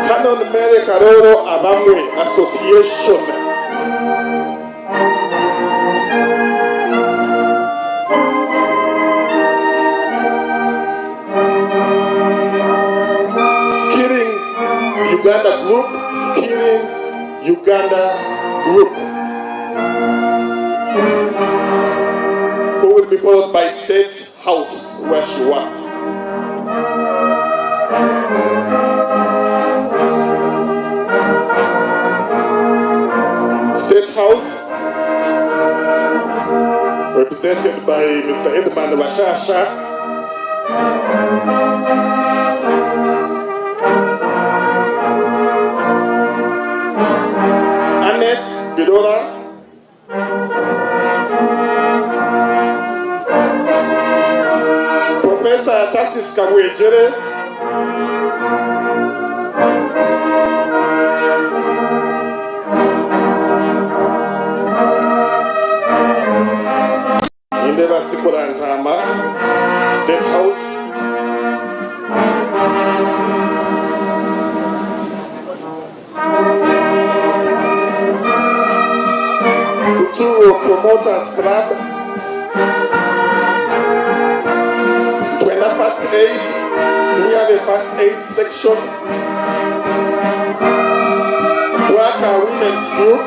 Canon Mary Karoro Abamwe Association. Skilling Uganda Group, Skilling Uganda Group, who will be followed by State House where she worked. State House, represented by Mr. Edman Bashasha. Annette Bidora. Professor Tarsis Kabwegyere. Nindeeba Sikora Ntaama, State House. Buturo Promoters Club, Twena First Aid, do we have a first aid section? Bwaka Women's Group,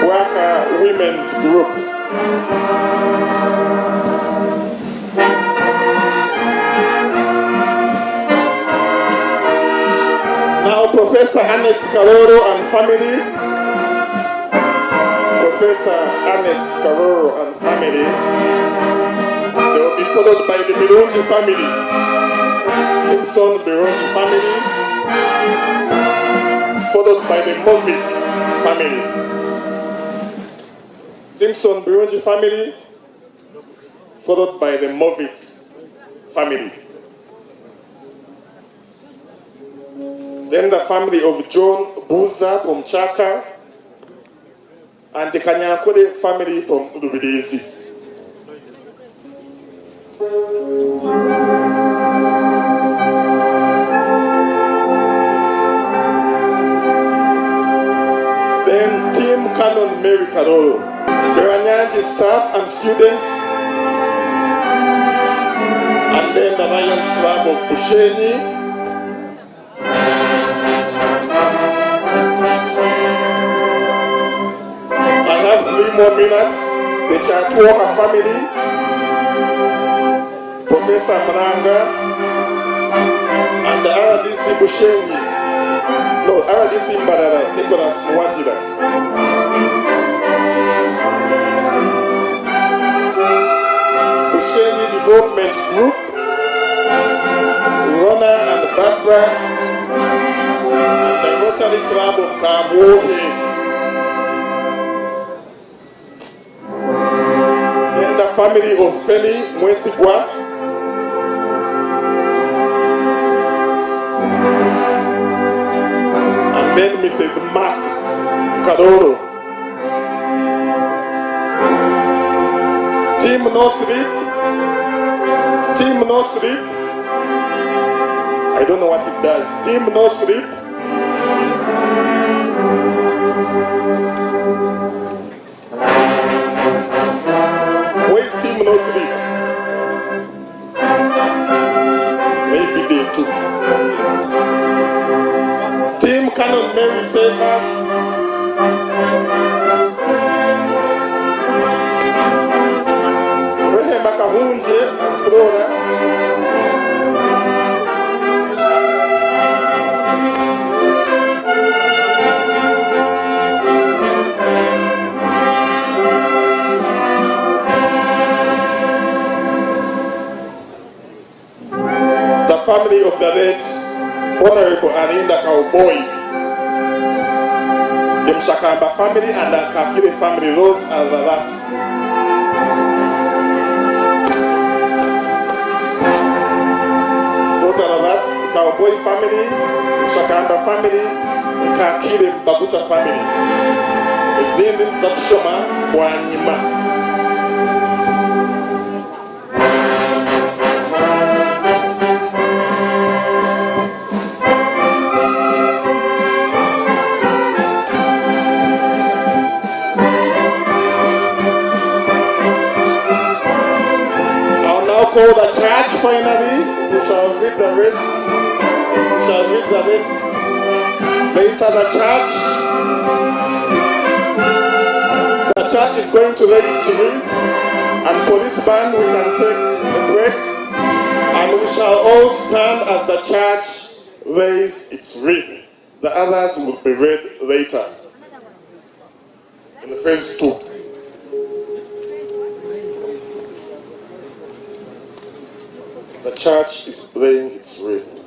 Bwaka Women's Group. Now Professor Ernest Karoro and family, Professor Ernest Karoro and family, they will be followed by the Birungi family, Simpson Birungi family, followed by the Movit family. Simpson Birungi family, followed by the Movit family. Then the family of John Buza from Chaka and the Kanyankole family from Lubirizi. Then Team Canon Mary Karoro, Bweranyangi staff and students, and then the Lions Club of Bushenyi. I have 3 more minutes. The Kyatuoha family, Professor Mranga, and the RDC Bushenyi. No, RDC Mbarara, Nicholas Mwajira. Bushenyi Development Group, Rona and Barbara, and the Rotary Club of Kabwohe. Then the family of Feli Mwesigwa, and then Mrs. Mark Karoro. Team No Sleep, Team No Sleep, I don't know what it does. Team No Sleep, where is Team No Sleep? Maybe they too. Team Canon Mary Savers, Rehema Kahunje and Flora, the family of the late Honorable Arinda Cowboy, the Mshakamba family and the Kakire family, those are the last. Those are the last. Cowboy family, Mushakamba family, Nkakiire Baguta family. Ezindi nituza kushoma bwanyima. I'll now call the church finally. We shall read the rest. We shall read the rest later. The church. The church is going to lay its wreath, and police band we can take a break, and we shall all stand as the church lays its wreath. The others will be read later in phase 2. The church is laying its wreath.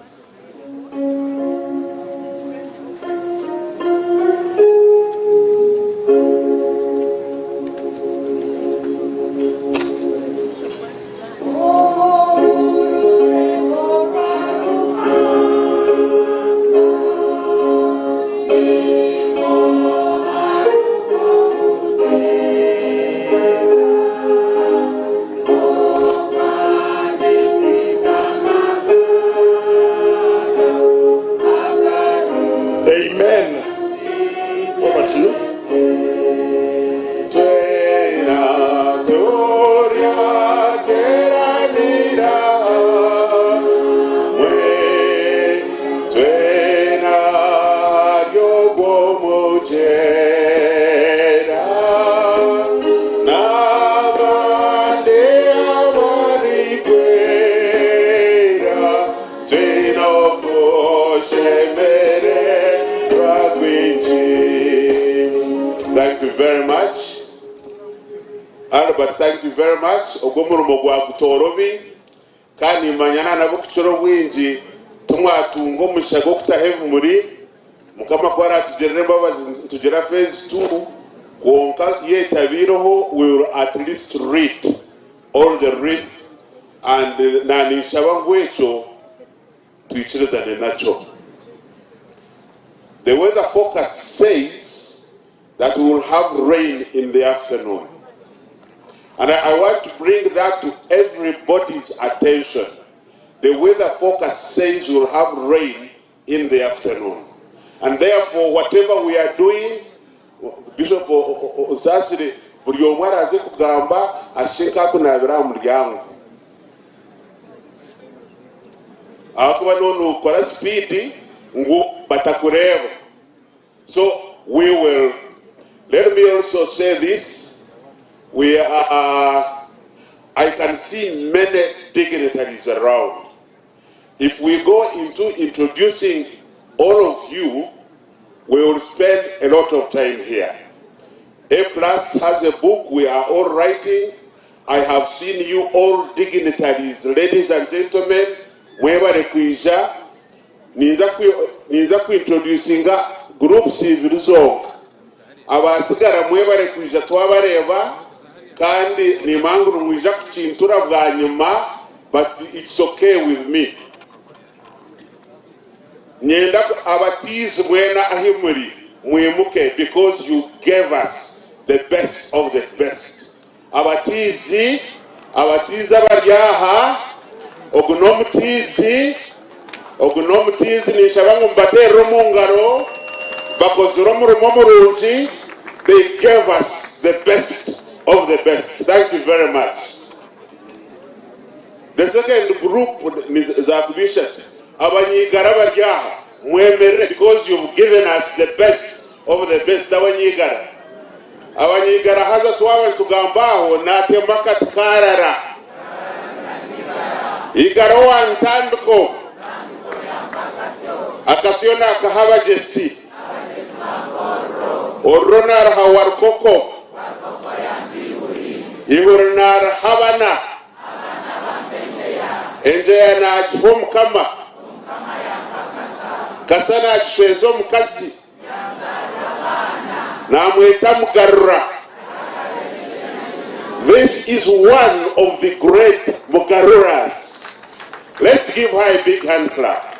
Amen. Over to you. Twena turyateranira hamwe, twena ry'ogwo mugyera, n'abandi abarikwera, twine okushemererwa kwingi. Thank you very much. Albert, thank you very much. Ogwo omurimo gwakutorobi kandi nimanya nabo kukira obwingi tumwatunga omugisha gw'okutaho ebimuri. Mukama ku aratugirira embabazi nitugira phase 2, kwonka yetabiireho, we will at least read all the wreath and naninshaba ngu ekyo twikirizane nakyo. The weather forecast says that we will have rain in the afternoon. And I want to bring that to everybody's attention. The weather forecast says we'll have rain in the afternoon. And therefore, whatever we are doing, Bishop Osasire, buri omwe araze kugamba ashike nkakunabira aha muryango. Ahakuba none ukora speed ngu batakureeba. So we will. Let me also say this. We are, I can see many dignitaries around. If we go into introducing all of you, we will spend a lot of time here. A Plus has a book we are all writing. I have seen you all dignitaries, ladies and gentlemen, mwebale kwija. Ninza kuintroducinga groups ibiri zonka. Abasigara mwebale kwija, twabareba kandi nimanguru mwija kukintura bwanyuma, but it's okay with me. Nyenda abatizi mwena ahi muri mwimuke because you gave us the best of the best. Abatizi, abatizi abari aha, ogu n'omutizi, ogu n'omutizi, ninshaba ngu mubateerere omu ngaro. Bakozire omurimo murungi. They gave us the best of the best. Thank you very much. The second group ni zakubishatu. Abanyigara bari aha mwemerere because you've given us the best of the best. Abanyigara, abanyigara, haza twaba nitugamba aho natema akati karara igara wa ntambiko akasyo nakaha abagyesi oruro naraha warukoko ihuri narahabana enjeya nagiha omukama kasa nagishweza omukazi namweta Mugarura. This is one of the great Mugaruras. Let's give her a big hand clap.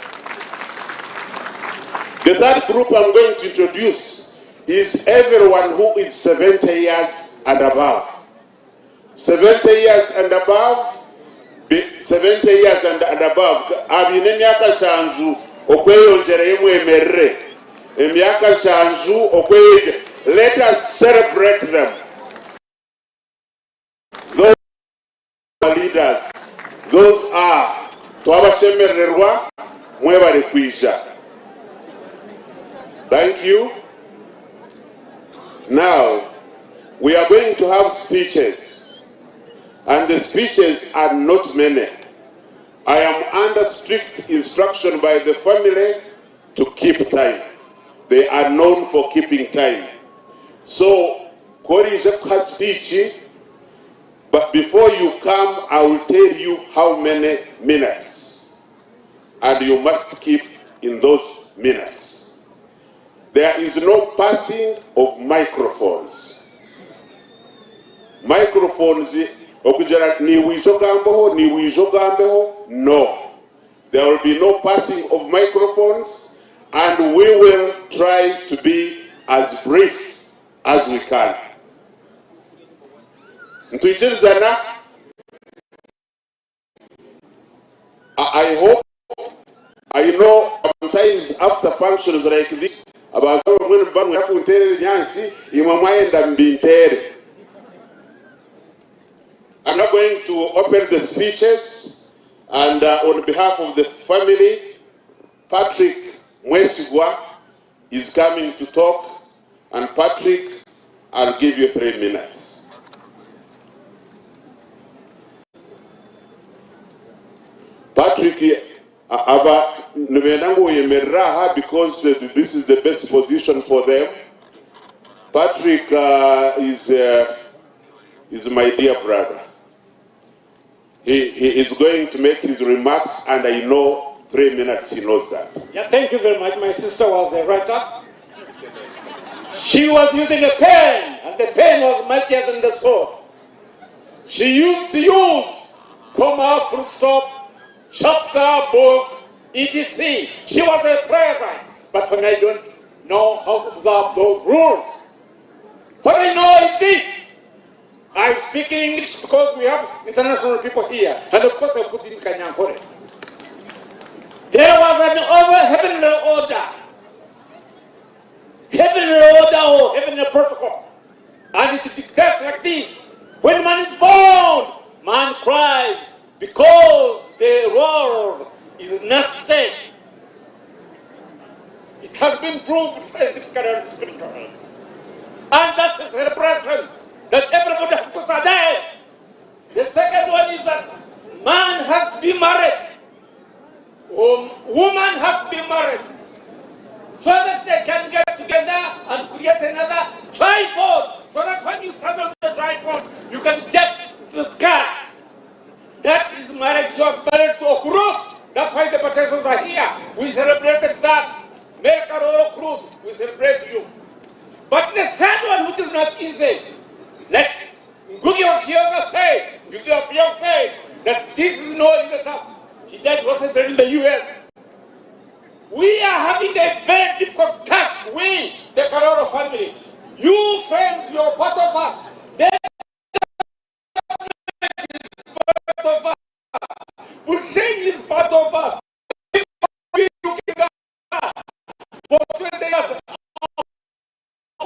The third group I'm going to introduce is everyone who is 70 years and above. 70 years and above, 70 years and, and above, abaine emyaka nshanju okweyongyerayo mwemerere. Emyaka nshanju okweyongyera. Let us celebrate them. Those are leaders. Those are twabashemerererwa mwebare kwija. Thank you. Now, we are going to have speeches. And the speeches are not many. I am under strict instruction by the family to keep time. They are known for keeping time. So, ku oriija kuha speech, but before you come, I will tell you how many minutes. And you must keep in those minutes. There is no passing of microphones. Microphones, okugira niiwe ija ogambeho, niiwe ija ogambeho, no. There will be no passing of microphones and we will try to be as brief as we can. Nitwikirizana? I hope, I know sometimes after functions like this, abantu abamwe nimuba nimwenda kunteera ebinyaatsi, imwe mwayenda mubinteere. I'm now going to open the speeches and on behalf of the family, Patrick Mwesigwa is coming to talk and Patrick, I'll give you 3 minutes. Patrick, aba nibenda ngu oyemerere aha because this is the best position for them. Patrick is my dear brother. He is going to make his remarks and I know 3 minutes, he knows that. Yeah, thank you very much. My sister was a writer. She was using a pen, and the pen was mightier than the sword. She used to use comma, full stop, chapter, book, etc. She was a playwright. But for me, I don't know how to observe those rules. What I know is this. I speak English because we have international people here. And of course, I put in Kanyankore. There was an over heavenly order. Heavenly order or heavenly protocol. And it dictates like this. When man is born, man cries because the world is nasty. It has been proved scientifically and spiritually. And that's a celebration that everybody has got a day. The second one is that man has to be married. Woman has to be married. So that they can get together and create another tripod. So that when you stand on the tripod, you can get to the sky. That is marriage. She was married to Okurut. That's why the Batesos are here. We celebrated that. Mary Karoro Okurut, we celebrate you. But the third one, which is not easy, let Ngugi wa Thiong'o say, Ngugi wa Thiong'o say that this is no easy task. He died recently in the US. We are having a very difficult task, we, the Karoro family. You friends, you're part of us. The is part of us. Bushenyi is part of us. We together for 20 years,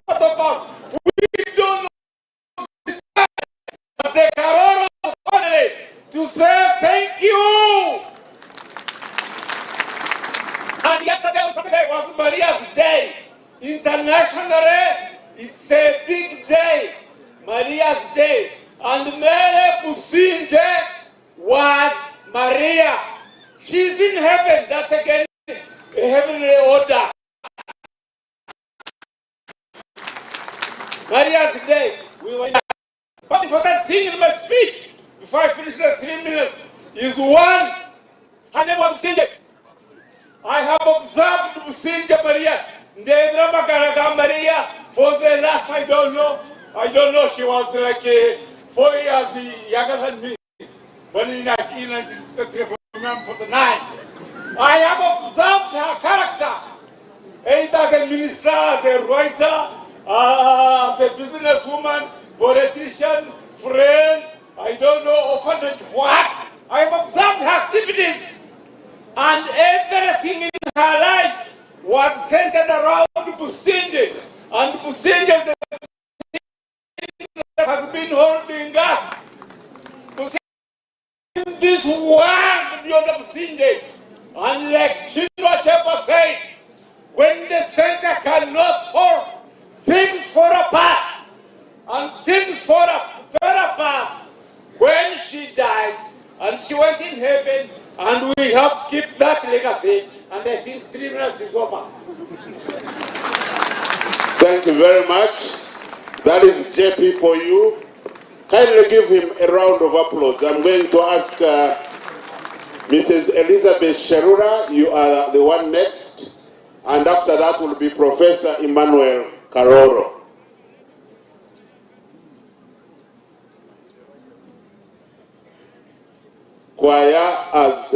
part of us. We don't know this as the Karoro family to say thank you. And yesterday on Saturday was Maria's Day. Internationally, it's a big day. Maria's Day. And Mary Busingye was Maria. She's in heaven. That's again a heavenly order. Maria's Day. We were But important thing in my speech, before I finish the 3 minutes, is one. Her name was Busingye. I have observed Busingye Maria, Ndebra Magaraga Maria, for the last, I don't know, she was like 4 years younger than me. Born in 1963, from 49. I have observed her character. either as a minister, as a writer, as a businesswoman, politician, friend, I don't know, orphanage, what. I have observed her activities. And everything in her life was centered around Busingye. And Busingye is the thing that has been holding us. Busingye, this world beyond Busingye. And like Chinua Achebe said, when the center cannot hold, things fall apart. And things fall fell apart when she died and she went in heaven, and we have to keep that legacy. And I think 3 minutes is over. Thank you very much. That is JP for you. Kindly give him a round of applause. I'm going to ask Mrs. Elizabeth Sherura, you are the one next. And after that will be Professor Emmanuel Karoro. Choir as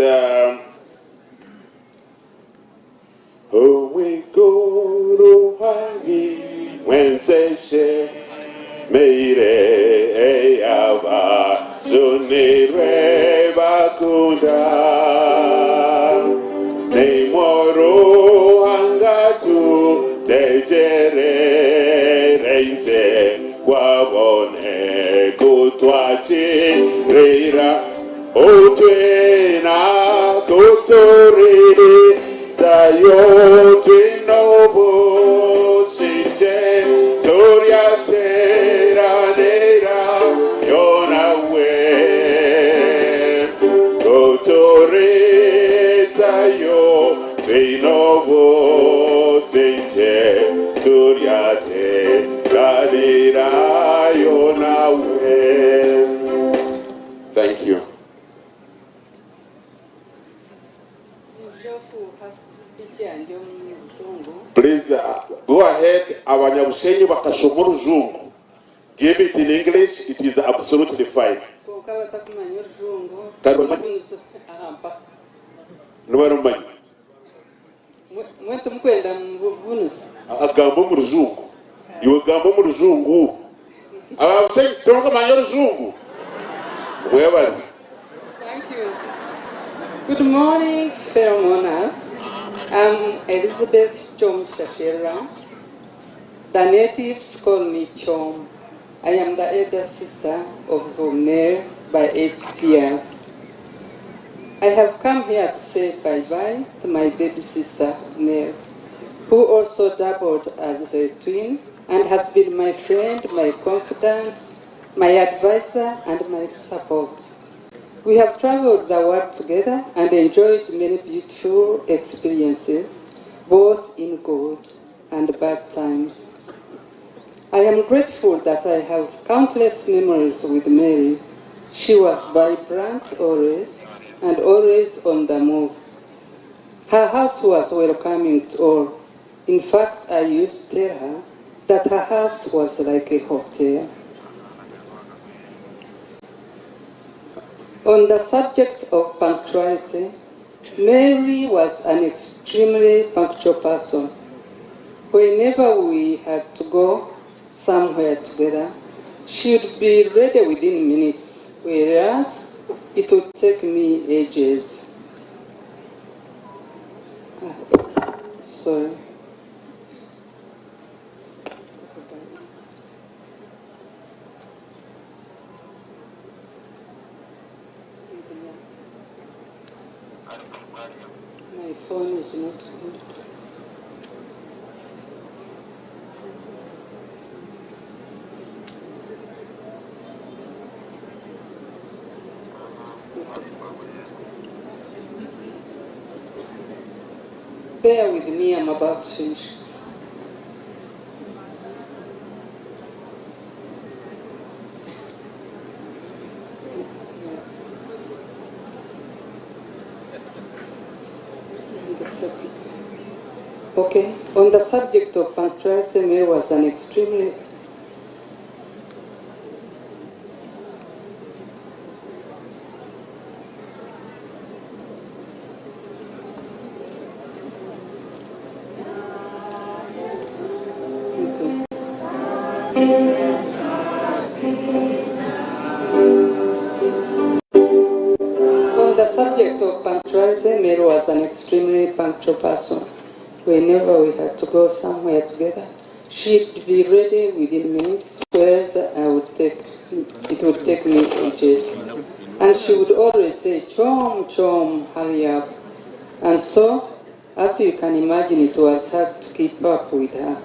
Omwiguru hari mwenseshe meire eyaba zunirwe bakunda neimoro angatu tejerereize gwabone kutwatirira otwena kutori sayo twinobusinje turyateranira yonawe kutorizayo twinobusinje turyateranira yonawe. Thank you. Njoku speech yange omu Rujungu. Please go ahead. Abanyabusenyi bakashoma orujungu. Give it in English, it is absolutely fine. Konka abatakumanya Orujungu Kandi mubunuzi aha mpaka. Nibarumanyi. Mwe tumukwenda mubunuzi. Agamba omu rujungu. Iwe gamba omu rujungu. Abanyabusenyi tumukumanya orujungu. Mwebale. Thank you. Good morning, fellow mourners. I'm Elizabeth Chom Shashira. The natives call me Chom. I am the elder sister of Homer by 8 years. I have come here to say bye-bye to my baby sister, Mary, who also doubled as a twin and has been my friend, my confidant, my advisor, and my support. We have traveled the world together and enjoyed many beautiful experiences, both in good and bad times. I am grateful that I have countless memories with Mary. She was vibrant always and always on the move. Her house was welcoming to all. In fact, I used to tell her that her house was like a hotel. On the subject of punctuality, Mary was an extremely punctual person. Whenever we had to go somewhere together, she would be ready within minutes, whereas it would take me ages. Ah, sorry. My phone is not good. Bear with me, I'm about to finish. The subject. Okay, on the subject of punctuality, Mary was an extremely On the subject of punctuality, Mary was an extremely punctual person. Whenever we had to go somewhere together, she'd be ready within minutes, whereas I would take, it would take me ages. And she would always say, Chom, chom, hurry up. And so, as you can imagine, it was hard to keep up with her.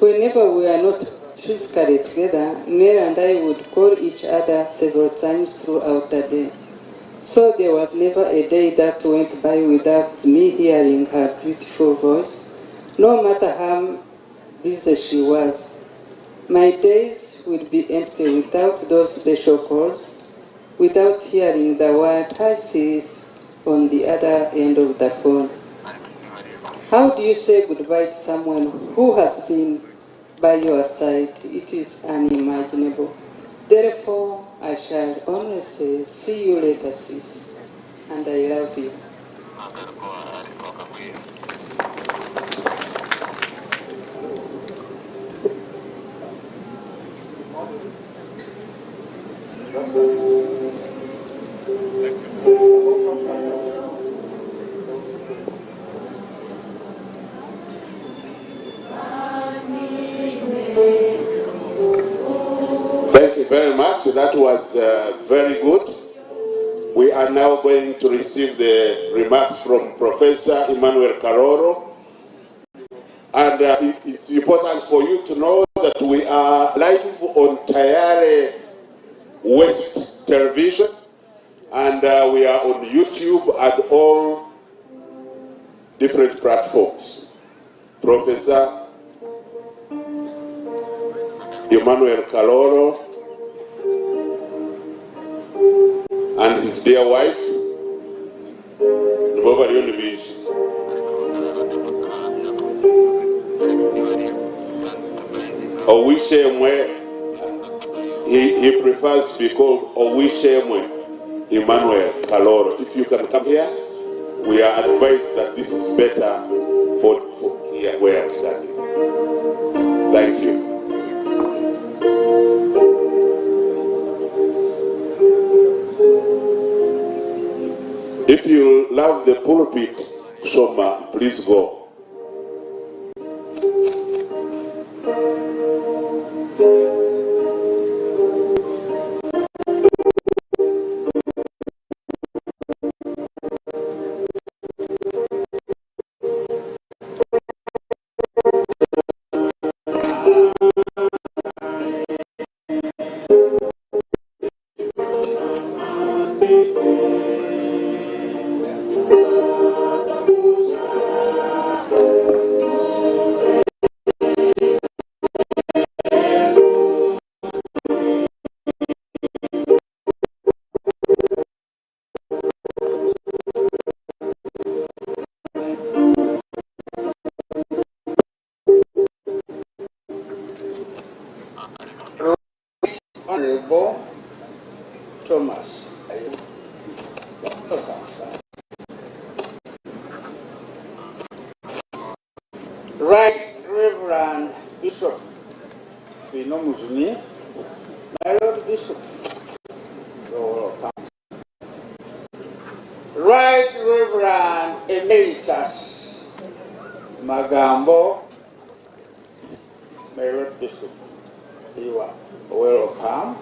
Whenever we are not physically together, Mary and I would call each other several times throughout the day. So there was never a day that went by without me hearing her beautiful voice, no matter how busy she was. My days would be empty without those special calls, without hearing the word hi sis on the other end of the phone. How do you say goodbye to someone who has been by your side? It is unimaginable. Therefore, I shall only say, see you later, sis, and I love you. Thank you very much. That was very good. We are now going to receive the remarks from Professor Emmanuel Karoro. And it's important for you to know that we are live on Tayare West Television, and we are on YouTube and all different platforms. Professor Emmanuel Kaloro and his dear wife, nibo bariyo nibaija. Owishemwe, he prefers to be called Owishemwe Emmanuel Kaloro. If you can come here, we are advised that this is better for here where I'm standing. Thank you. If you love the pulpit, Soma, please go. Honorable Thomas. Right Reverend Bishop Twinomujuni, my Lord Bishop, you're welcome. Right Reverend Emeritus Magambo, my Lord Bishop, you are welcome.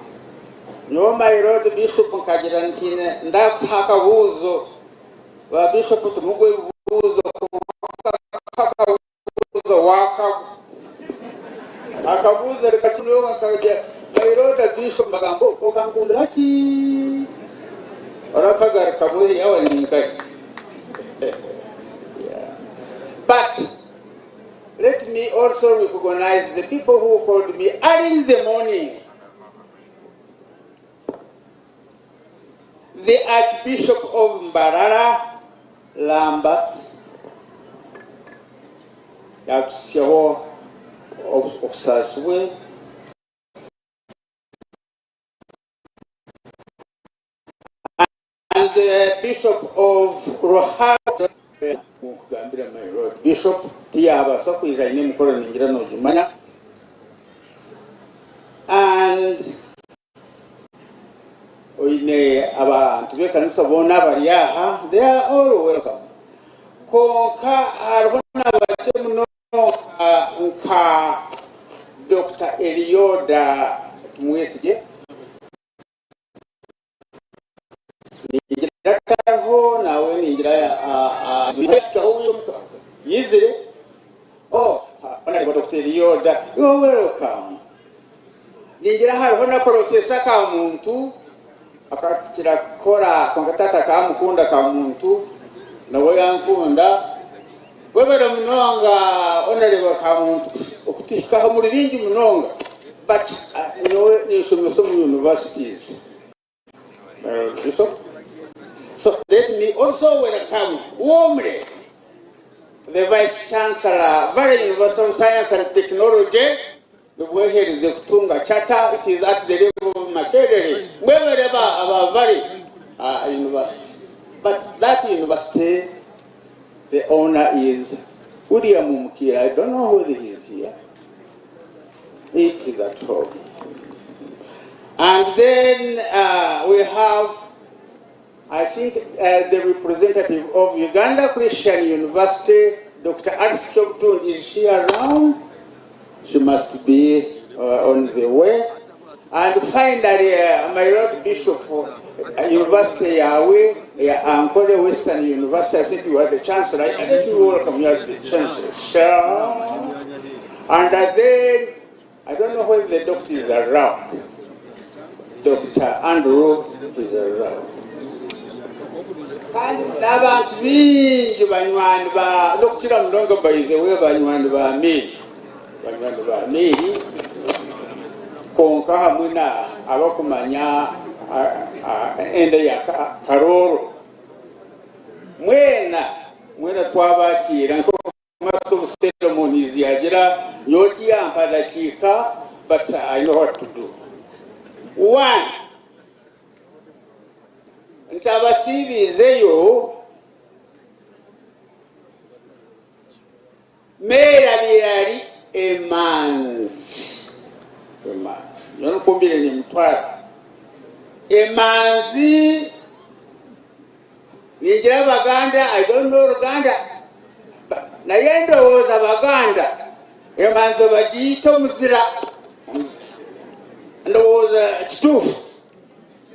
Nyowe my Lord Bishop nkagira nti ndakuha akabuuzo ba Bishop tumuguhe ebibuuzo akabuuzo wakagu akabuuzo reka kimwe nkagira my Lord Bishop Magambo okankundira ki orakagaruka bwe yawe ninkai. But let me also recognize the people who called me early in the morning. The Archbishop of Mbarara, Lambert, yatusyaho obusaasi and the Bishop of Ruharo, nkugambira my Lord Bishop, tiyabaasa kwija aine emikoro ningira noogimanya. Band, oine abantu b'ekanisa boona abari aha, they are all welcome. Kwonka hariho na bakye munonga nka Dokita Elioda Tumwesigye, Ningira atariho nawe ningira yizire oh honorable Dr. Elioda you are welcome ningira hariho na professor Kamuntu akakira kukora kwonka tata akamukunda Kamuntu nawe yankunda webale munonga honorable Kamuntu okutuhikaho muri bingi munonga but nyowe ninshomesa omu universities So let me also welcome warmly the Vice Chancellor, Valley University of Science and Technology, nibweherize kutunga charter, it is at the level of Makerere, mwebale aba Valley University. But that university, the owner is William Mukira. I don't know whether he is here. He is at home. And then we have, I think, the representative of Uganda Christian University, Dr. Alice Chobutun. Is she around? She must be on the way. And finally, my Lord Bishop, University yawe, ya Ankole Western University, I think you are the Chancellor. I think you welcome you as the Chancellor. And then, I don't know whether the doctor is around. Dr. Andrew is around. Kandi n'abantu baingi banywani ba n'okukira munonga by the way banywani ba Mary banywani ba Mary kwonka hamwe na abakumanya enda ya Karooro mwena mwena twabakiira nk'oku Master of ceremonies yagira nyowe tiyampa dakiika but I know what to do. One, ntabasiibiizeyo Mary abaire ari emanzi emanzi nyowe nikwo mbaire nimutwara emanzi Ningira abaganda I don't know oruganda naye ndowooza abaganda emanzi bagiyita omuzira ndowooza kituufu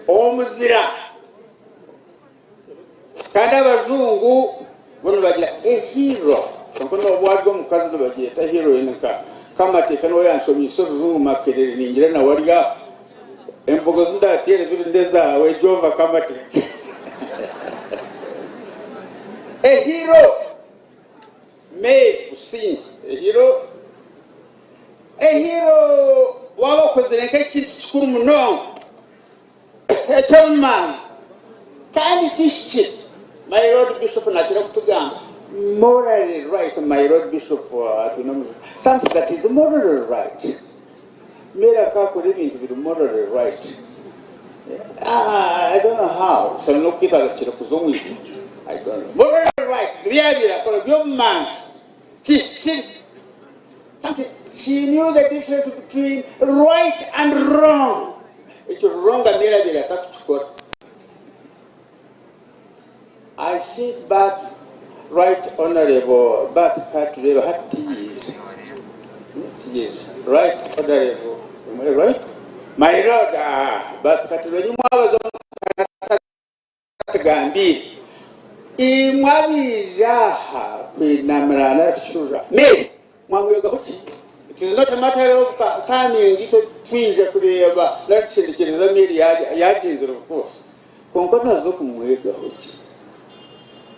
omuzira kandi abajungu bo nibagira a hero kwonka nobu ari omukazi nibagyeta heroine nka Kamateeka niwe yanshomiise orujungu Makerere ningira nawe ari aho Embogo zi ndateera ebiro n'ezaawe Jova Kamateeka. A hero May Busingye A hero A hero waaba okozire nk'ekintu kikuru munonga eky'obumanzi kandi kihikire. My Lord Bishop nakira kutugamba morally right my Lord Bishop Twinomujuni something that is morally right. Mary akakora ebintu biri morally right I don't know how shana n'okwita agakira kuza omu iguru I don't know morally right nibyo yabaire akora by'obumanzi kihikire something she knew the difference between right and wrong ekyo wrong Mary abaire atakukikora I think but right honourable but katureebe hati tiyiija tiyiija right honourable am I right my lord ah but katureebe mwabaza omukanisa atugambiire imwe abaija aha kwinamira nari kucurura Mary mwamwegaho ki it is not a matter of coming itwe twija kureeba nari tushendekyereza Mary yagyenzire of course Kwonka naaza okumwegaho ki?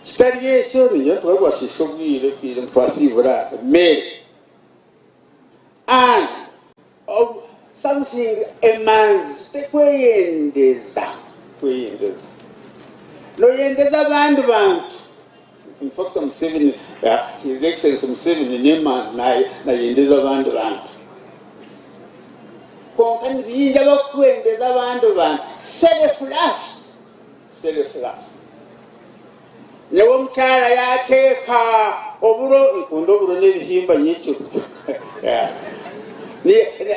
Kitari ekyo, ningira nituba twashiisha obwire twire ngu twasiibura Mary. And of something emanzi tekweyendeza, kweyendeza. Noyendeza abandi bantu. In fact Museveni, His Excellency Museveni n'emanzi nayendeza abandi bantu. Kwonka ni baingi abakwendeza abandi bantu. Selfless, selfless. Nyowe omukyara yateeka oburo, nkunda oburo n'ebihimba nyekiro.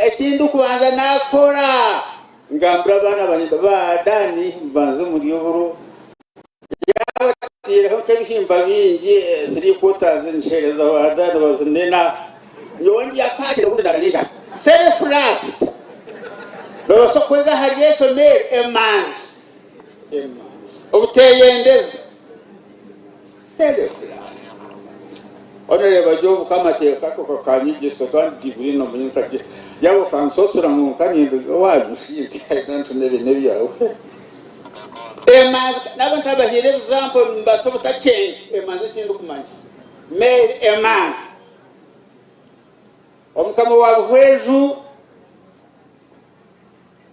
Eki ndikubanza naakora, ngambira abaana bangye nti, Ba Dani, mubanze murye oburo. Yaaba ataireho nk'ebihimba bingi, three quarters, ngiheereza ba Dani bazinena. Nyowe ndya kakye obundi naaba n'enjara. Self last. Noobaasa kwega ahari ekyo Mary? Emanzi. Emanzi. Obuteeyendeza. Selfless. Onoreeba gye obu k'amateeka ako kakanyegyesa kandi diguri noomanya nkagira yaaba okansosora ngu nkaninduga owaanyu shi I don't know ebi n'ebyawe. Emanzi naaba ntabahaire example nimubaasa obutakyenga emanzi eki ndikumanyisa. Mary emanzi. Omukama wa Buhweju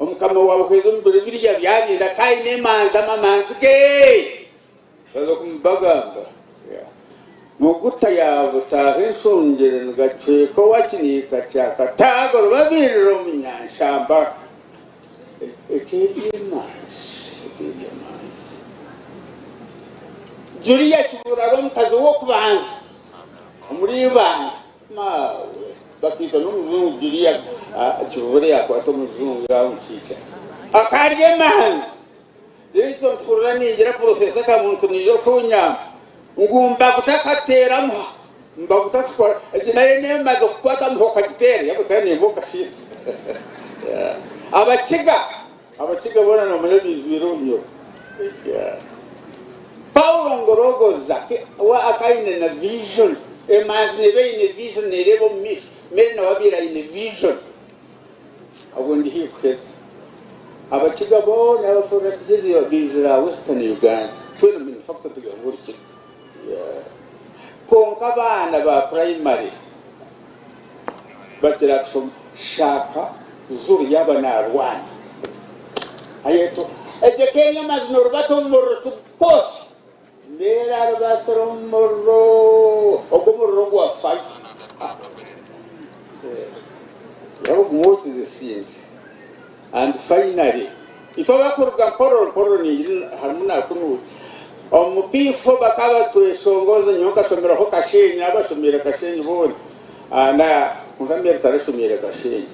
Omukama wa Buhweju omu biro biriya byabinda akaba aine emanzi amamanzi ge. Baza kumubagamba Muguta yaabutaaha enshongyero nigacweka owa kiniika kya Kataago rubabirira omu nyanshamba. Eka eri emanzi, eka eri emanzi. Julia Kiburara omukazi w'okubanza omuri Ibanda. Maawe! Bakaitwa n'omujungu Julia Kibubura yaakwata omujungu yaamukiikira. Akarya emanzi! Reero itwe nituhurira ningira Purofesa Kamuntu naija kunyamba ngu mbaguta akateera muha mbaguta akakora egi nayo nemaze kukwata muha okagiteera yaaba ekaba nemba okashiisha. Abakiga abakiga boona nomanya baijwire obunyoro. Paulo Ngorogoza we akaba aine na vision emanzi neeba eine vision nereeba omu maisho Mary nawe abaire aine vision. Obwo ndi haihi kuheza. Abakiga boona abafurura Kigezi baijura Western Uganda. Twena in fact tugamba Orukiga. Kwonka abaana ba primary bakira kushoma Shaka Zulu yaaba naarwana. Ayeto egyo Kenya amazima orubata omu muriro tigukwotsya. Mbeera arubasire omu muriro ogwo omuriro gwa fire. Yaaba ogumwokize sente. And finally, itwe abakuruga Mpororo, Mpororo ningira harimu na kunuuri, omu P4 bakaba batweshongoza, nyowe nkashomeraho Kashenyi, abashomeire Kashenyi boona, na kwonka Mary tarashomeire Kashenyi,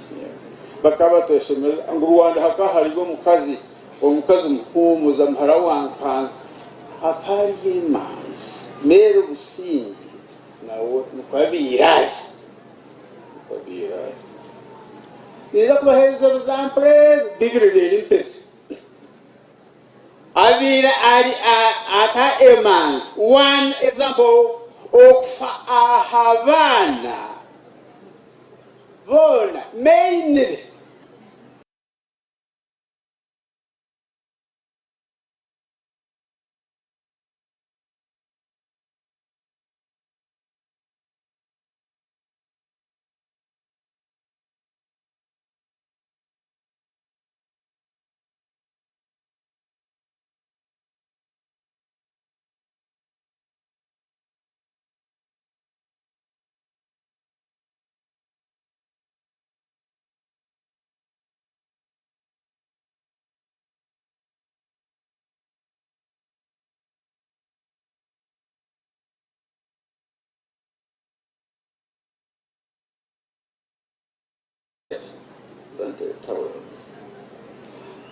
bakaba batweshomeza ngu Rwanda hakaba hariyo omukazi, omukazi Muhumuza muhara wa Nkanza, akaba ari emanzi, Mary Busingye nawe nikwo abaire ari. Ninza kubaheereza ebizampure bibiri reero mpeze. Abaire ari ata emanzi. One example, okufa aha baana boona mainly.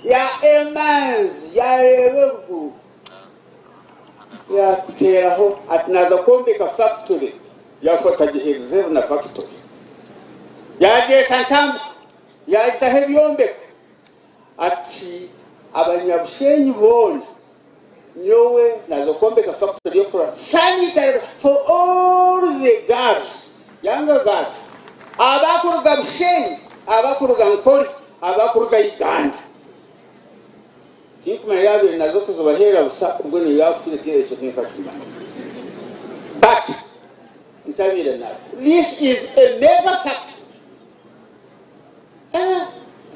Ya emanzi yareeba eruguru yateeraho ati naaza kwombeka factory yafa tagiherize na factory yagyeta ntambuka yagitaho ebyombeko ati abanyabushenyi boona Nyowe naza kwombeka factory yokukora sanitary for all the girls, younger girls abakuruga Bushenyi, abakuruga Nkore, abakuruga Uganda. Tinkumanya yabaire naza kuzibaheera busa obwo niyo yafire ekyo tinkakimanya but nkyabaire naro this is a mega factory.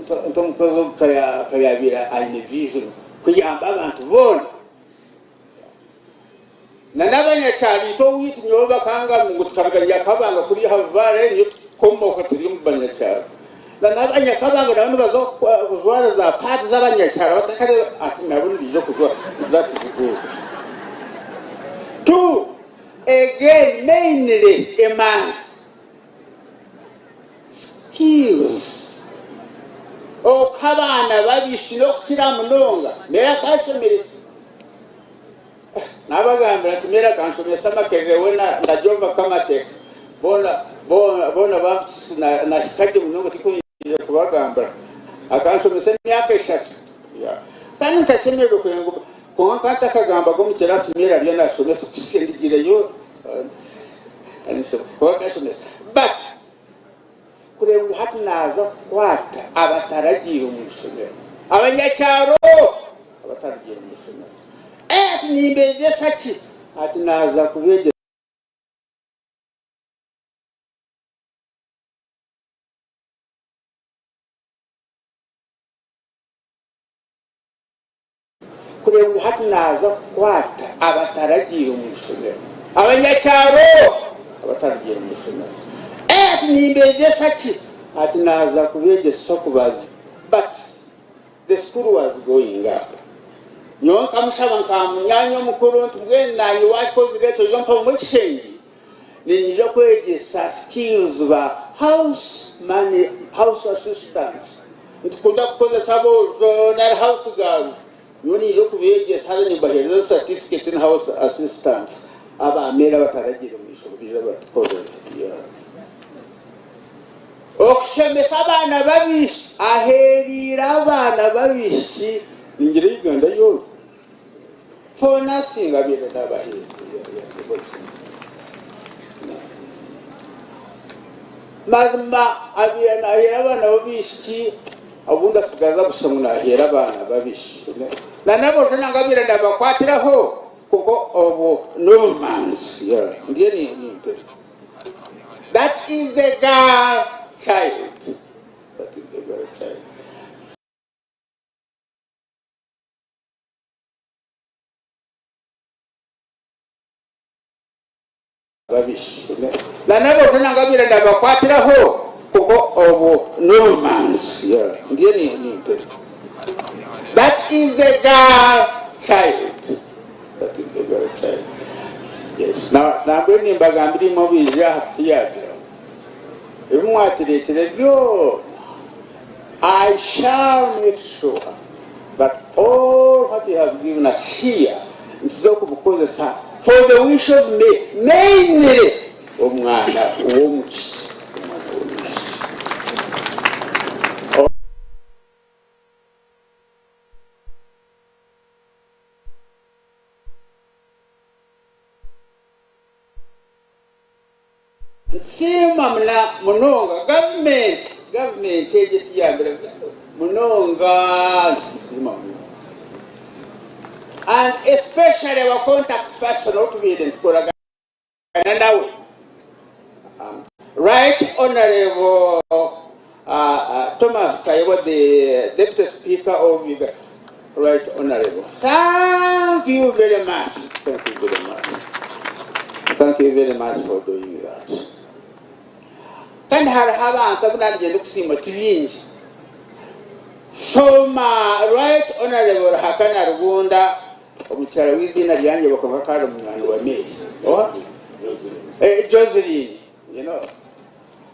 Nti omukazi ogu ka yabaire aine vision kuyamba abantu boona na n'abanyakyaro itwe owaitu nyowe bakangamba ngu tukaruga Nyakabanga kuriya aha Bubare niyo tukukomooka turi omu banyakyaro na n'abanyakabanga nabo nibaza kujwara za paadi z'abanyakyaro batakare ati nabo nibaija kujwara that is good. Two, again mainly emanzi. skills okuha abaana babishi n'okukira munonga Mary akashomire Nabagambira nti Mary akanshomesa Makerere we na Jova Kamateka boona boona bampikisa nahika gye munonga tikunyija kubagambira akanshomesa emyaka eshatu kandi nkashemererwa kureba ngu kwonka nkaba ntakagambaga omu kirasi Mary ariyo nashomesa kuhitsya ndigireyo kwonka akanshomesa but Kureeba ngu hati naaza kukwata abataragiire omu ishomero, abanyakyaro abataragiire omu ishomero. Eh, ati nimbeegyesa ki? Ati naaza kubeegyesa. Kureeba ngu hati naaza kukwata abataragiire omu ishomero, abanyakyaro abataragiire omu ishomero. Eh, ati nimbeegyesa ki? Ati naaza kubeegyesa kubaza. But the school was going up. Nyowe nkamushaba nka munyaanya omukuru nti mbwenu naanye waakikozire ekyo oije ompemu ekishengye niinyija kwegyesa skills ba house money, house assistants. Nitukunda kukozesa aboojo nari house girls. Nyowe niinyija kubeegyesa haza nimbaheereza certificate in house assistants. Aba male abataragiire omu ishomero baije batukorere. Yeah. Okushomesa abaana b'abaishiki aheereire abaana b'abaishiki ningira Uganda yoona. For nothing abaire nabaheereza. Mazima abaire naheera abaana b'abaishiki obundi asigaza busha ngu naheera abaana b'abaishiki. Na n'aboojo nangwa abaire nabakwatiraho kwonka obwo n'obumanzi. Ndiyo nimpera. That is the girl child. That is the girl child. Na n'aboojo nangwa abaire nabakwatiraho kwonka obwo n'obumanzi. Ndiyo nimpera. That is the girl child. That is the girl child. Yes. Nambwenu nimbagambira imwe abaija aha kutuyaagira ebi mwatureetire byona. I shall make sure that all what you have given us here nituza kubikozesa for the wish of me mainly omwana w'omwishiki. Omwana w'omwishiki. Nsiima munonga gavumenti, gavumenti egi etuyambire munonga nitusiima munonga and especially our contact person ou tubaire nitukoragana nawe Right Honourable Thomas Tayebwa the Deputy Speaker of Uganda Right Honourable thank you very much thank you very much thank you very much for doing that kandi hariho abantu abu narigyenda okusiima ti bingi former Right Honourable Ruhakana Rugunda omukyara w'eiziina ryangye bakonka akaba ari munywani wa Mary oha eh, Joseline you know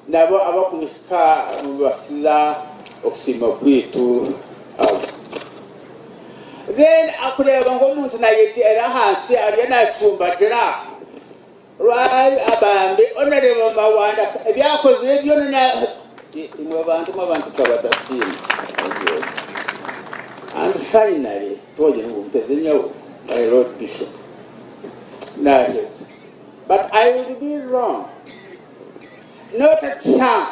Nabo abakuhika nibabasiza okusiima kwaitu abo. Then akureeba ngu omuntu nayeteera ahansi ariyo nacumbagira bambi Honourable Mawanda ebi akozire byona na imwe bantu mwe abantu kabatasiima. And finally twogire ngu mpeze nyowe my Lord Bishop naheza but I will be wrong. Not a term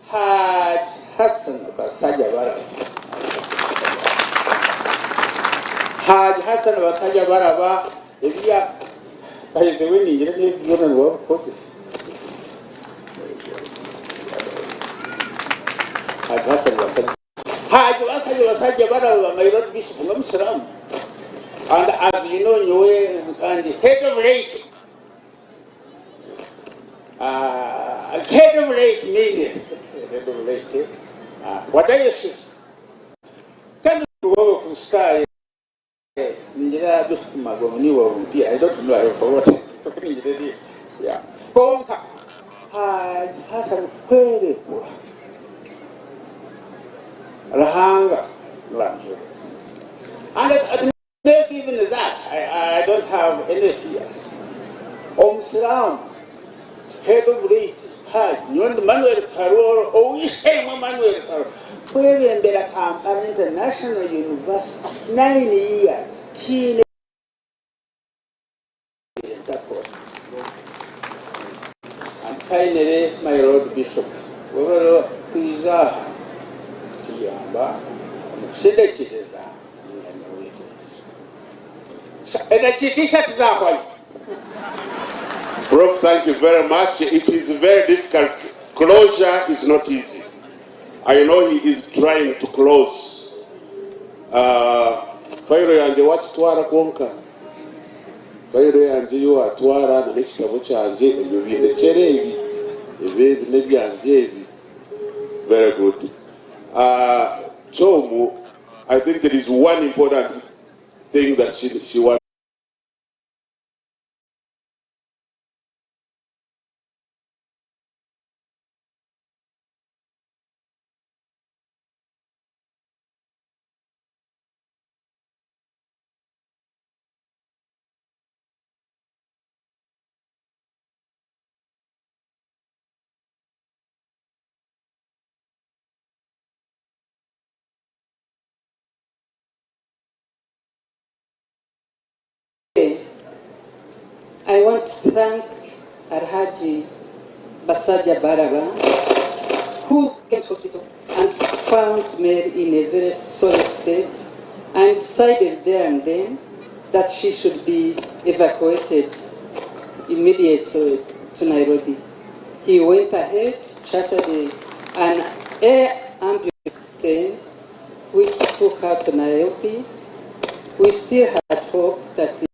Hajj Hassan Basajja Baraba Hajj Hassan Basajja Baraba ebya by the way ningira n'ebi byona niwe abikozire Hajj Hassan Basajja Hajj Basajja Basajja Baraba my Lord Bishop n'omusiraamu and as you know nyowe kandi head of late Head of late meaning head of late wa diocese kandi wowe Kristaayo ningira Bishop Magongo niwe omupiira I don't know I forgot ningira eri yeah konka. Alhaji Hassan kwerekura. Ruhanga niwe amuheereza. And at make even that, I, I don't have any fears. Omusiraamu, head of late, Hajj, nyowe ndi Manuel Karoro, ow'eishe-emwe Manuel Karoro, kwebembera Kampala International University 9 years, tihaine ntakora. And finally, my Lord Bishop, webale kwija aha kutuyamba omu kushendekyereza munyaanya waitu. Edakiika ishatu zahwayo. Prof, thank you very much. It is very difficult. Closure is not easy. I know he is trying to close. Fayiro yangye wakitwara kwonka. Fayiro yangye ei waatwara na n'ekitabo kyangye ebyo bindekyere ebi. Ebi ebi n'ebyangye ebi. Very good. Tom, I think there is one important thing that she, she wants. I want to thank Alhaji Basajjabalaba, who came to hospital and found Mary in a very sorry state and decided there and then that she should be evacuated immediately to Nairobi. He went ahead, chartered an air ambulance then, which took her to Nairobi. We still had hope that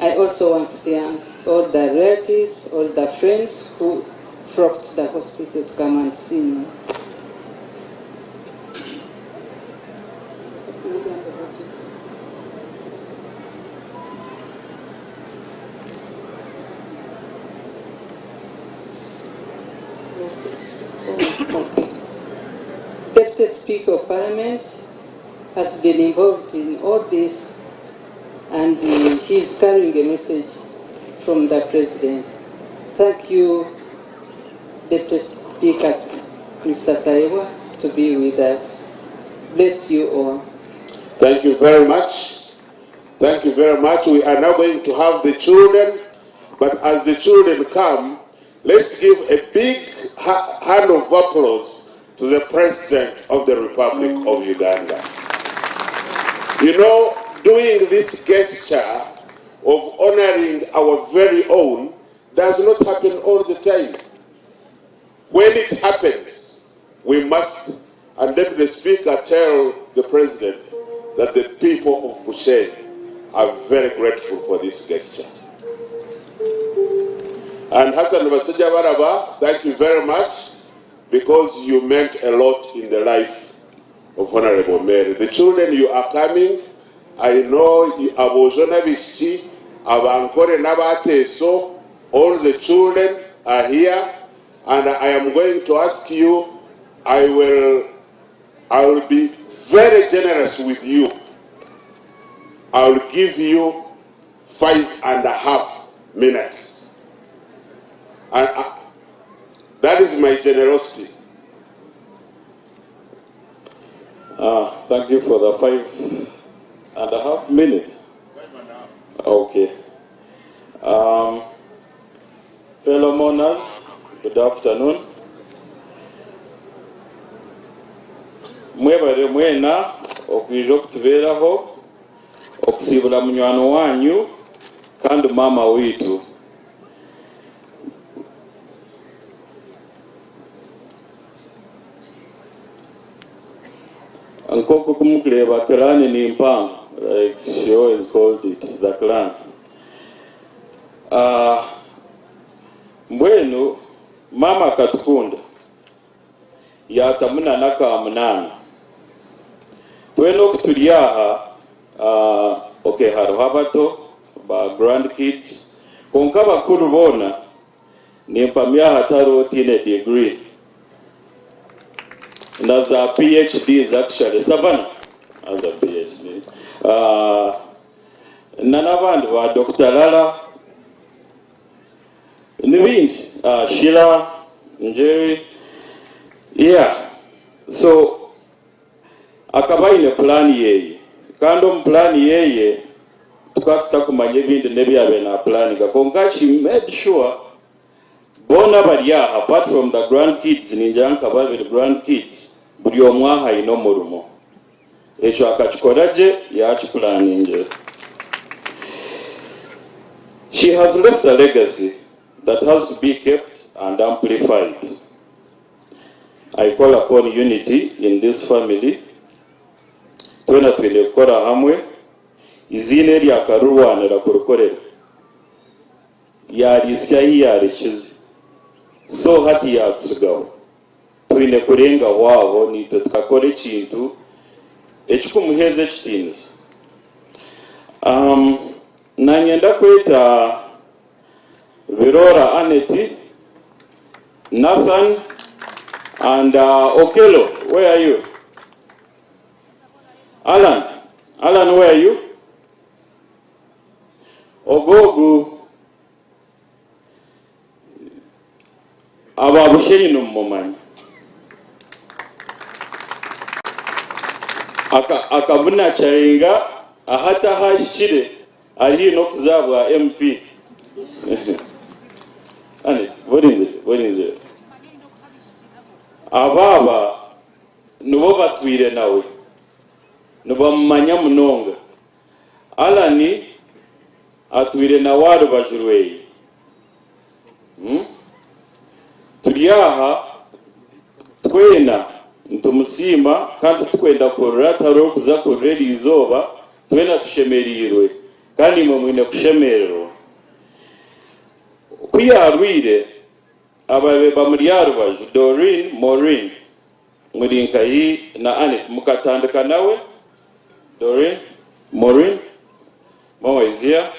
I also want to thank all the relatives, all the friends who flocked to the hospital to come and see me. Deputy Speaker of Parliament has been involved in all this, and he is carrying a message from the President. Thank you, Deputy Speaker, Mr. Tayebwa, to be with us. Bless you all. Thank you very much. Thank you very much. We are now going to have the children, but as the children come, let's give a big hand of applause to the President of the Republic of Uganda. You know, doing this gesture of honoring our very own does not happen all the time. When it happens, we must, and Deputy Speaker tell the President that the people of Bushenyi are very grateful for this gesture. And Hassan Basajjabalaba, thank you very much, because you meant a lot in the life of Honorable Mary. The children, you are coming. I know aboojo n'abaishiki, abankore n'abateeso, all the children are here, and I am going to ask you, I will be very generous with you. I will give you 5.5 minutes. And that is my generosity. Thank you for the 5.5 minutes. Okay. Fellow mourners, good afternoon. Mwebale mwena okwija okutubeeraho okusiibula munywani wanyu kandi maama waitu. Nk'oku kumukureeba, clan ni mpango, like she always called it, the clan. Mbwenu maama akatukunda yatamuna n'aka munaana twena oku turi aha. Okay, hariho abato. ba grandkids kwonka abakuru boona nimpamya hatariho otaine degree na za PhDs actually Savannah has a PhD na n'abandi ba Dokita Lala ni baingi Sheila Njeri yeah so akaba aine pulaani yeye kandi omu pulaani yeye tukaba tutakumanya ebindi n'ebi yaabaire naapulaaninga kwonka she made sure boona abari aha apart from the grandkids ningira nka babiri grandkids buri omwe aha aine omurimo. Ekyo akakikora gye yaakipulaningira. She has left a legacy that has to be kept and amplified. I call upon unity in this family, twena twine kukora hamwe, eiziina eri akarirwanira kurikorera, yaarihitsya ahu yaarikize, so hati yaatutsigaho. Twine kurengaho aho naitwe tukakora ekintu ekikumuheeza ekitiinisa. Nanyenda kweta Birora Annet, Nathan and Okello, where are you? Allan, Allan where are you? Ogu ogu Aba Bushenyi nimumumanya. Akamunacaringa ahati ahu ahikire ari haihi n'okuza aha bwa MP. Annet, burinzire, burinzire. Aba aba nibo batwire nawe, nibamumanya munonga. Allan atwire nawe aha rubaju rweye. Turi aha twena nitumusiima kandi titukwenda kurira tihariho orikuza kurira eri izooba, twena tushemereirwe kandi naimwe mwine kushemererwa. Ku yaarwire ababaire bamuri aha rubaju Doreen, Maureen muri nkahi na Annet mukatandika nawe, Doreen, Maureen, Mo is here,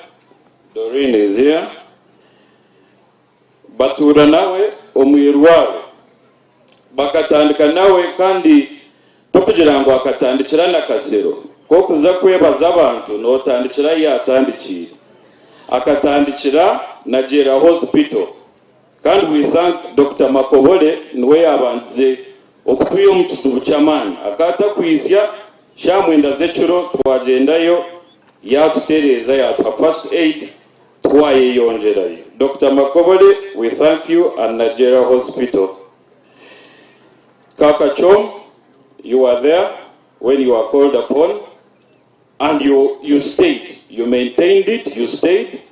Doreen is here. Batuura nawe omu irwariro. Bakatandika nawe kandi tokugira ngu akatandikira na kasero k'okuza kwebaza abantu notandikira ahu yatandikiire. Akatandikira Nagyera Hospital kandi we thank Dokita Makobore niwe yabandize okutwiha omu kizibu ky'amaani. Akaba atakwitsya shaaha mwenda z'ekiro twagyendayo yatutereeza yatuha first aid Twayeyongyerayo. Dokita Makobore, we thank you and Najjera Hospital. Kaka Chom, you were there when you were called upon and you, you stayed, you maintained it, you stayed,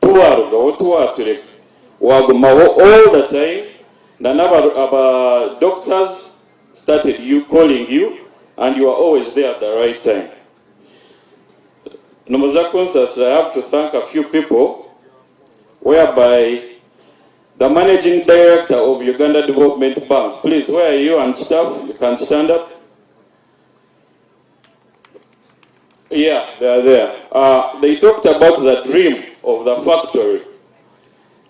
tiwarugaho tiwatureka, wagumaho all the time na n'aba aba doctors started you calling you and you were always there at the right time. Nimuza kunsaasira I have to thank a few people whereby the managing director of Uganda Development Bank, please where are you and staff, you can stand up. Yeah, they are there. They talked about the dream of the factory.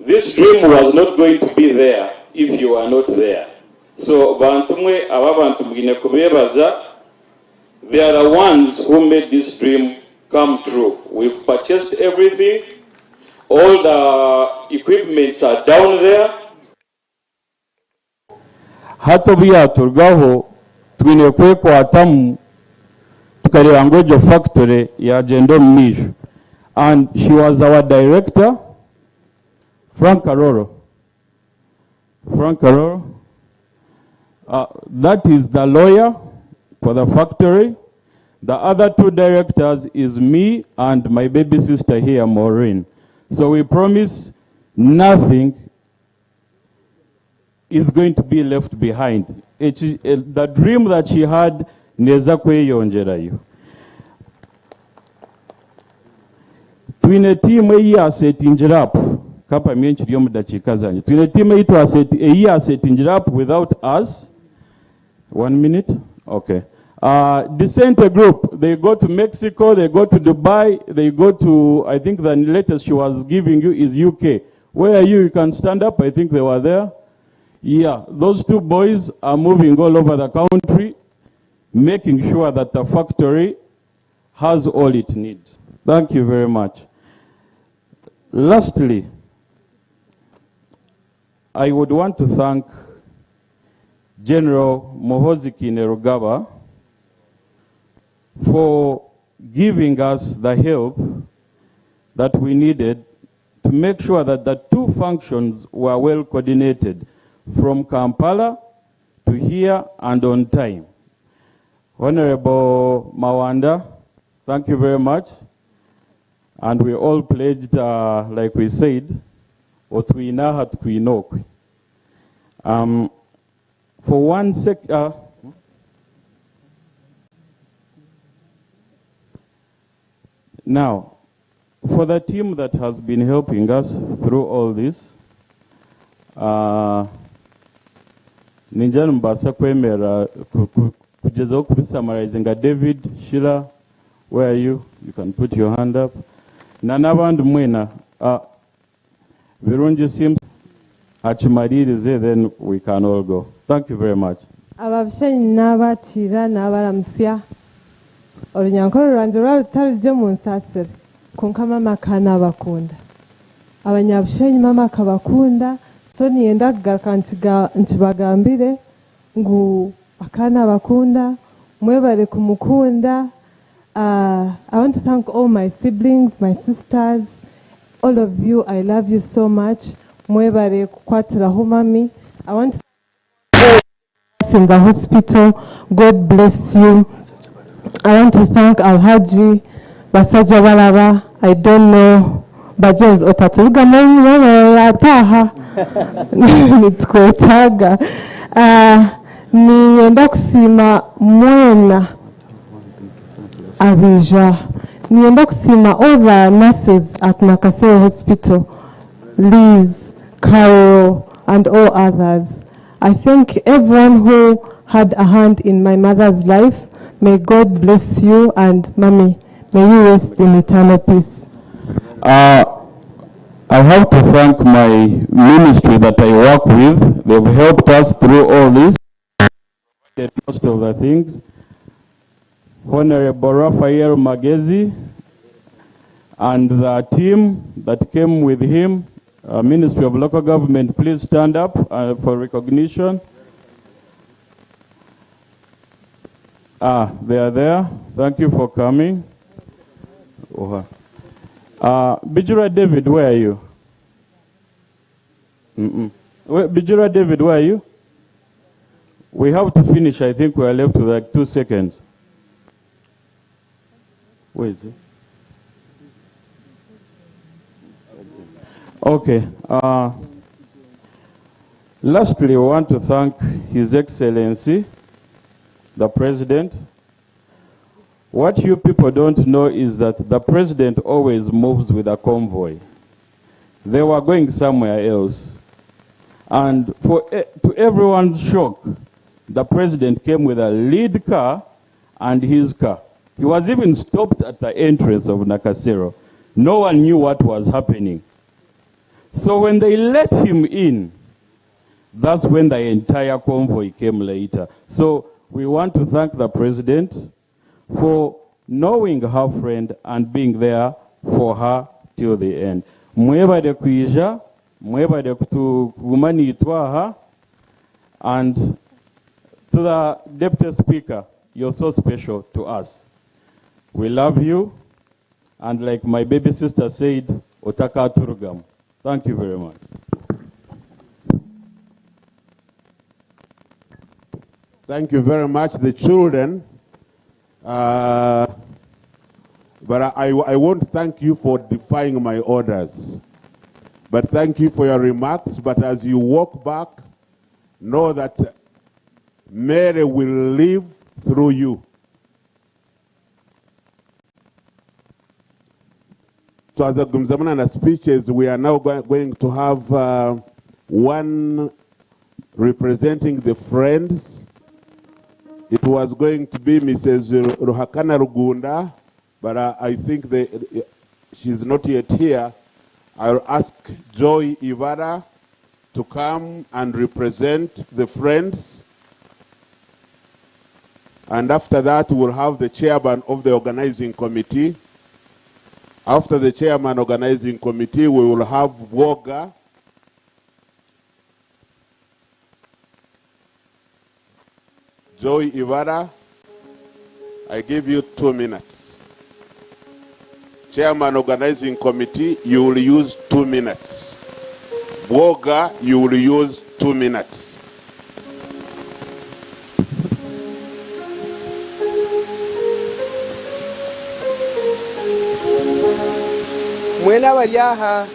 This dream was not going to be there if you are not there. So bantu mwe aba bantu mwine kubebaza. They are the ones who made this dream come true. We've purchased everything. All the equipments are down there. Hati obu yaaturugaho, twine kwekwatamu tukareeba ngu egyo factory yaagyenda omu maisho. And she was our director, Frank Karoro. Frank Karoro. That is the lawyer for the factory. The other two directors is me and my baby sister here, Maureen. So we promise nothing is going to be left behind. Eki, the dream that she had neeza kweyongyerayo. Twine tiimu ei yaasetingire up, kampamye nkiri omu dakiika zangye. Twine tiimu ei twaseti, ei yaasetingire up without us. One minute? Okay. Decente Group, they go to Mexico, they go to Dubai, they go to, I think the latest she was giving you is UK. Where are you? You can stand up. I think they were there. Yeah, those two boys are moving all over the country, making sure that the factory has all it needs. Thank you very much. Lastly, I would want to thank General Muhoozi Kainerugaba for giving us the help that we needed to make sure that the two functions were well coordinated from Kampala to here and on time. Honorable Mawanda, thank you very much. And we all pledged, like we said, Otwinaha tukwinokwe. For 1 sec, now, for the team that has been helping us through all this, ninja nimbaasa kwemera kugyezaho kubisummarizinga. David, Sheila, where are you? You can put your hand up. Na n'abandi mwena, Birungi Sims akimalirize, then we can all go. Thank you very much. Ababishenyi n'abakiira n'abaramusya orunyankore rwangye rwarutari mu nsasire konka mama akanabakunda abanyabushenyi mama akabakunda so niyenda kugaruka nkibagambire ngu akanabakunda mwebare kumukunda. I want to thank all my siblings, my sisters, all of you. I love you so much. Mwebare kukwatiraho mami. I want to in the hospital. God bless you. I want to thank Alhaji Basaja Balaba. I don't know Bajenzi otaturuga yataha nitwetaga. Niyenda kusiima mwena abija. Niyenda kusiima all the nurses at Nakasero Hospital, Liz, Carol, and all others. I thank everyone who had a hand in my mother's life. May God bless you, and Mommy, may you rest in eternal peace. I have to thank my ministry that I work with. They've helped us through all this, most of the things. Honorable Raphael Magezi and the team that came with him, Ministry of Local Government, please stand up for recognition. They are there. Thank you for coming. Bijura David, where are you? Bijura David, where are you? We have to finish. I think we are left with like 2 seconds. Where is it? Okay. Lastly, we want to thank His Excellency, the President. What you people don't know is that the President always moves with a convoy. They were going somewhere else. And to everyone's shock, the President came with a lead car and his car. He was even stopped at the entrance of Nakasero. No one knew what was happening. So when they let him in, that's when the entire convoy came later. So we want to thank the President for knowing her friend and being there for her till the end. Mwebale kuija, mwebale kutuguma nitwaha, and to the Deputy Speaker, you're so special to us. We love you, and like my baby sister said, Otaka Turugam. Thank you very much. Thank you very much, the children. But I won't thank you for defying my orders. But thank you for your remarks. But as you walk back, know that Mary will live through you. So as the Gumzamana speeches, we are now going to have one representing the friends. It was going to be Mrs. Ruhakana Rugunda, but I think she's not yet here. I'll ask Joy Ibarra to come and represent the friends. And after that, we'll have the chairman of the organizing committee. After the chairman organizing committee, we will have Woga. Joy Ibarra, I give you 2 minutes. Chairman organizing committee, you will use 2 minutes. Bwoga, you will use 2 minutes. Mwena abari aha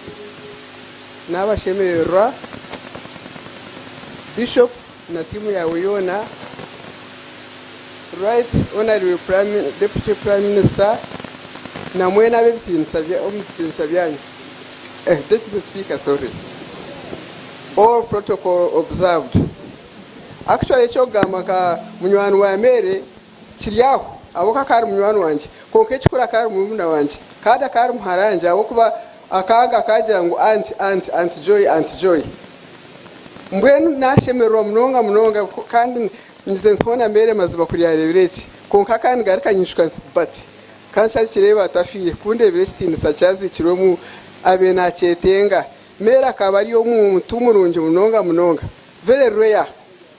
nabashemererwa Bishop na tiimu yaawe yoona, Right Honourable Deputy Prime Minister na mwena ab'ebitiinisa omu bitiinisa byanyu, Deputy Speaker sorry, all protocol observed. Actually eky'okugamba nka munywani wa Mary kiri aho ahabw'okuba akaba ari munywani wangye kwonka ekikuru akaba ari murumuna wangye kandi akaba ari muhara wangye ahabw'okuba akanga akagira ngu aunt aunt aunt Joy aunt Joy. Mbwenu nashemererwa munonga munonga kandi ngize nti hoona Mary mazima kuri yareebire eki kwonka kandi ngaruka nyijuka nti but ka nshakireeba atafiire ku ndeebire ekitiinisa kyaziikirwemu abe nakyetenga. Mary akaba ari omuntu murungi munonga munonga very rare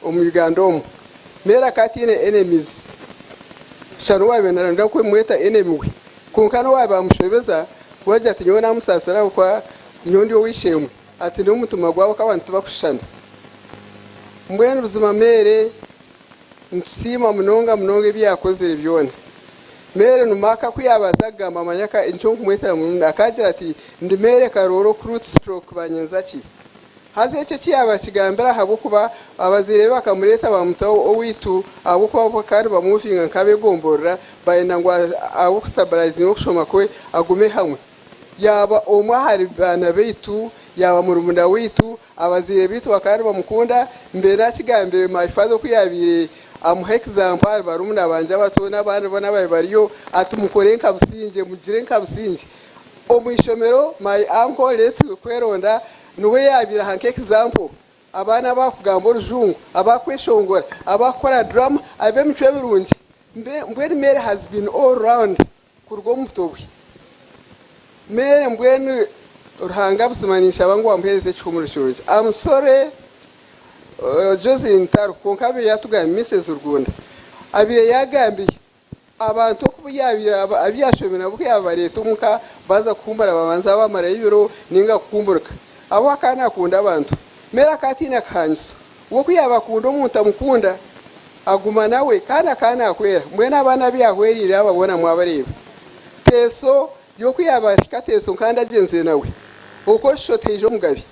omu Uganda omu. Mary akaba ataine enemies shana owaabaire naronda kumweta enemy we kwonka n'owaabaire amushobeza we agira ati nyowe namusaasira ahabw'okuba nyowe ndi ow'eishe-emwe. Ati n'omutima gwabo ku abantu tibakushushana. Mbwenu buzima Mary nitusiima munonga munonga ebi yakozire byona. Mary Numaka ku yaabaasa kugamba manya ka nikyo nkumwetera murumuna akaagira ati ndi Mary Karooro Crut stroke Banyenzaki. Haza ekyo eki yaaba akigambire ahabw'okuba abazaire be bakamureeta baamuta owaitu ahabw'okuba bo bakaba nibamuvinga nk'abegomborora bayenda ngu ahabw'okustabalayizinga okushoma kwe agume hamwe. Yaaba omwe ahari baana baitu, yaaba murumuna waitu, abazaire baitu bakaba nibamukunda. Mbe naakigambire my father oku yaabaire amuha example ahari barumuna bangye abato n'abandi boona abaabaire bariyo ati mukore nka Busingye, mugire nka Busingye. Omu ishomero my uncle late Kweronda niwe yaabaire aha nka example. Abaana abakugamba orujungu, abakweshongora, abakukora drama, ab'emicwe mirungi. Mbe mbwenu Mary has been all round. Kuruga omu buto bwe. Mary mbwenu Ruhanga buzima ninshaba ngu amuhereze ekihumuro kirungi. Am sorry Joseline tariho kwonka abaire yatugambire Mrs Rugunda abaire yagambiye abantu oku yabaire abu yashomire nabo ku yabareeta omuka baza kuhumbura babanza bamarayo ebiro ninga kukumburuka ahabw'okuba akaba nakunda abantu. Mary akaba ataine kahangiso we ku yaba akunda omuntu amukunda aguma nawe kandi akaba nahwera mbwenu abaana abu yahwereire aba boona mwabareeba. Teeso y'oku yaba ahika Teeso kandi agyenzire nawe okwo oshusha oti haija omugabe.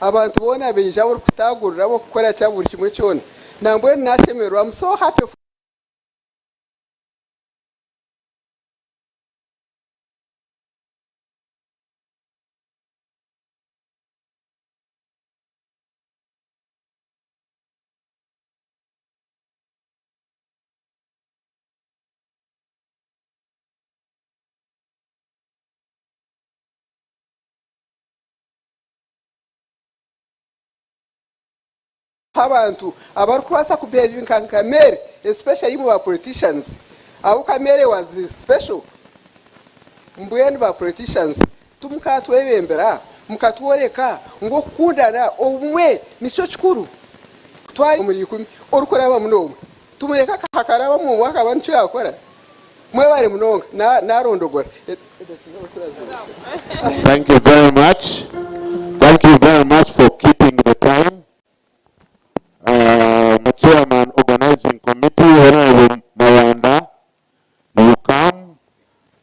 Abantu boona baija aborikutagurira abokukora ki buri kimwe kyona nambwenu nashemererwa am so happy for. Abantu abarikubaasa kubehavinga nka Mary especially imwe ba politicians ahabw'okuba Mary was special mbwenu ba politicians timukatwebembera mukatworeka ngu okukundana obumwe nikyo kikuru kutwara omuri ikumi orikurabamu n'omwe tumureke akarabamu omwe akaba nikyo yakora mwebare munonga narondogora. Thank you very much. Thank you very much for keeping the time. The chairman organizing committee, Honorable Mawanda, you come.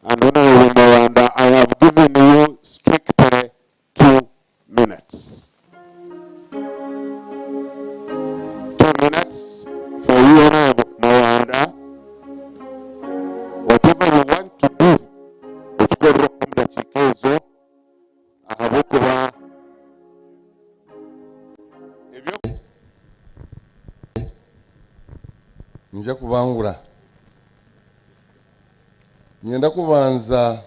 And Honorable Mawanda, I have given you strictly 2 minutes. 2 minutes for you, Honorable Mawanda. Whatever you want to do, okikorera omu dakiika ezo, ahabw'okuba Niinyija kubangura. Niinyenda kubanza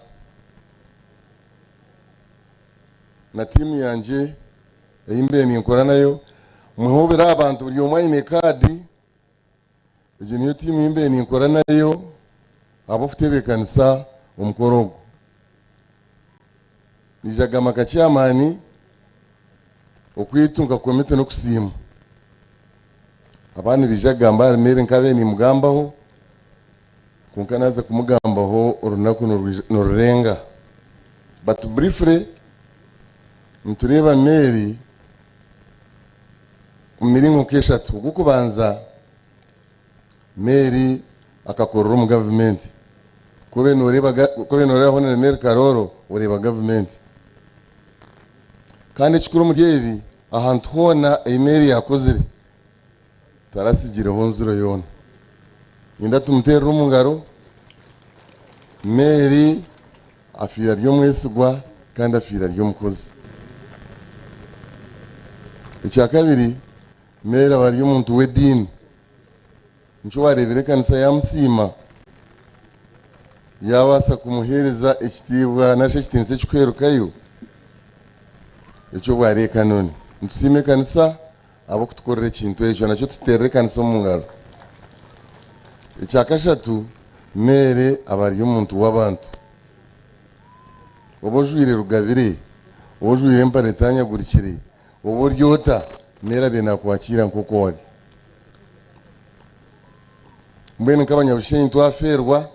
na tiimu yangye ei mbaire ninkora nayo. Muhobere abantu buri omwe aine kaadi. Egyo niyo tiimu ei mbaire ninkora nayo ahabw'okutebeekanisa omukoro ogu. Naija kugamba nka chairman okwaitu nka komite n'okusiima. Abandi nibaija kugamba ahari Mary nkabaire nimugambaho kwonka naaza kumugambaho orunaku nirurenga. But briefly nitureeba Mary omu miringo nk'eshatu. Ogw'okubanza Mary akakorera omu gavumenti. Ku obaire nooreeba ku obaire nooreeba Hon. Mary Karooro oreeba gavumenti. Kandi ekikuru omuri ebi, ahantu hoona ei Mary yaakozire, taratsigireho nziro yoona. Niinyenda tumuteerere omu ngaro. Mary afiire ari omwesigwa kandi afiire ari omukozi. Ekya kabiri, Mary aba ari omuntu w'ediini. Nikyo waareebire ekanisa yaamusiima, yaabaasa kumuheereza ekitiibwa nari shi ekitiinisa ekirikuheerukayo eky'obwa Reekanoni. Nitusiima ekanisa ahabw'okutukorera ekintu ekyo, nakyo tuteerere ekanisa omu ngaro. Ekya kashatu, Mary aba ari omuntu w'abantu. Oba ojwaire rugabire, oba ojwaire empare etanyagurikire, Oba ori ota, Mary abaire naakwakiira nk'oku ori. Mbwenu nk'abanyabushenyi twafeerwa,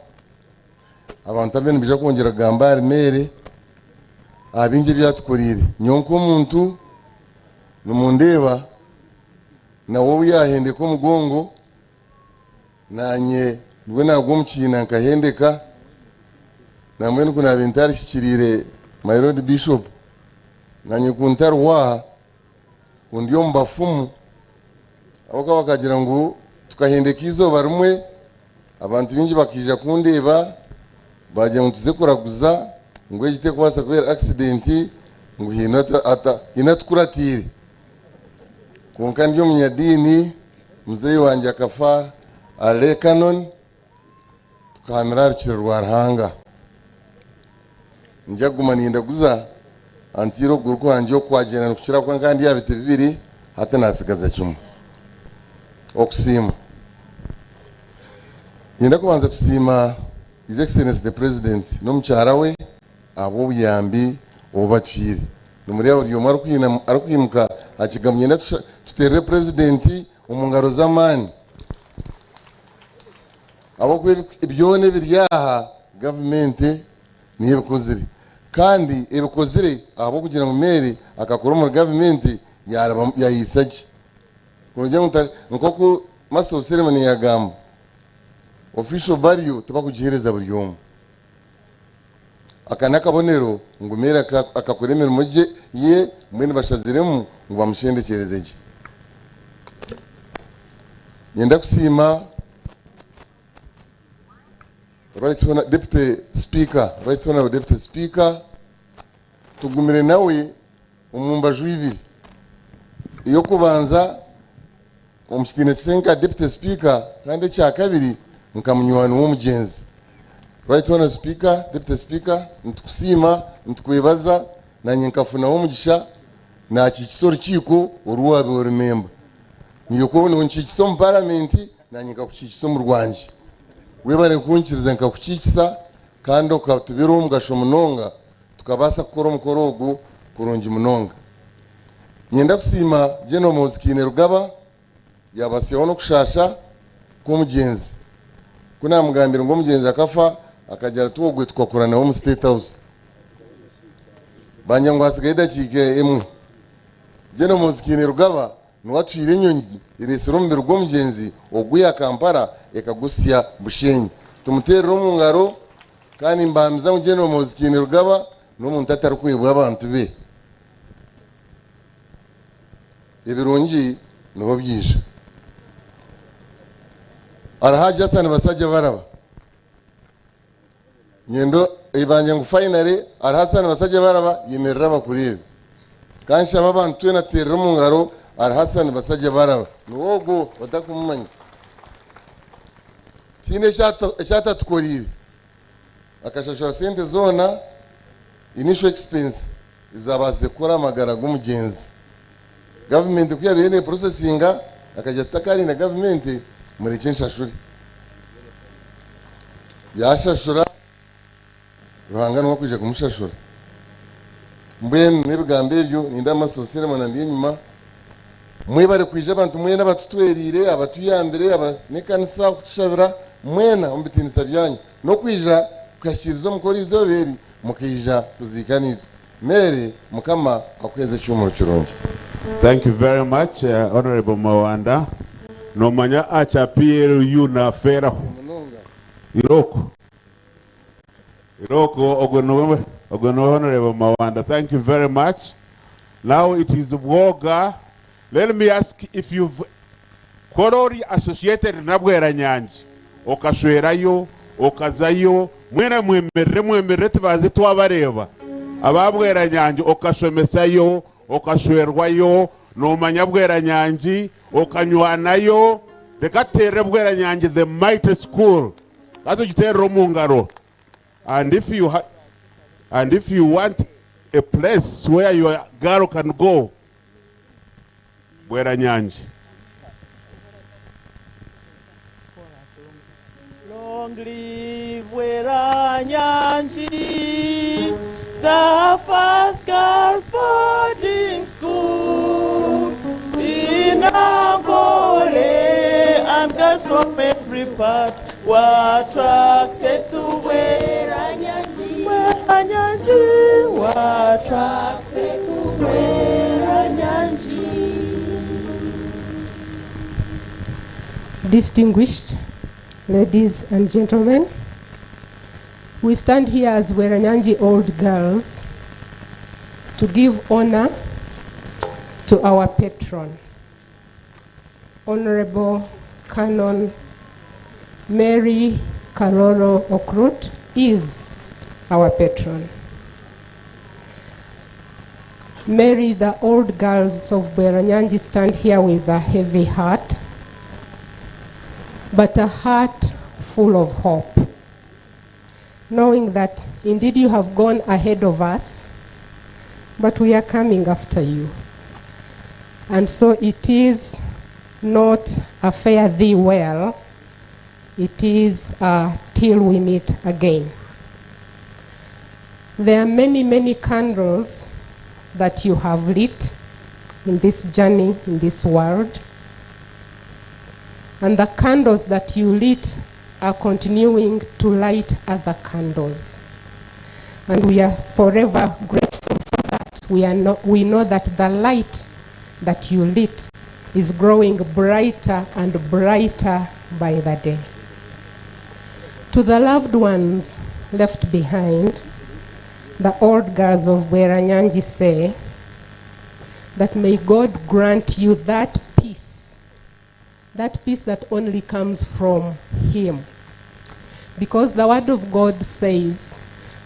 abantu ababaire nibaija kwongyera kugamba ahari Mary, aha bingi ebi atukoreire. Nyowe nk'omuntu, nimundeeba, nawe obu yaahendeka omugongo, naanye nibwo naagwa omu kiina nkahendeka, nambwenu ku naabaire ntarihikiriire my Lord Bishop, Nanye ku ntariho aha, ku ndi omu bafumu, ahabw'okuba bakagira ngu tukahendeka eizooba rimwe, abantu baingi bakaija kundeeba, baagira ngu tuze kuraguza, ngu egi terikubaasa kuba eri accident, ngu haine atukuratiire. Kwonka ndi omunyadiini, muzeeyi wangye akafa ahari Lake Canon, tukahamira aha rukiri rwa Ruhanga. Nija kuguma nindaguza antiire okuguru kwangye okwagyenda nikukira kuba nka ndi aha biti bibiri, hati naatsigaza kimwe. Okusiima. Niinyenda kubanza kusiima His Excellency the President n'omukyara we ahabw'obuyambi obu batuhaire. Nimureeba buri omwe arikwimuka aha kigambo niinyenda tuteerere Purezidenti omu ngaro z'amaani. Ahabw'okuba byona ebiri aha gavumenti niyo ebikozire. Kandi ebikozire ahabw'okugira ngu Mary akakora omuri gavumenti yahiisa gye. Ku noogira ngu nk'oku Master of Ceremony yagamba, official burial tibakugiheereza buri omwe. Aka n'akabonero ngu Mary akakora emirimo gye ye mbwenu bashaziremu ngu bamushendekyereze gye. Niinyenda kusiima Right Hon Deputy Speaker, Right Honourable Deputy Speaker, tugumire nawe omu mbaju ibiri. Ey'okubanza omu kitiinwa kye nka Deputy Speaker kandi ekyakabiri nka munywani w'omugyenzi. Right Honourable Speaker, Deputy Speaker, nitukusiima, nitukwebaza, nanye nkafunaho omugisha nakiikisa orukiiko oru waabaire ori memba. Naiwe ku nonkiikisa omu paramenti, nanye nkakukiikisa omu rwangye. Webare kunkiriza nkakukiikisa kandi okatubera ow'omugasho munonga tukabaasa kukora omukoro ogu kurungi munonga. Niinyenda kusiima General Muhoozi Kainerugaba yaabatsyaho n'okushaasha kw'omugyenzi. Ku naamugambire ngu omugyenzi akafa, akagira ati ogwe tukakura nawe omu State House. Bangira ngu hatsigayo edakiika emwe. General Muhoozi Kainerugaba niwe atwire enyonyi ereetsire omubiri gw'omugyenzi ogwiha Kampala ekagutsya Bushenyi. Tumuteerere omu ngaro kandi nimbahamiza ngu General Muhoozi Kainerugaba n'omuntu atarikwebwa abantu be. Ebirungi niho byaija. Alhaji Hassan Basajja Baraba. Nyenda eibanja ngu finally Alhassan Basajja Baraba yemerera bakureebe. Ka nshabe abantu twena tuteerere omu ngaro Alhassan Basajja Baraba. Niwe ogwo batakumumanya. Tihaine eki atatukoreire. Akashashura sente zoona, initial expense, ezaabaasize kukora aha magara g'omugyenzi. Gavumenti ku yaabaire neepurosesinga, akagira ati takarinda gavumenti, murekye nshashure. Yaashashura. Ruhanga niwe akwija kumushashura. Mbwenu n'ebigambo ebyo nindeeba Master of Ceremony andi enyima. Mwebare kwija abantu mwena abatutwereire, abatuyambire, aba n'ekanisa okutushabira mwena omu bitiinisa byanyu n'okwija kukahikiiriza omukoro eizooba eri mukaija kuziika naitwe. Mary Mukama akuheeze ekihuumuro kirungi. Thank you very much Honourable Mawanda. Nomanya aha kya PLU nafeeraho. Irooko. Irooko ogwo niwe ogwo niwe Honourable Mawanda. Thank you very much. Now it is Bwoga. Let me ask if you've ku ori associated na Bweranyangi okashwerayo okazayo mwena mwemerere mwemerere tubanze twabareeba aba Bweranyangi okashomesayo okashwerwayo nomanya Bweranyangi okanywanayo reka tuteerere Bweranyangi the mighty school ka tugiteerere omu ngaro and if you ha and if you want a place where your girl can go Bweranyangi. Long live Bweranyangi, the first girls boarding school in Ankole, and girls from every part were attracted to Bweranyangi. Bweranyangi were attracted to Bweranyangi. Distinguished ladies and gentlemen, we stand here as Bweranyangi Old Girls to give honor to our patron, Honorable Canon Mary Karoro Okrut is our patron. Mary, the old girls of Bweranyangi stand here with a heavy heart, but a heart full of hope, knowing that indeed you have gone ahead of us, but we are coming after you. And so it is not a fare thee well, it is till we meet again. There are many, many candles that you have lit in this journey, in this world. And the candles that you lit are continuing to light other candles. And we are forever grateful for that. We, are not, we know that the light that you lit is growing brighter and brighter by the day. To the loved ones left behind, the old girls of Bweranyangi say that may God grant you that peace that peace that only comes from Him. Because the Word of God says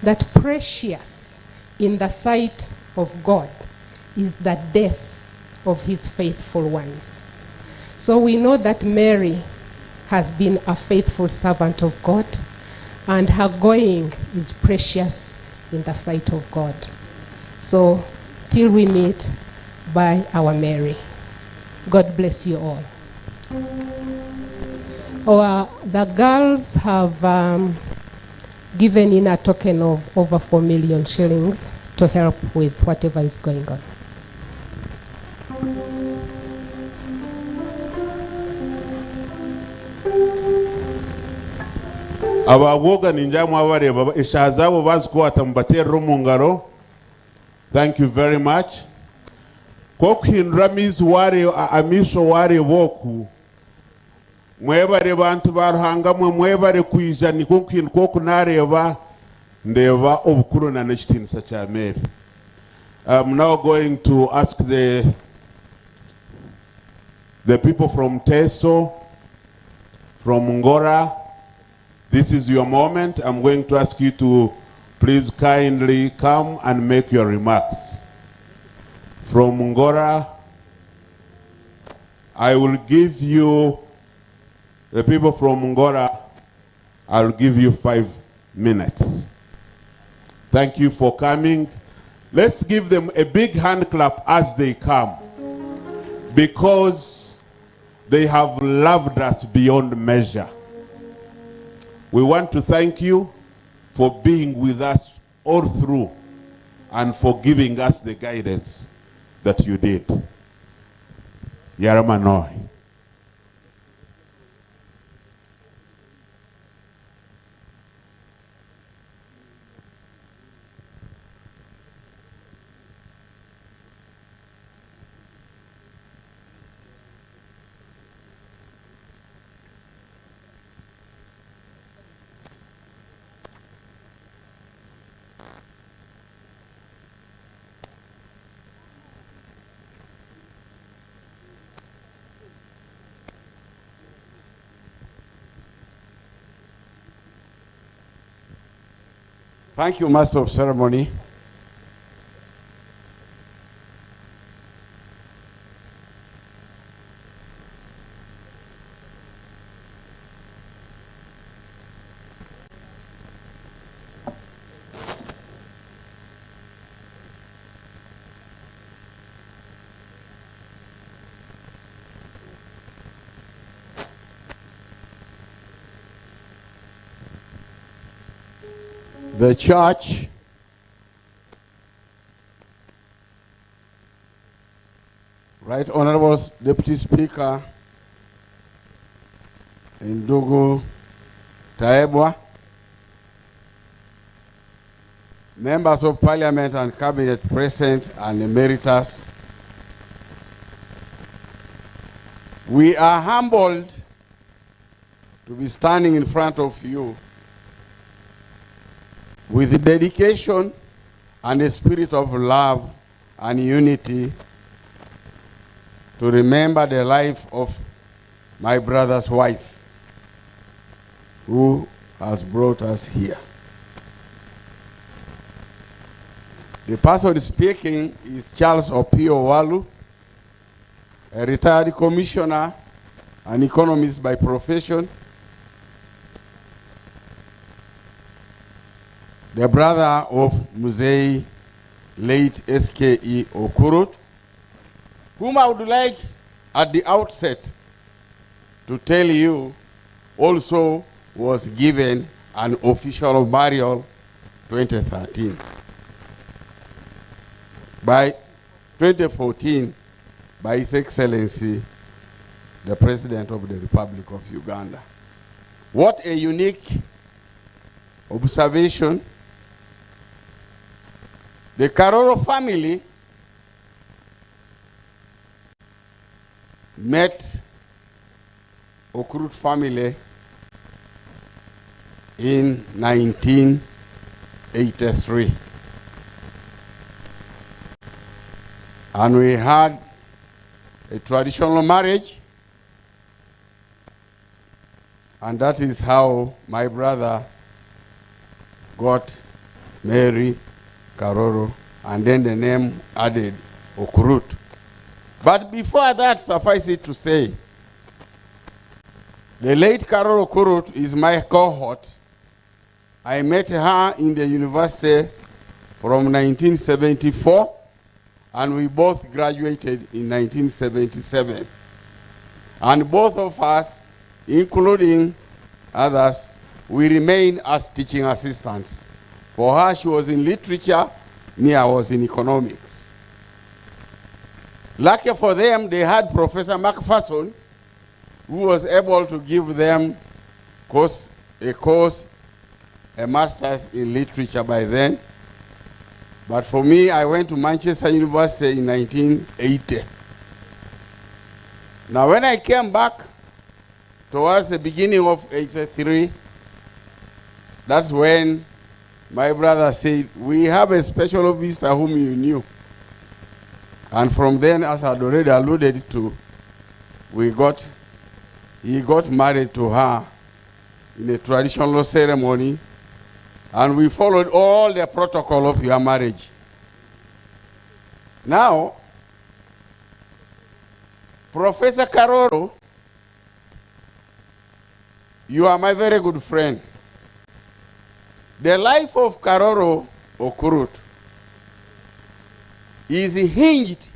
that precious in the sight of God is the death of His faithful ones. So we know that Mary has been a faithful servant of God, and her going is precious in the sight of God. So, till we meet, by our Mary. God bless you all. Our, the girls have given in a token of over 4 million shillings to help with whatever is going on. Ababwoga ninjya mwabareba eshaaha zaabo bazikwata mubaterera omu ngaro. Thank you very much. Kokuhindura amaizi ware amaisho wareeba oku mwebare bantu ba Ruhanga mwe mwebare kwija nikwo nkuhinduka oku nareeba ndeeba obukuru na n'ekitiinisa kya Mary. I'm now going to ask the people from Teso, from Ngora, this is your moment. I'm going to ask you to please kindly come and make your remarks. From Ngora, I will give you, the people from Ngora, I'll give you 5 minutes. Thank you for coming. Let's give them a big hand clap as they come, because they have loved us beyond measure. We want to thank you for being with us all through and for giving us the guidance that you did. Yaramanoi. Thank you, Master of Ceremony. The church Right Honorable Deputy Speaker Ndugu Tayebwa, members of Parliament and Cabinet present and emeritus, we are humbled to be standing in front of you with dedication and a spirit of love and unity to remember the life of my brother's wife, who has brought us here. The person speaking is Charles Opio Walu, a retired commissioner and economist by profession, the brother of Muzei, late SKE Okurut, whom I would like at the outset to tell you also was given an official burial 2013. By 2014, by His Excellency, the President of the Republic of Uganda. What a unique observation. The Karoro family met Okurut family in 1983. And we had a traditional marriage, and that is how my brother got Mary Karoro, and then the name added Okurut. But before that, suffice it to say, the late Karoro Okurut is my cohort. I met her in the university from 1974, and we both graduated in 1977. And both of us, including others, we remain as teaching assistants. For her, she was in literature, me, I was in economics. Lucky for them, they had Professor MacPherson, who was able to give them a master's in literature by then. But for me, I went to Manchester University in 1980. Now, when I came back towards the beginning of 83, that's when my brother said, we have a special officer whom you knew. And from then, as I had already alluded to, he got married to her in a traditional ceremony, and we followed all the protocol of your marriage. Now, Professor Karoro, you are my very good friend. The life of Karoro Okurut is hinged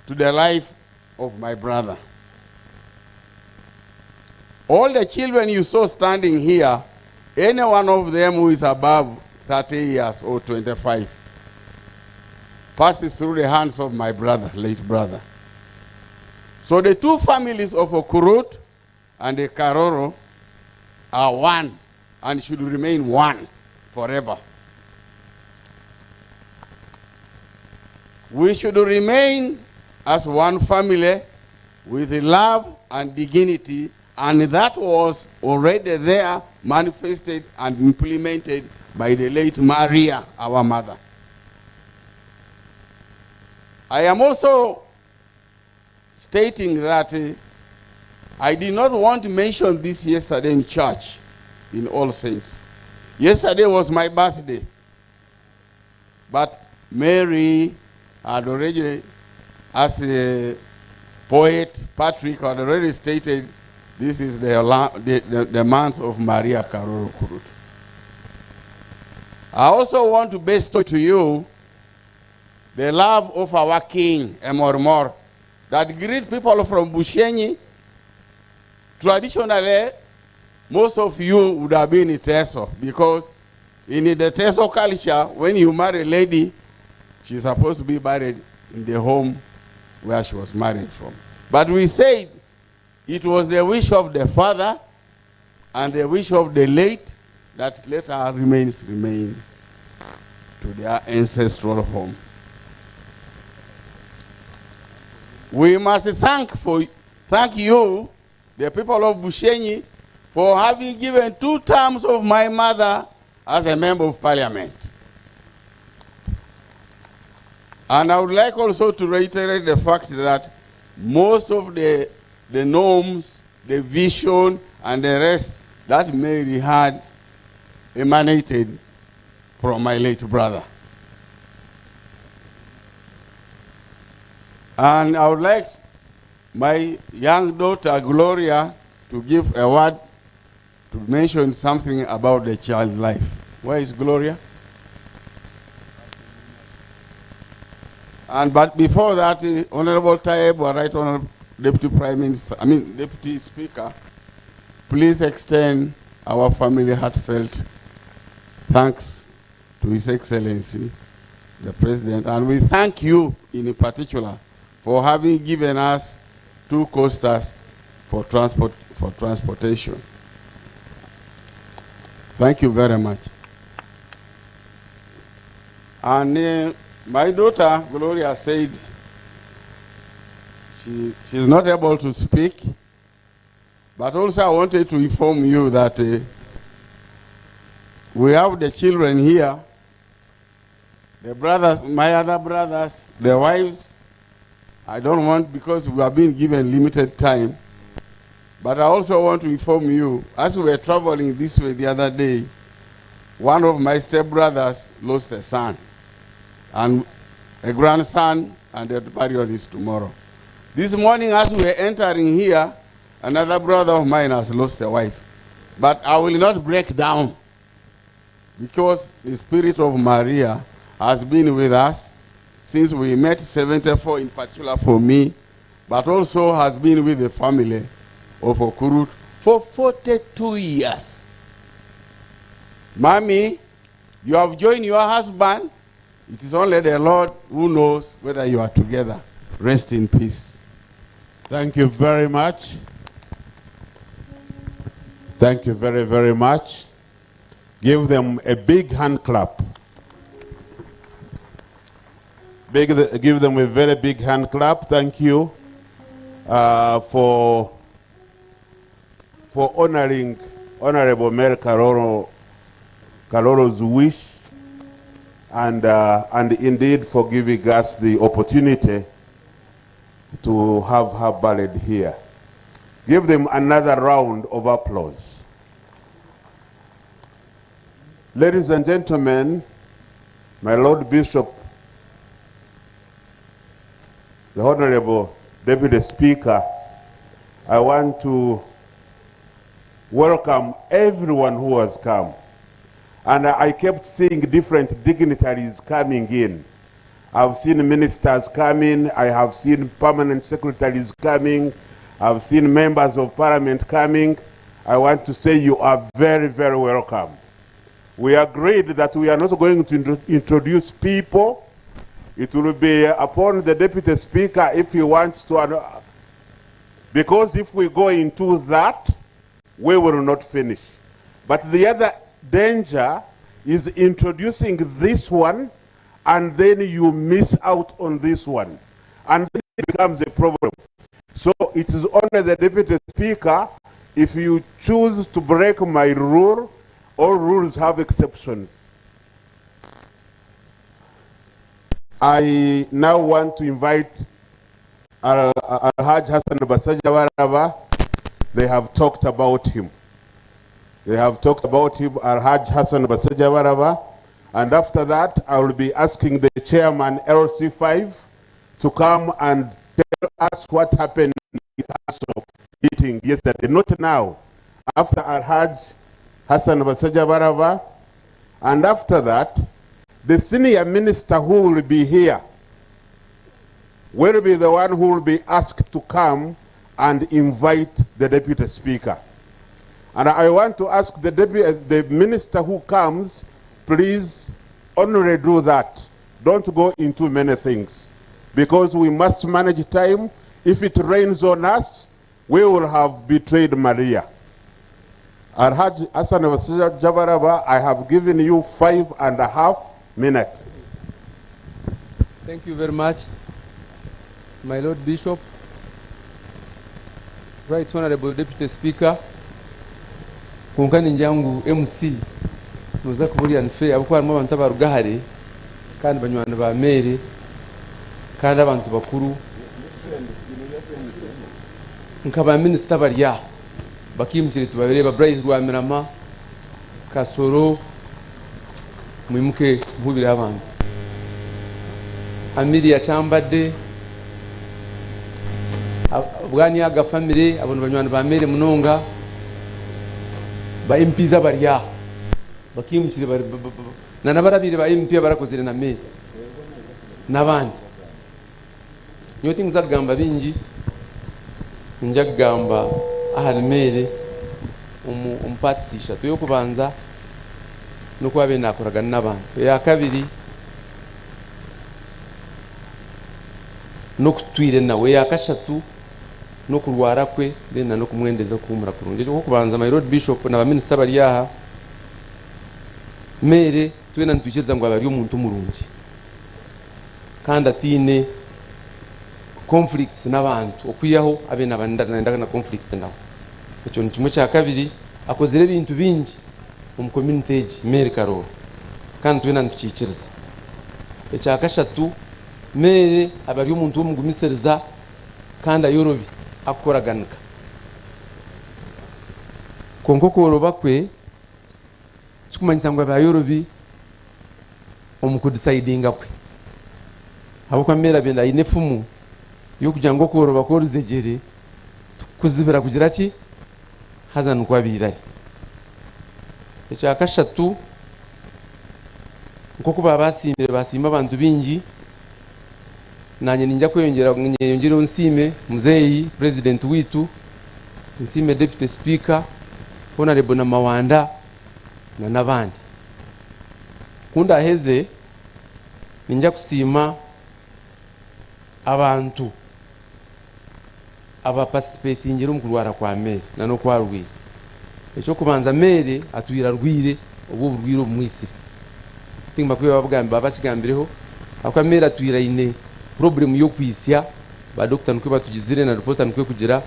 to the life of my brother. All the children you saw standing here, any one of them who is above 30 years or 25, passes through the hands of my brother, late brother. So the two families of Okurut and the Karoro are one and should remain one forever. We should remain as one family with love and dignity, and that was already there, manifested and implemented by the late Maria, our mother. I am also stating that I did not want to mention this yesterday in church, in All Saints. Yesterday was my birthday. But Mary had already, as a poet, Patrick had already stated, this is the month of Maria Karoro Okurut. I also want to bestow to you the love of our king, Emorimor, that great people from Bushenyi. Traditionally, most of you would have been in Teso, because in the Teso culture, when you marry a lady, she's supposed to be buried in the home where she was married from. But we said it was the wish of the father and the wish of the late that let our remains remain to their ancestral home. We must thank you, the people of Bushenyi, for having given 2 terms of my mother as a member of parliament. And I would like also to reiterate the fact that most of the norms, the vision, and the rest that Mary had emanated from my late brother. And I would like my young daughter, Gloria, to give a word to mention something about the child life. Where is Gloria? But before that, Honorable Tayebwa, Right Honorable Deputy Prime Minister, I mean Deputy Speaker, please extend our family heartfelt thanks to His Excellency, the President, and we thank you in particular for having given us 2 coasters for transportation. Thank you very much. And my daughter, Gloria, said she's not able to speak, but also I wanted to inform you that we have the children here, the brothers, my other brothers, the wives. I don't want, because we have been given limited time, but I also want to inform you, as we were traveling this way the other day, one of my stepbrothers lost a son, and a grandson, and the burial is tomorrow. This morning, as we were entering here, another brother of mine has lost a wife. But I will not break down, because the spirit of Maria has been with us since we met 74, in particular for me, but also has been with the family of Okurut for 42 years. Mommy, you have joined your husband. It is only the Lord who knows whether you are together. Rest in peace. Thank you very much. Thank you very, very much. Give them a big hand clap. Give them a very big hand clap. Thank you for honoring Honorable Mary Karoro's wish, and indeed for giving us the opportunity to have her buried here. Give them another round of applause. Ladies and gentlemen, my Lord Bishop, the Honorable Deputy Speaker, I want to welcome everyone who has come. And I kept seeing different dignitaries coming in. I've seen ministers coming, I have seen permanent secretaries coming, I've seen members of parliament coming. I want to say you are very, very welcome. We agreed that we are not going to introduce people. It will be upon the deputy speaker if he wants to. Because if we go into that, we will not finish. But the other danger is introducing this one and then you miss out on this one. And then it becomes a problem. So it is only the deputy speaker, if you choose to break my rule, all rules have exceptions. I now want to invite Al-Hajj Hassan Basajjabalaba. They have talked about him. They have talked about him, Al-Hajj Hassan Basajjabalaba. And after that, I will be asking the chairman, LC5, to come and tell us what happened in the council meeting yesterday. Not now. After Al-Hajj Hassan Basajjabalaba. And after that, the senior minister who will be here will be the one who will be asked to come and invite the deputy speaker. And I want to ask the minister who comes, please only do that. Don't go into many things, because we must manage time. If it rains on us, we will have betrayed Maria. Al-Hajj Hassan Basajjabalaba, I have given you 5.5 minutes. Thank you very much, my Lord Bishop, Right Honorable Deputy Speaker, konka ningira ngu MC noza kuburya nife abakuba harimu abantu abaruga hare kandi banywani ba Mary kandi abantu bakuru nka ba minisita bari aha bakimukire tubareeba Bright Rwamirama Kasoro mwimuke muhubire abantu Amelia Kyambadde Bwanyaga family abo banywani ba Mary munonga ba MPs abari aha bakimukire bari na nabarabire ba MP barakozire na Mary n'abandi nyowe tinguza kugamba bingi ninja kugamba ahari Mary omu parts ishatu. Ey'okubanza n'oku abe nakoragana n'abantu, eya kabiri n'okutwire nawe, eya kashatu n'okurwara kwe then na n'okumwendeza kuhumura kurungi. Ekyokubanza my Lord Bishop na baminisita bari aha, Mary twena nitwikiriza ngu aba ari omuntu murungi kandi atiine conflicts n'abantu, okwihaho abe nabanda na conflict nabo. Ekyo ni kimwe. Kya kabiri, akozire ebintu bingi omu community egi Mary Karooro kandi twena nitukiikiriza. Ekya kashatu, Mary aba ari omuntu w'omugumisiriza kandi ayorobi akukoraganika, konka okworoba kwe kikumanyisa ngu aba ayorobi omu kudecidinga kwe, ahabw'okuba Mary abe aine efumu y'okugira ngu okworoba kw'oruzegyere kuzibira kugira ki haza nikwo abaire ari. Ekya kashatu, nk'oku baba basiimire basiima abantu bingi, nanye ninja kweyongera nyeyongereho nsiime muzeeyi president witu, nsiime deputy speaker honorable na Mawanda na n'abandi. Kundaheze ninja kusiima abantu abaparticipatingire omu kurwara kwa Mary na n'okwarwire. Ekyokubanza, Mary atwire arwire obu oburwire obumwisire tingamba kwe babagamba bakigambireho, ahakuba Mary atwire aine problem y'okwisya, ba doctor nikwe batugizire na report nikwe kugira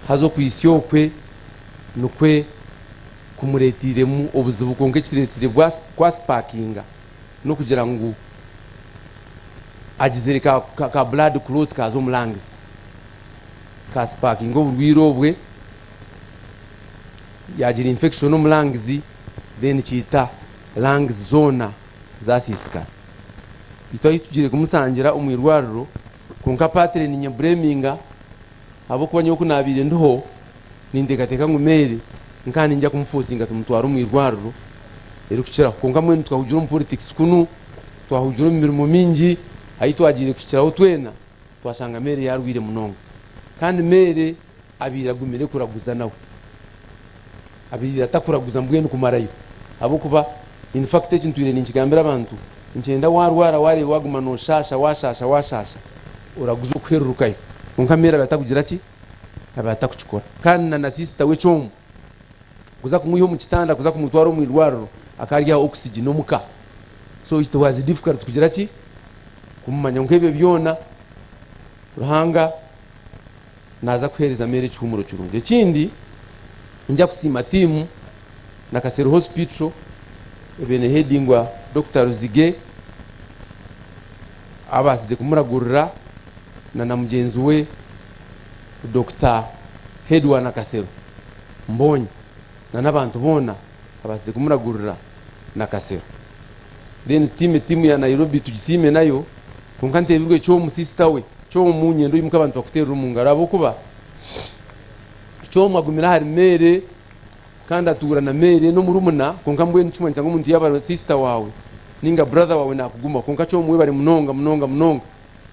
haza okwisya okwe nikwe kumuretiremu obuzibu, konka ekiresire kwasparkinga n'okugira ngu agizire ka blood clot kaza omu lungs kasparkinga oburwire obwe, yagira infection omu lungs, then kiita lungs zoona zasiisikara. Itwe ahi tugire kumusangira omu irwariro, konka patire ninye blaminga ahabw'okuba nyowe oku nabiire ndiho ninteekateeka ngu Mary nka ninja kumuforcinga tumutware omu irwariro. erikukiraho. Kwonka mbwenu twahugira omu politics kunu, twahugira omu mirimo mingi, ahi twagiire kuhikiraho twena twashanga Mary yarwaire munonga. Kandi Mary abaire agumire kuraguza nawe. Abaire atakuraguza mbwenu kumarayo ahabw'okuba in fact eki ntwire ninkigambira abantu, Nikyenda warwara wareeba waguma noshasha washasha washasha oraguza okuherurukayo kwonka Mary abe atakugira ki abe atakukikora kandi na na sister we Kyomu kuza kumwiha omu kitanda kuza kumutwara omu irwariro akaba ari aha oxygen omuka so it was difficult kugira ki kumumanya kwonka ebyo byona Ruhanga naza kuhereza Mary ekihumuro kirungi. Ekindi ningya kusiima tiimu Nakasero Hospital ebaire nehedingwa Dokita Ruzige abaasize kumuragurira na na mugyenzi we Dokita Head wa Nakasero Mbonye na n'abantu boona abaasize kumuragurira Nakasero. Then tutiime tiimu ya Nairobi tugisiime nayo kwonka nteebirwe Kyomu sister we Kyomu nyenda oimuke abantu bakuteerere omu ngaro ahabw'okuba Kyomu agumire ahari Mary Kandi atuura na Mary n'omurumuna kwonka mbwenu kimanyisa ngu omuntu yaaba ari sister waawe ninga brother waawe nakuguma kwonka kyomu webare munonga munonga munonga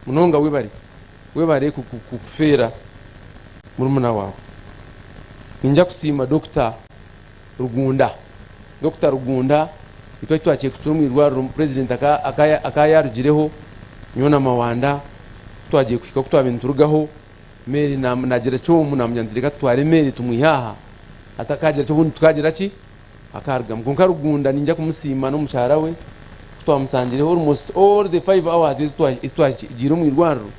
munonga webare webare kufeera murumuna waawe. Ninja kusiima Dokita Rugunda Dokita Rugunda itwe ahi twakiire kucura omu irwariro president akaba yarugireho nyowe na Mawanda kutwagiye kuhika kutwabaire niturugaho Mary nagira kyomu namugira nti reka tutware Mary tumwihe aha atakagira ki obundi tukagira ki akarugamu kwonka Rugunda ninjya kumusiima n'omukyara we ku twamusangireho almost all the 5 hours ezi twagiire omu irwariro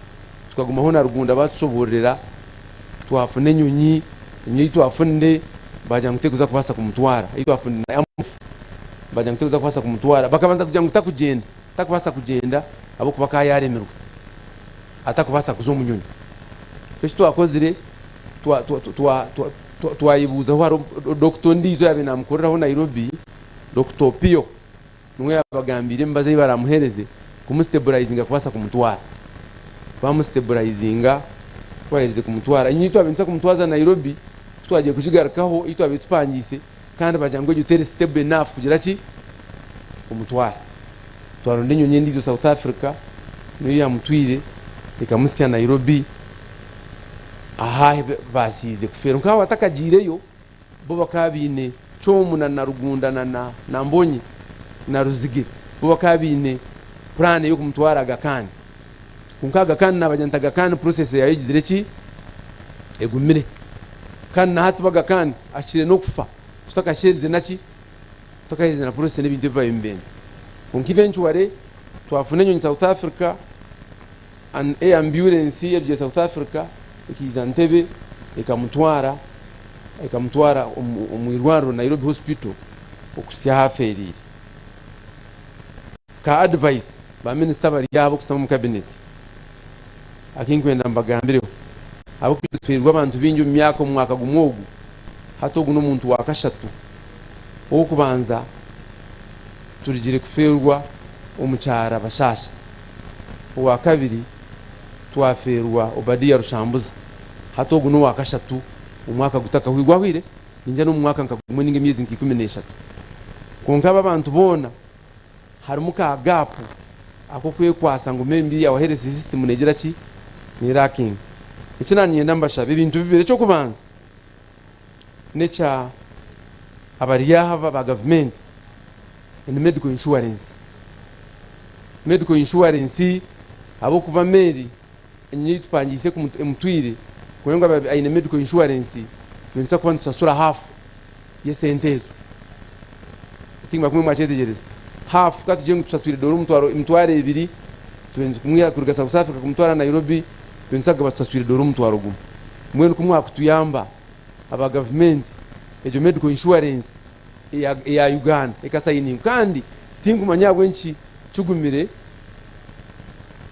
tukagumaho na Rugunda batushoboororera twafuna enyonyi enyonyi ei twafunire bagira ngu terikuza kubaasa kumutwara ei twafunire na Amf bagira ngu terikuza kubaasa kumutwara bakabanza kugira ngu takugyenda takubaasa kugyenda ahabw'okuba akaba yaremirwe. Atakubaasa kuza omu nyonyi. So eki twakozire, twayebuuzaho hariho dokita ondiijo oyaabaire naamukoreraho Nairobi, Dokita Opio, niwe yaabagambiire emibazi ei baraamuheereze kumusiteburayizinga kubaasa kumutwara. Baamusiteburayizinga, ku baaherize kumutwara, enyonyi ei twabaire nituza kumutwaza Nairobi, ku twagiire kugigarukaho ei twabaire tupangiise, kandi baagira ngu egyo teri stable enough kugira ki? Kumutwara. Twaronda enyonyi endiijo South Africa niyo yamutwire ekamuhitsya Nairobi ahu abaasiize kufeera. Kwonka aho atakagiireyo bo bakaba baine Kyomu na Rugunda na Mbonye na Ruzige bo bakaba baine puraani ey'okumutwara Aga Khan. Kwonka Aga Khan naabagira nti Aga Khan process yaayo egizire ki? Egumire. Kandi na hati bo Aga Khan ahikire n'okufa tutakasheerize naki? Tukaherize na process n'ebintu ebi babaire nibenda. Kwonka eventually twafuna enyonyi South Africa an air ambulance erugire South Africa ekaija Ntebe ekamutwara ekamutwara omu irwariro Nairobi Hospital okuhitsya ahu afeereire. Ka advice ba minisita abari aha abokushutama omu cabinet akinkwenda mbagambireho ahabw'okuba tufeerirwe abantu baingi omu myaka omu mwaka gumwe ogu hati ogu n'omuntu wa kashatu. Ow'okubanza, turugire kufeerwa omukyara Bashasha. Owa kabiri, twafeerwa Obadia Rushambuza. Hati ogu n'owa kashatu omwaka gutakahwire. Gwahwire? Ningira n'omu mwaka nka gumwe ninga emyezi nka 13. Kwonka aba abantu boona harimu ka gaapu ak'okwekwasa ngu maybe our health system negira ki? Nerakinga. Eki naaniinyenda mbashabe ebintu bibiri. Eky'okubanza, n'ekya abari aha ba gavumenti ni medical insurance. Medical insurance ahabw'okuba Mary enyonyi ei tupangiise emutwire kwonka ngu abe aine medical insurance nitubaasa kuba nitusasura half y'esente ezo. Tinkumanya ku mwakyetegyereza. Half ka tugire ngu tusaswire doora omutwaro emitwaro ebiri turenze kumwiha kuruga South Africa kumutwara Nairobi nitubaasa kugaba tusaswire doora omutwaro gumwe. Mbwenu ku mwakutuyamba aba gavumenti egyo medical insurance eya Uganda ekasayiningwa kandi tinkumanya ahabw'enki kigumire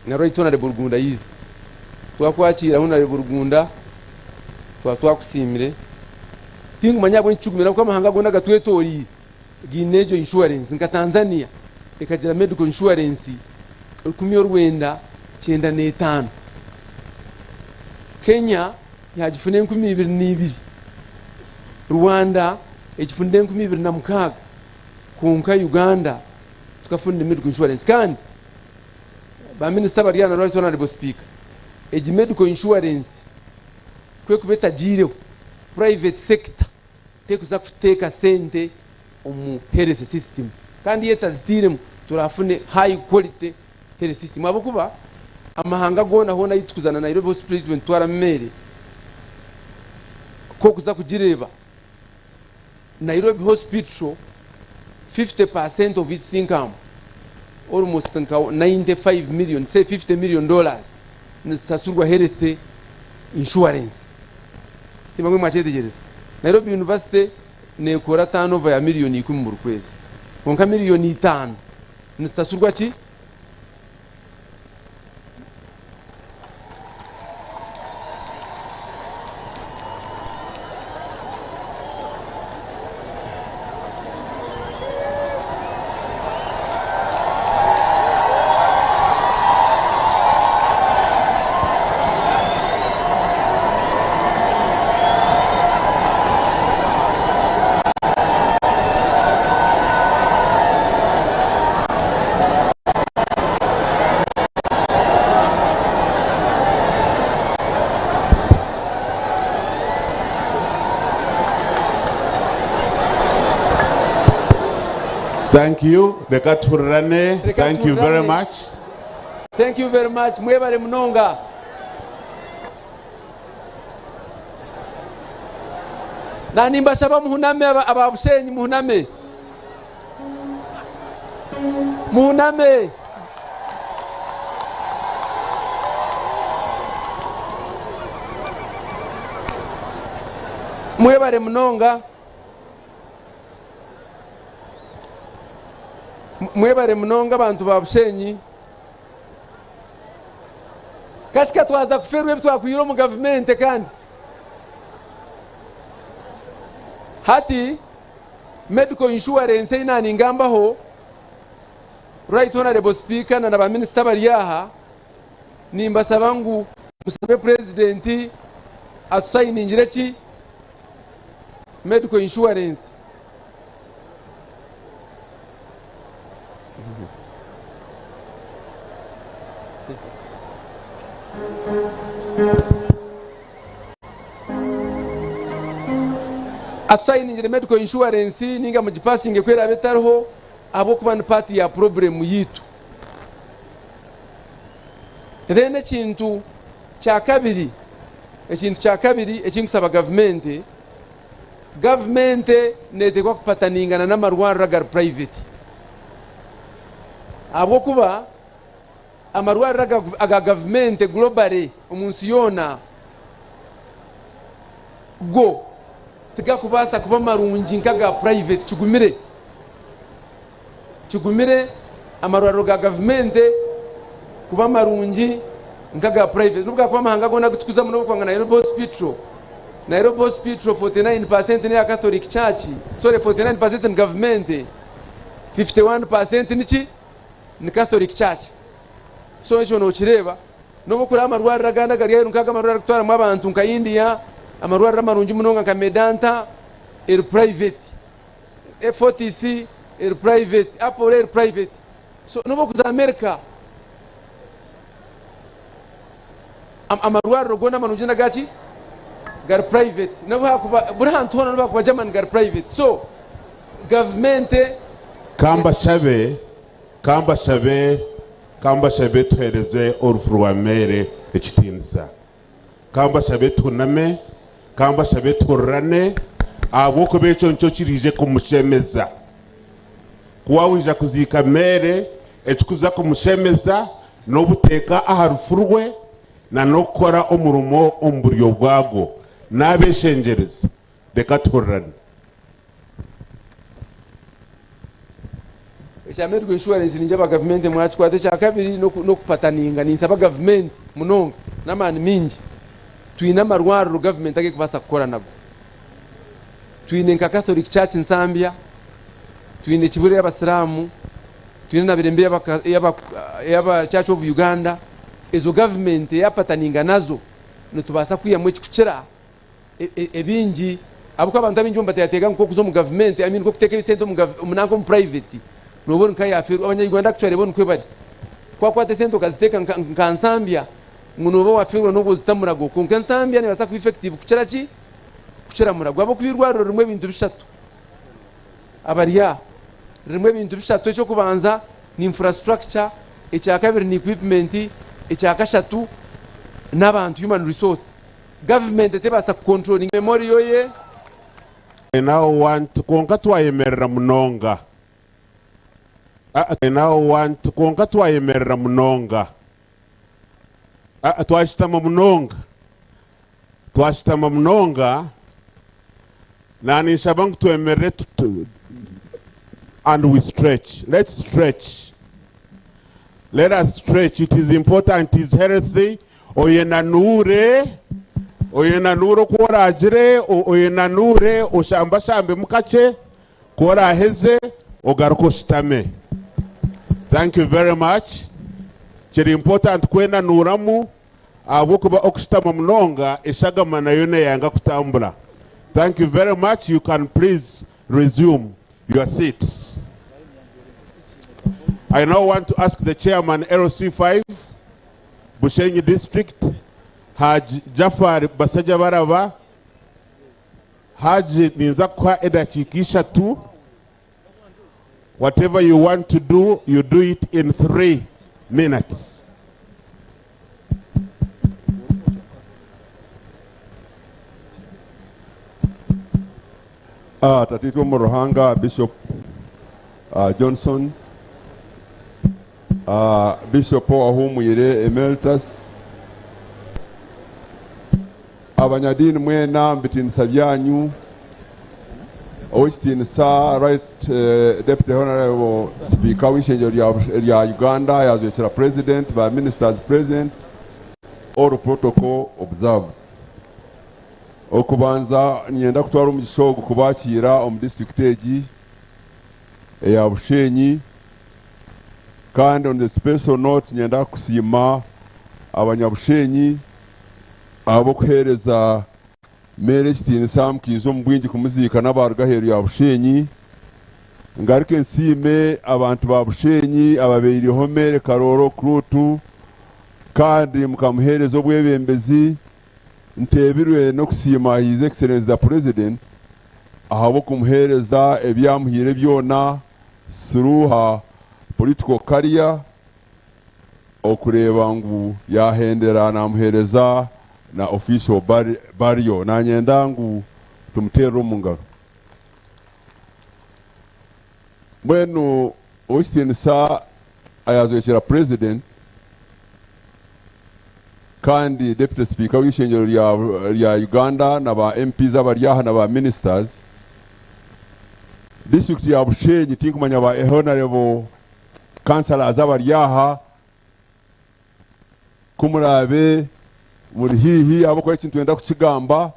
na Right Honourable Rugunda yiiza. Twakwakiira Honourable Rugunda twaba twakusiimire. Tinkumanya ahabw'enki kigumire ahabw'okuba amahanga goona agatwetoreire gaine egyo insurance nka Tanzania ekagira medical insurance 1995. Kenya yagifuna 2002, Rwanda egifunire 2006. Kwonka Uganda tukafunire medical insurance kandi ba minisita abari aha na Right Honourable Speaker, egi medical insurance ku ekuba etagiireho, private sector tekuza kuteeka sente omu health system kandi yo etaziteiremu turafune high quality health system ahabw'okuba amahanga goona hoona ahu tukuza na Nairobi Hospital ei turiyo nitutwaramu meere ku okuza kugireeba Nairobi Hospital 50% of its income almost nka 95 million say 50 million dollars nizisasurwa health insurance. Timanywe mwakyetegyereza. Nairobi University nekora turnover ya miriyoni ikumi buri kwezi. Kwonka miriyoni itano nizisasurwa ki? Thank you. Reka tuhurirane. Reka Thank you very tuhurirane. much. Thank you very much. Mwebare munonga. Na nimbashaba muhuname aba Bushenyi muhuname. Muhuname. Mwebare munonga. Mwebare munonga abantu ba Bushenyi. Kashika twaza kuferwa ebi twakwire omu gavumenti kandi. Hati medical insurance ei naningambaho, Right Honourable Speaker na na ba minisita abari aha, nimbasaba ngu musabe Purezidenti atusayiningire ki? Medical insurance. Atusayiningire medical insurance ninga mugipasinge ku eraabe etariho ahabw'okuba ni part ya problem yaitu. Then ekintu kyakabiri, ekintu kyakabiri ekinkusaba gavumenti, Gavumenti neeteekwa kupataningana n'amarwariro agari purayiveti ahabw'okuba amarwariro aga gavumenti globally omu nsi yoona go tigarikubaasa kuba marungi nk'aga purayiveti kigumire. Kigumire amarwariro ga gavumenti kuba marungi nk'aga purayiveti n'obu gaakuba amahanga goona agu turikuzamu n'obu kwanga Nairobi Hospital, Nairobi Hospital 49 percent n'eya Catholic Church, sorry 49 percent ni gavumenti, 51 percent niki? Ni Catholic Church. So ekyo nookireeba n'obu okureba amarwariro agandi agari aheeru nk'ago amarwariro agarikutwaramu abantu nka India, amarwariro amarungi munonga nka Medanta eri purayiveti. Fortis eri private, Apollo eri private. So nobu okuza America amarwariro goona amarungi nagaki? Gari private. Nobu hakuba buri hantu hoona nobu hakuba Germany gari private. So gavumenti Kambashabe, kambashabe, kambashabe tuhereze orufu rwa Mary ekitiinisa. Kambashabe tuhuname, kambashabe tuhurirane, ahabw'okuba ekyo nikyo kiriije kumushemeza. Ku waija kuziika Mary, ekirikuza kumushemeza n'obuteeka aha rufu rwe na n'okukora omurimo omu buryo bwagwo. Naabeshengyereza, reka tuhurirane. Ekya medical insurance ningyaba gavumenti mwakikwata ekyakabiri n'okupataninga ninsaba gavumenti munonga n'amaani mingi twine amarwariro gavumenti agerikubaasa kukora nago twine nka Catholic Church Nsambya twine Kibura ey'abasiraamu twine na Birembe eyaba Church of Uganda ezo gavumenti eyapataninga nazo nitubaasa kwihamu ekikukira ebingi Ahabw'okuba abantu abaingi bo nibateekateeka ngu ku orikuza omu gavumenti, I mean ku orikuteeka esente omu gavu omu nanka omu private, nooba ori nka yaafeerwa. Abanya-Uganda actually bo nikwo bari. Ku wakukwata esente okaziteeka nka nka Nsambya, ngu nooba waafeerwa n'obu ozita Murago. Kwonka Ensambya neebaasa kuba effective kukira ki? Kukira Murago. Ahabw'okuba eirwariro ririmu ebintu bishatu. Abari aha. Ririmu ebintu bishatu, eky'okubanza ni infrastructure, ekyakabiri ni equipment, ekyakashatu n'abantu, human resource. Gavumenti tebaasa ku controllinga memorial ye. I now want Kwonka twayemerera munonga I now want Kwonka twayemerera munonga Twashutama munonga Twashutama munonga Na ninshaba ngu twemerere and we stretch Let's stretch Let us stretch It is important, it is healthy Oyenanuure Oyenanuure oku oraagire Oyenanuure oshambashambemu kakye Ku oraaheze ogaruke oshutame. Thank you very much. Kiri important kwenanuuramu ahabw'okuba okushutama munonga eshagama nayo neyanga kutambura. Thank you very much. You can please resume your seats. I now want to ask the chairman LC5 Bushenyi district Hajj Jafar Basajabaraba. Hajj ninza kukuha edakiika ishatu. Whatever you want to do, you do it in 3 minutes. Ah, Tataitwe omu Ruhanga Bishop ah, Johnson ah, Bishop owahumwire Emeritus Abanyadiini mwena omu bitiinisa byanyu, Ow'ekitiinisa Right Deputy Honourable Sipiika w'eishengyero rya Uganda yaajwekyera President, ba Ministers present, all protocol observed. Okubanza niinyenda kutwara omugisha ogu kubakiira omu disiturikiti egi eya Bushenyi kandi on the special note niinyenda kusiima abanyabushenyi Ahabw'okuheereza Mary ekitiinisa mukaija omu bwingi kumuziika n'abaaruga aheeru ya Bushenyi. Ngaruke nsiime abantu ba Bushenyi ababaireho Mary Karooro Okurut kandi mukamuheereza obwebembezi. Nteebirwe n'okusiima His Excellency the President ahabw'okumuheereza ebi yamuhaire byona through her political career. Okureeba ngu yahendera namuhereza na official burial nanyenda ngu tumuterere omungaro. Mbwenu Owekitinisa ayajwekyera president kandi deputy speaker weishengyero rya Uganda na ba MPs abari aha na ba ministers, district ya Bushenyi tinkumanya ba honorable Councillors abari aha ku muraabe muri haihi ahabw'okuba eki nitwenda kukigamba,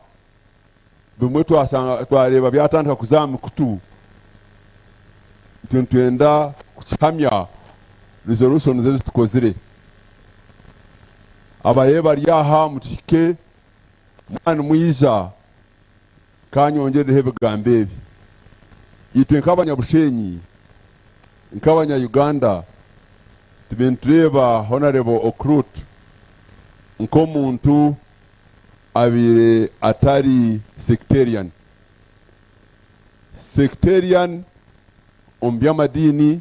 bimwe twashanga twareeba byatandika kuza aha mikutu, itwe nitwenda kukihamya resolutions ezi tukozire. Abaraabe bari aha mutuhike mwaba nimwija Ka nyongyereho ebigambo ebi, Itwe nk'Abanyabushenyi, nk'Abanya-Uganda, tube nitureeba Honarebo Okurut nk'omuntu abaire atari sectarian. Sectarian omu by'amadiini,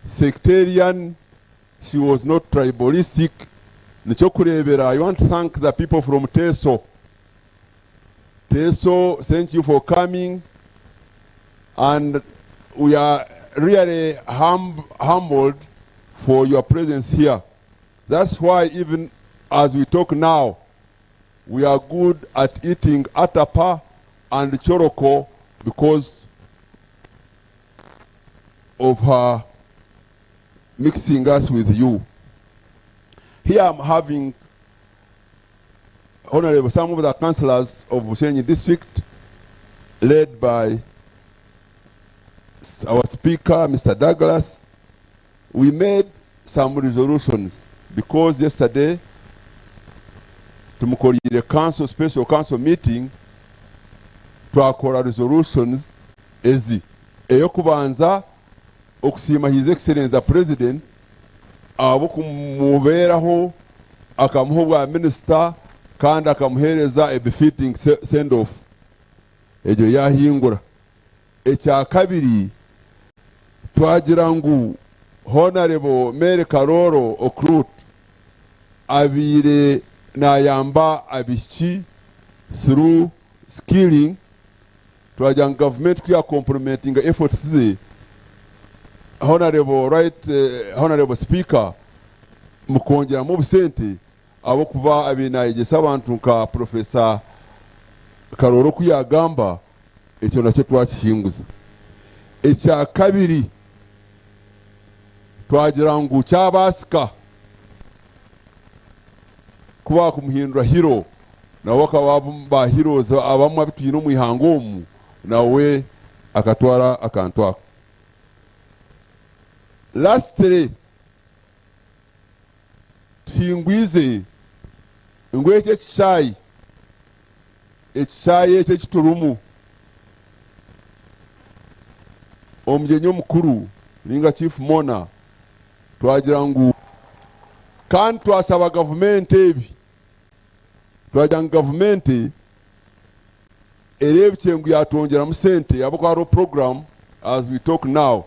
sectarian, she was not tribalistic. Nikyo kureebera, I want to thank the people from Teso. Teso, thank you for coming and we are really humbled for your presence here. That's why even as we talk now, we are good at eating atapa and choroko because of her mixing us with you. Here I'm having Honorable some of the councillors of Bushenyi district, led by our speaker, Mr. Douglas. We made some resolutions because yesterday tumukorire council, special council meeting, Twakora resolutions ezi. Ey'okubanza okusiima His Excellency the President ahabw'okumubeeraho akamuha obwa minisita kandi akamuheereza a befitting send off. Egyo yaahingura. Ekya kabiri twagira ngu Honarebo Mary Karooro Okurut abaire naayamba abaishiki through skilling, twagira ngu gavumenti ku yaakompulimentinga efforts ze, Honarebo Right Honarebo Speaker, mukongyeramu obusente ahabw'okuba abaire naayegyesa abantu nka Professor Karooro oku yaagamba, ekyo nakyo twakihinguza. Ekya kabiri twagira ngu kyabaasika ku baakumuhindura hero, nawe akaba ba heroes abamwe abu twine omu ihanga omu, nawe akatwara akantu ako. Lastly, tuhingwize ngu eki ekishaayi, ekishaayi eki eki turimu, omugyenyi omukuru ninga Chief Mourner twagira ngu kandi twashaba gavumenti ebi, twagira ngu gavumenti ereebukye ngu yatwongyeramu sente ahabw'okuba hariho program as we talk now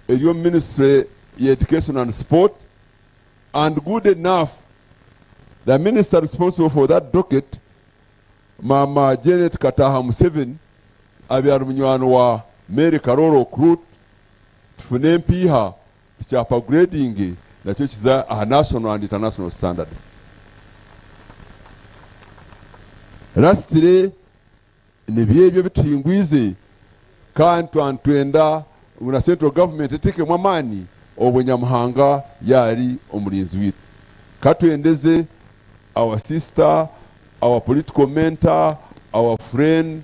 eri omu ministry ya education and sport and good enough the minister responsible for that docket Maama Janet Kataha Museveni abaire ari munywani wa Mary Karooro Okurut tufune empiiha tukya upgradinge nakyo kize aha national and international standards. Lastly nibyo ebyo ebituhingwize kandi twaba nitwenda ngu na central government etekemu amaani obwo Nyamuhanga yaari omurinzi waitu. Katwendeze our sister, our political mentor, our friend,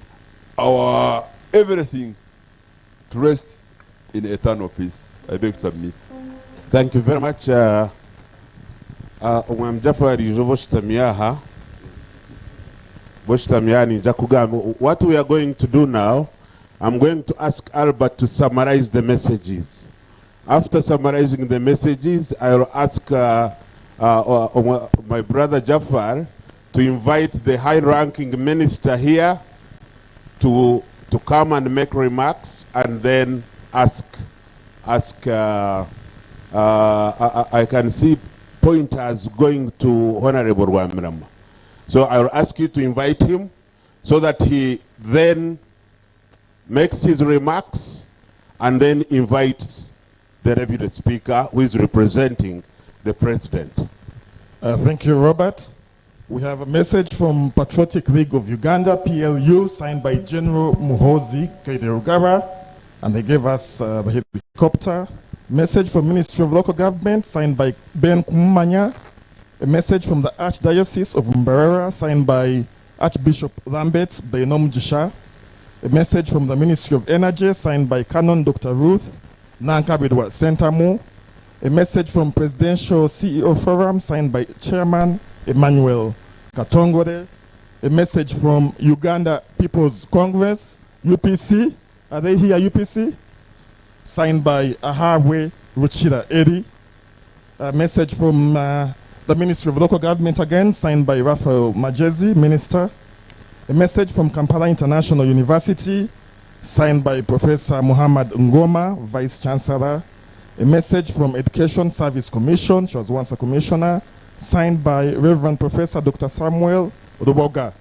our everything to rest in eternal peace. I beg to submit. Thank you very much. Omwami Jafari ijo oba oshutami aha oba oshutami aha ninja kugamba what we are going to do now. I'm going to ask Albert to summarize the messages. After summarizing the messages, I will ask my brother Jafar to invite the high-ranking minister here to come and make remarks and then ask, I can see pointers going to Honorable Rwamirama. So I will ask you to invite him so that he then makes his remarks and then invites the Deputy Speaker, who is representing the President. Thank you, Robert. We have a message from Patriotic League of Uganda, PLU, signed by General Muhoozi Kainerugaba, and they gave us the helicopter. Message from Ministry of Local Government, signed by Ben Kumumanya. A message from the Archdiocese of Mbarara, signed by Archbishop Lambert Bainomugisha. A message from the Ministry of Energy, signed by Canon Dr. Ruth Nankabirwa Sentamu. A message from Presidential CEO Forum, signed by Chairman Emmanuel Katongole. A message from Uganda People's Congress, UPC. Are they here, UPC? Signed by Ahabwe Ruchira Eri. A message from the Ministry of Local Government again, signed by Raphael Magyezi, Minister. A message from Kampala International University, signed by Professor Muhammad Ngoma, Vice Chancellor. A message from Education Service Commission, she was once a commissioner, signed by Reverend Professor Dr. Samuel Ruboga,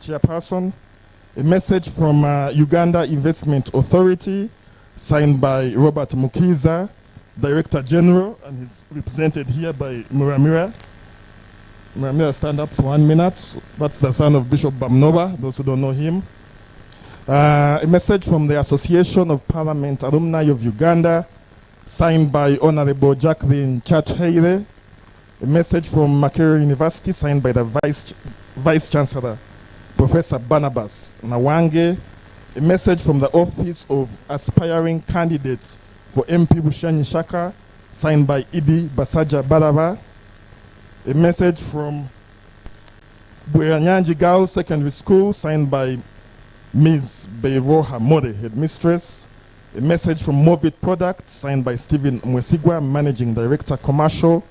Chairperson. A message from Uganda Investment Authority, signed by Robert Mukiza, Director General, and he's represented here by Muramira. Muramira, stand up for 1 minute. That's the son of Bishop Bamnoba, those who don't know him. A message from the Association of Parliament Alumni of Uganda, signed by Honorable Jacqueline Kyatuheire. A message from Makerere University, signed by the Vice Chancellor, Professor Barnabas Nawange. A message from the Office of Aspiring Candidates for MP Bushenyi Shaka, signed by Idi Basaja Baraba. A message from Bweranyangi Girls Secondary School, signed by Ms. Beiroha More, Headmistress. A message from Movit Product, signed by Stephen Mwesigwa, Managing Director, Commercial.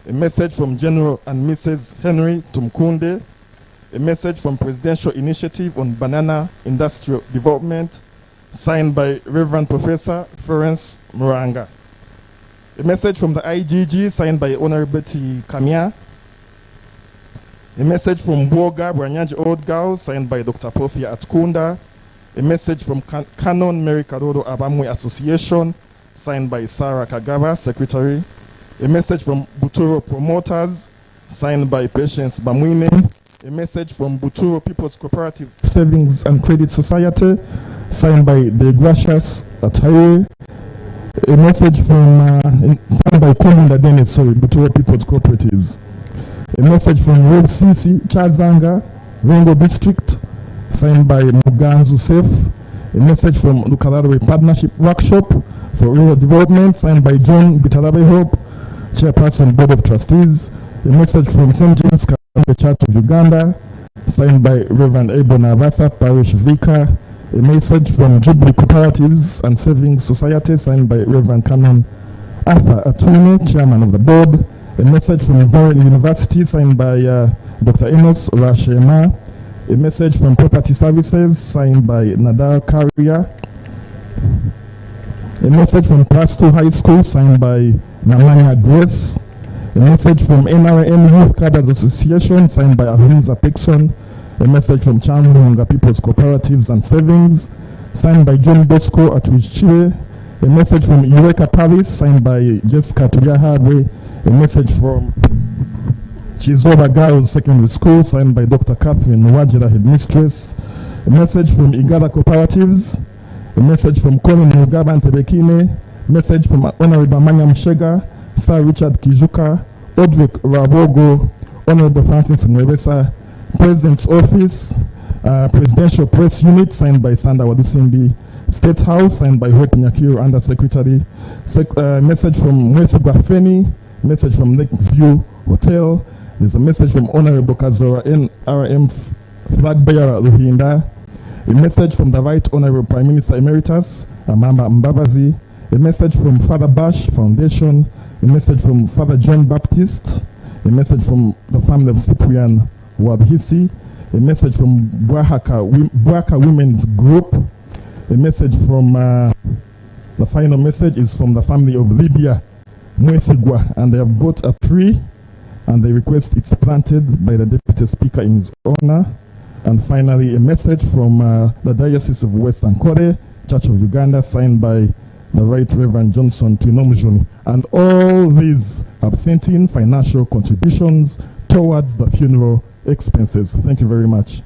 A message from General and Mrs. Henry Tumukunde. A message from Presidential Initiative on Banana Industrial Development, signed by Reverend Professor Florence Muranga. A message from the IGG, signed by Honorable T. Kamia. A message from Boga Branyanji Old Girls, signed by Dr. Profia Atkunda. A message from Canon Mary Karoro Abamwe Association, signed by Sarah Kagaba, Secretary. A message from Buturo Promoters, signed by Patience Bamwine. A message from Buturo People's Cooperative Savings and Credit Society, signed by The Gracious Ataye. A message from, signed by Komunda Dennis, sorry, Buturo People's Cooperatives. A message from Rob Sisi Chazanga, Rengo District, signed by Muganzu Sef. A message from Lukalarwe Partnership Workshop for Rural Development, signed by John Bitarabe Hope, Chairperson, Board of Trustees. A message from St. James Catholic Church of Uganda, signed by Reverend Abel Navasa, Parish Vicar. A message from Jubilee Cooperatives and Savings Society, signed by Reverend Canon Arthur Atwine, Chairman of the Board. A message from Warren University, signed by Dr. Amos Rashema. A message from Property Services, signed by Nadal Karia. A message from Class 2 High School, signed by Namanya Grace. A message from NRM Youth Cadres Association, signed by Ahunza Pixon. A message from Chamuhunga People's Cooperatives and Savings, signed by John Bosco Atwichile. A message from Eureka Paris, signed by Jessica Tuyahabwe. A message from Chizoba Girls Secondary School, signed by Dr. Catherine Nwajira, Headmistress. A message from Igala Cooperatives. A message from Colin Mugaba Ntebekine. Message from Honorable Manya Mshega, Sir Richard Kijuka, Odrick Rabogo, Honorable Francis Mwebesa, President's Office, Presidential Press Unit, signed by Sanda Wadusimbi, State House, signed by Hope Nyakiru, Under Secretary. Message from Mwesigwa Feni, message from Lakeview Hotel. There's a message from Honorable Kazora NRM Flag Bearer Luhinda. A message from the Right Honorable Prime Minister Emeritus, Amama Mbabazi. A message from Father Bash Foundation. A message from Father John Baptist. A message from the family of Cyprian Wabhisi. A message from Bwaka Women's Group. A message from, the final message is from the family of Lydia Mwesigwa, and they have bought a tree and they request it's planted by the Deputy Speaker in his honor. And finally, a message from the Diocese of Western Ankole, Church of Uganda, signed by the Right Reverend Johnson Twinomujuni. And all these have sent in financial contributions towards the funeral expenses. Thank you very much.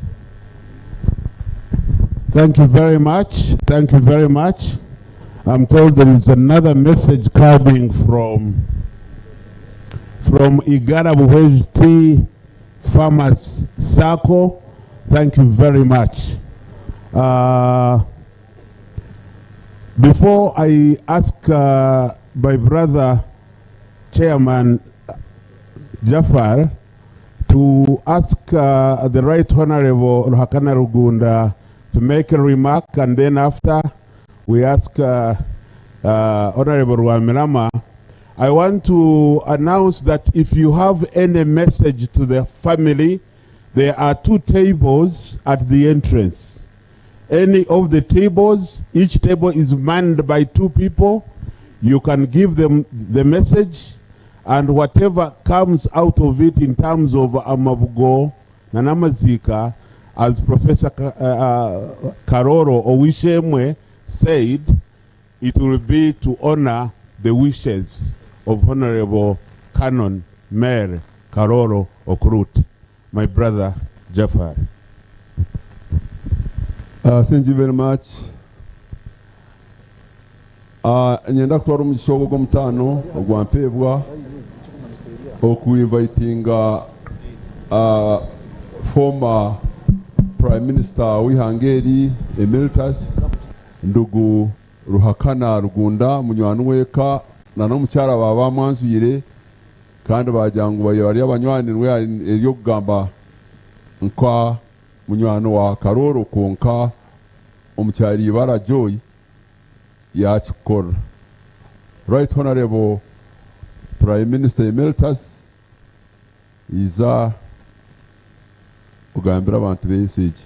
Thank you very much. Thank you very much. I'm told there is another message coming from Igara Buhweju Tea Farmers Circle. Thank you very much. Before I ask my brother, Chairman Jafar, to ask the Right Honorable Ruhakana Rugunda to make a remark, and then after we ask Honorable Rwamirama, I want to announce that if you have any message to the family, there are two tables at the entrance. Any of the tables, each table is manned by two people. You can give them the message, and whatever comes out of it in terms of Amabugo, Nanamazika, as Professor Karoro Owishemwe said, it will be to honor the wishes of Honorable Canon Mary Karoro Okurut. My brother, Jafar. Thank you very much. Nyenda kutwara omugisha ogwo gw'omutaano ogwampeebwa okuinvitinga former Prime Minister w'ihanga eri Emeritus Ndugu Ruhakana Rugunda munywani w'eka na n'omukyara baba bamwanzwire kandi bagira ngu bari abanywani ery'okugamba nka munywani wa Karoro konka Omukyara Ibara Joy yakikora. Right Honourable Prime Minister Emeritus iza ogambire abantu b'ensi egi.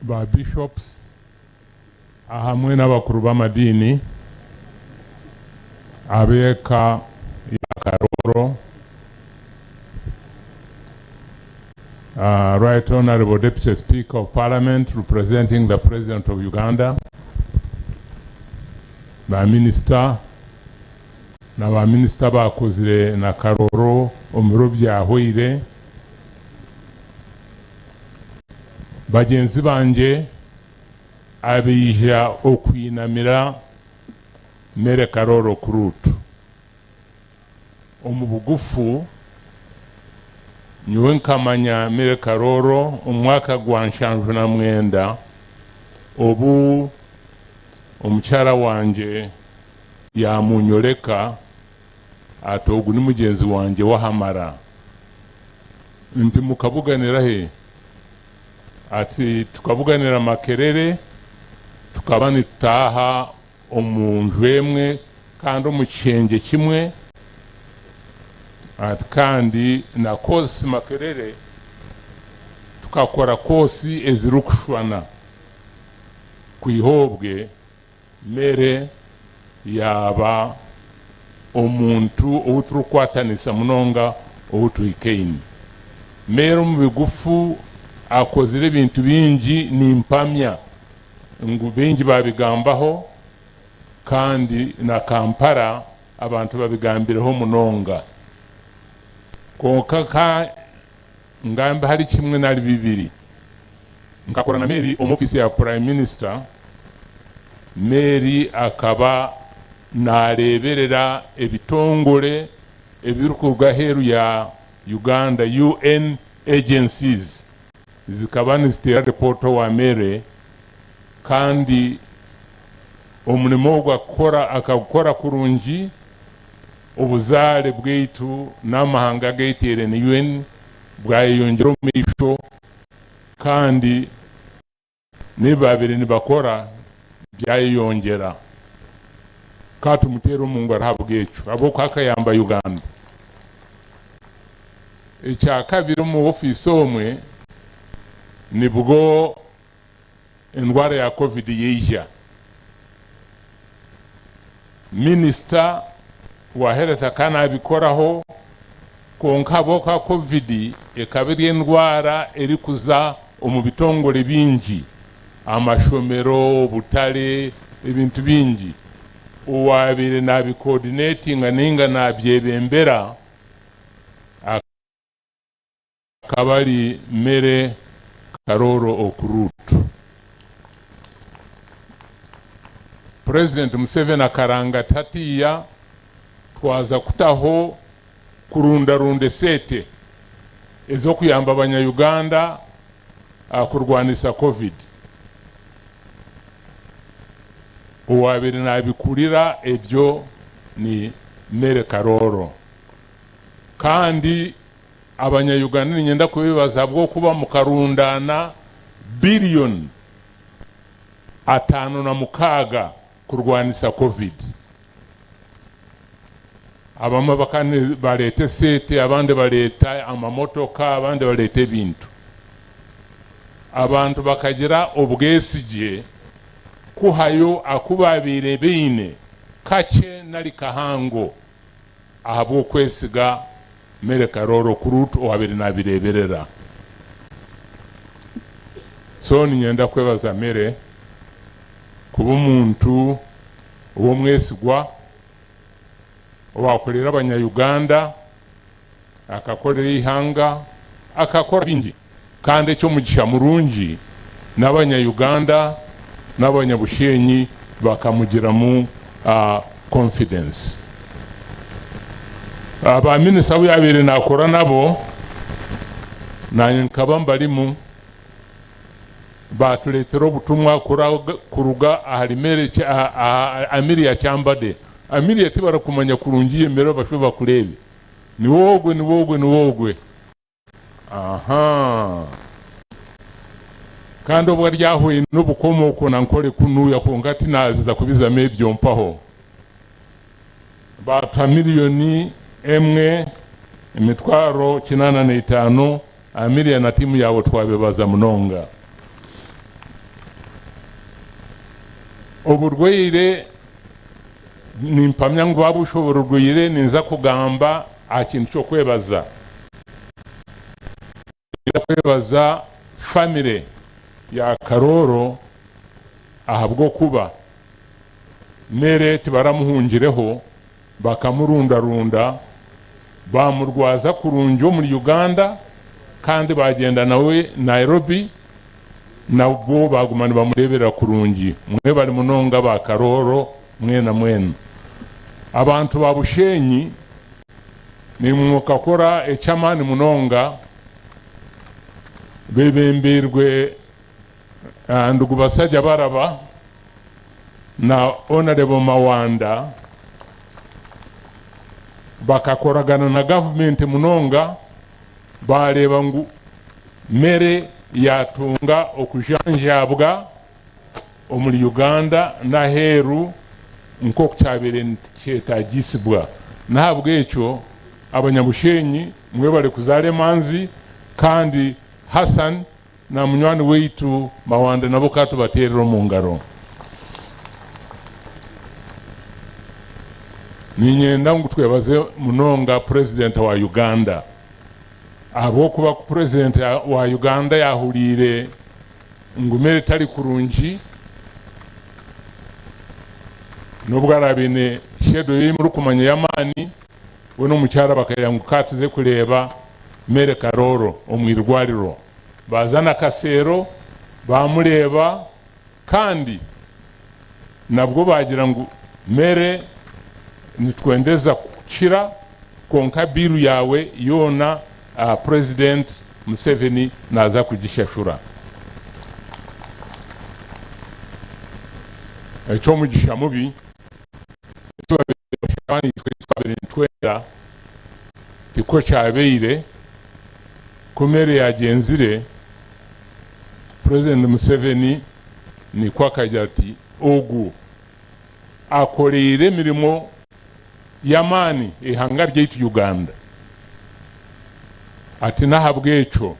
Ba bishops ahamwe n'abakuru b'amadiini ab'eka ya Karooro, Right Honourable Deputy Speaker of Parliament representing the President of Uganda, ba minisita na ba minisita abakozire na Karooro omu biro byahweire, bagyenzi bangye abaija okwinamira Mary Karooro Okurut. Omu bugufu, nyowe nkamanya Mary Karooro omu mwaka gwa 79 obu omukyara wangye yamunyoreka ati ogu ni mugyenzi wangye w'ahamara. Nti mukabuganira he? Ati tukabuganira Makerere, tukaba nitutaaha omu nju emwe kandi omu kishengye kimwe. Ati kandi na koosi Makerere tukakora koosi ezirikushushwana. Kwiha obwe Mary yaaba omuntu ou turikukwatanisa munonga ou tuhikaine. Mary omu bigufu akozire ebintu bingi, nimpamya ngu baingi babigambaho kandi na Kampala abantu babigambireho munonga. Kwonka ka ngambe hari kimwe nari bibiri. Nkakora na Mary omu ofiisi ya Prime Minister. Mary akaba nareeberera ebitongore ebirikuruga aheeru ya Uganda, UN agencies zikaba niziteera ripoota owa Mary, kandi omurimo ogu akukora akagukora kurungi. Obuzaare bwaitu n'amahanga ageteeraine UN bwayeyongyera omu maisho, kandi n'ebi baabaire nibakora byayeyongyera. Ka tumuteere omu ngaro ahabw'ekyo, ahabw'okuba akayamba Uganda. Ekyakabiri, omu ofiisi omwe nibwo endwara ya Covid yaija. Minisita wa Health akaba nabikoraho, kwonka ahabw'okuba Covid ekaba eri endwara erikuza omu bitongore bingi, amashomero, obutare, ebintu bingi, owaabaire nabicoordinatinga ninga nabyebembera akaba ari Mary Karooro Okurut. President Museveni akaranga ati hatiiya twaza kutaho kurundarunda esente ez'okuyamba abanya-Uganda kurwanisa Covid. Owaabaire nabikurira ebyo ni Mary Karooro. Kandi abanya-Uganda niinyenda kubeebaza ahabw'okuba mukarundaana biliyoni 56 kurwanisa Covid. Abamwe bakaba nibareeta esente, abandi bareeta amamotoka, abandi bareeta ebintu. Abantu bakagira obwesigye kuhayo aku baabaire baine, kakye nari kahango, ahabw'okwesiga Mary Karooro Okurut owaabaire naabireeberera. So niinyenda kwebaza Mary kuba omuntu ow'omwesigwa owaakorera abanya-Uganda, akakorera eihanga, akakora bingi. Kandi eky'omugisha murungi n'abanya-Uganda n'abanyabushenyi bakamugiramu confidence. Ba minisita abu yabaire nakora nabo nanye nkaba mbarimu baturetera obutumwa kuruga ahari Mary Amelia Kyambadde. Amelia tibarakumanya kurungi yemera bashube bakurebe. Niwe ogwe, niwe ogwe, niwe ogwe. Aha. Kandi obwo aryahweine n'obukomooko na Nkore kunuuya kwonka tinaza kubizamu ebyo mpaho. Baatuha miriyoni emwe emitwaro 85 Amelia na tiimu yaawe twabebaza munonga. Oburwaire nimpamya ngu babushobororweire ninza kugamba aha kintu ky'okwebaza. Ninza kwebaza famire ya Karooro ahabw'okuba Mary tibaramuhungireho bakamurundarunda bamurwaza kurungi omuri Uganda kandi bagyenda nawe Nairobi nabwo baguma nibamureeberera kurungi. Mwebare munonga ba Karooro mwena mwena. Abantu ba Bushenyi nimwe mukakora eky'amaani munonga bebembeirwe Ndugu Basajja Baraba na Honourable Mawanda bakakoragana na gavumenti munonga bareeba ngu Mary yatunga okujanjaabwa omuri Uganda n'aheeru nk'oku kyabaire nikyetaagisibwa. N'ahabw'ekyo Abanyabushenyi mwebare kuzaara emanzi kandi Hassan na munywani waitu Mawanda nabo ka tubateerere omu ngaro. Niinyenda ngu twebaze munonga Purezidenti wa Uganda ahabw'okuba ku Purezidenti wa Uganda yaahuriire ngu Mary tari kurungi n'obu araabe aine shedo ei murikumanya y'amaani, we n'omukyara bakagira ngu ka tuze kureeba Mary Karooro omu irwariro. Baaza na Kaseero baamureeba kandi nabwo baagira ngu Mary nitwendeza kukukira kwonka biiru yaawe yoona Purezidenti Museveni naaza kugishashura. Eky'omugisha mubi, eki babaire nibashaba naitwe eki twabaire nitwenda tikwo kyabaire. Ku Mary yaagyenzire, Purezidenti Museveni nikwo akagira ati, Ogu akoreire emirimo y'amaani eihanga ryaitu Uganda. Ati n'ahabw'ekyo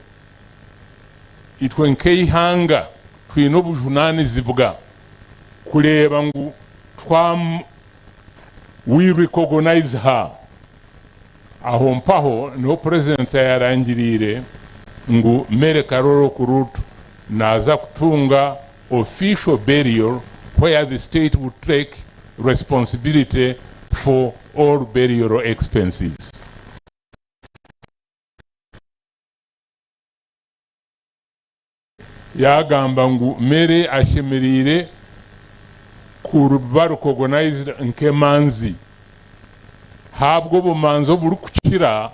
itwe nk'eihanga twine obujunaanizibwa kureeba ngu twa we recognize her. Aho mpaho niho Purezidenti yarangiriire ngu Mary Karoro Okurut naaza kutunga official burial where the state would take responsibility for all burial expenses. Yaagamba ngu Mary ashemereire kuba recognized nk'emanzi ahabwa obumanzi oburikukira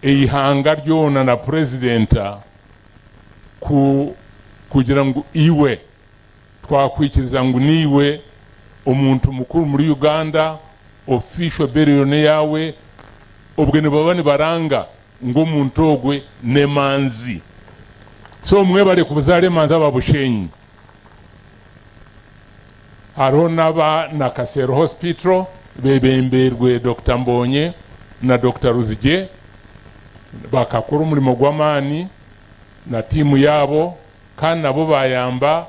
eihanga ryona na Purezidenta ku kugira ngu iwe twakwikiriza ngu niiwe omuntu mukuru muri Uganda, official burial n'eyaawe, obwe nibaba nibaranga ngu omuntu ogwe n'emanzi. So mwebare kuzaara emanzi aba Bushenyi. Hariho n'aba Nakasero Hospital bebembeirwe Dokita Mbonye na Dokita Ruzigye bakakora omurimo gw'amaani na tiimu yaabo kandi nabo bayamba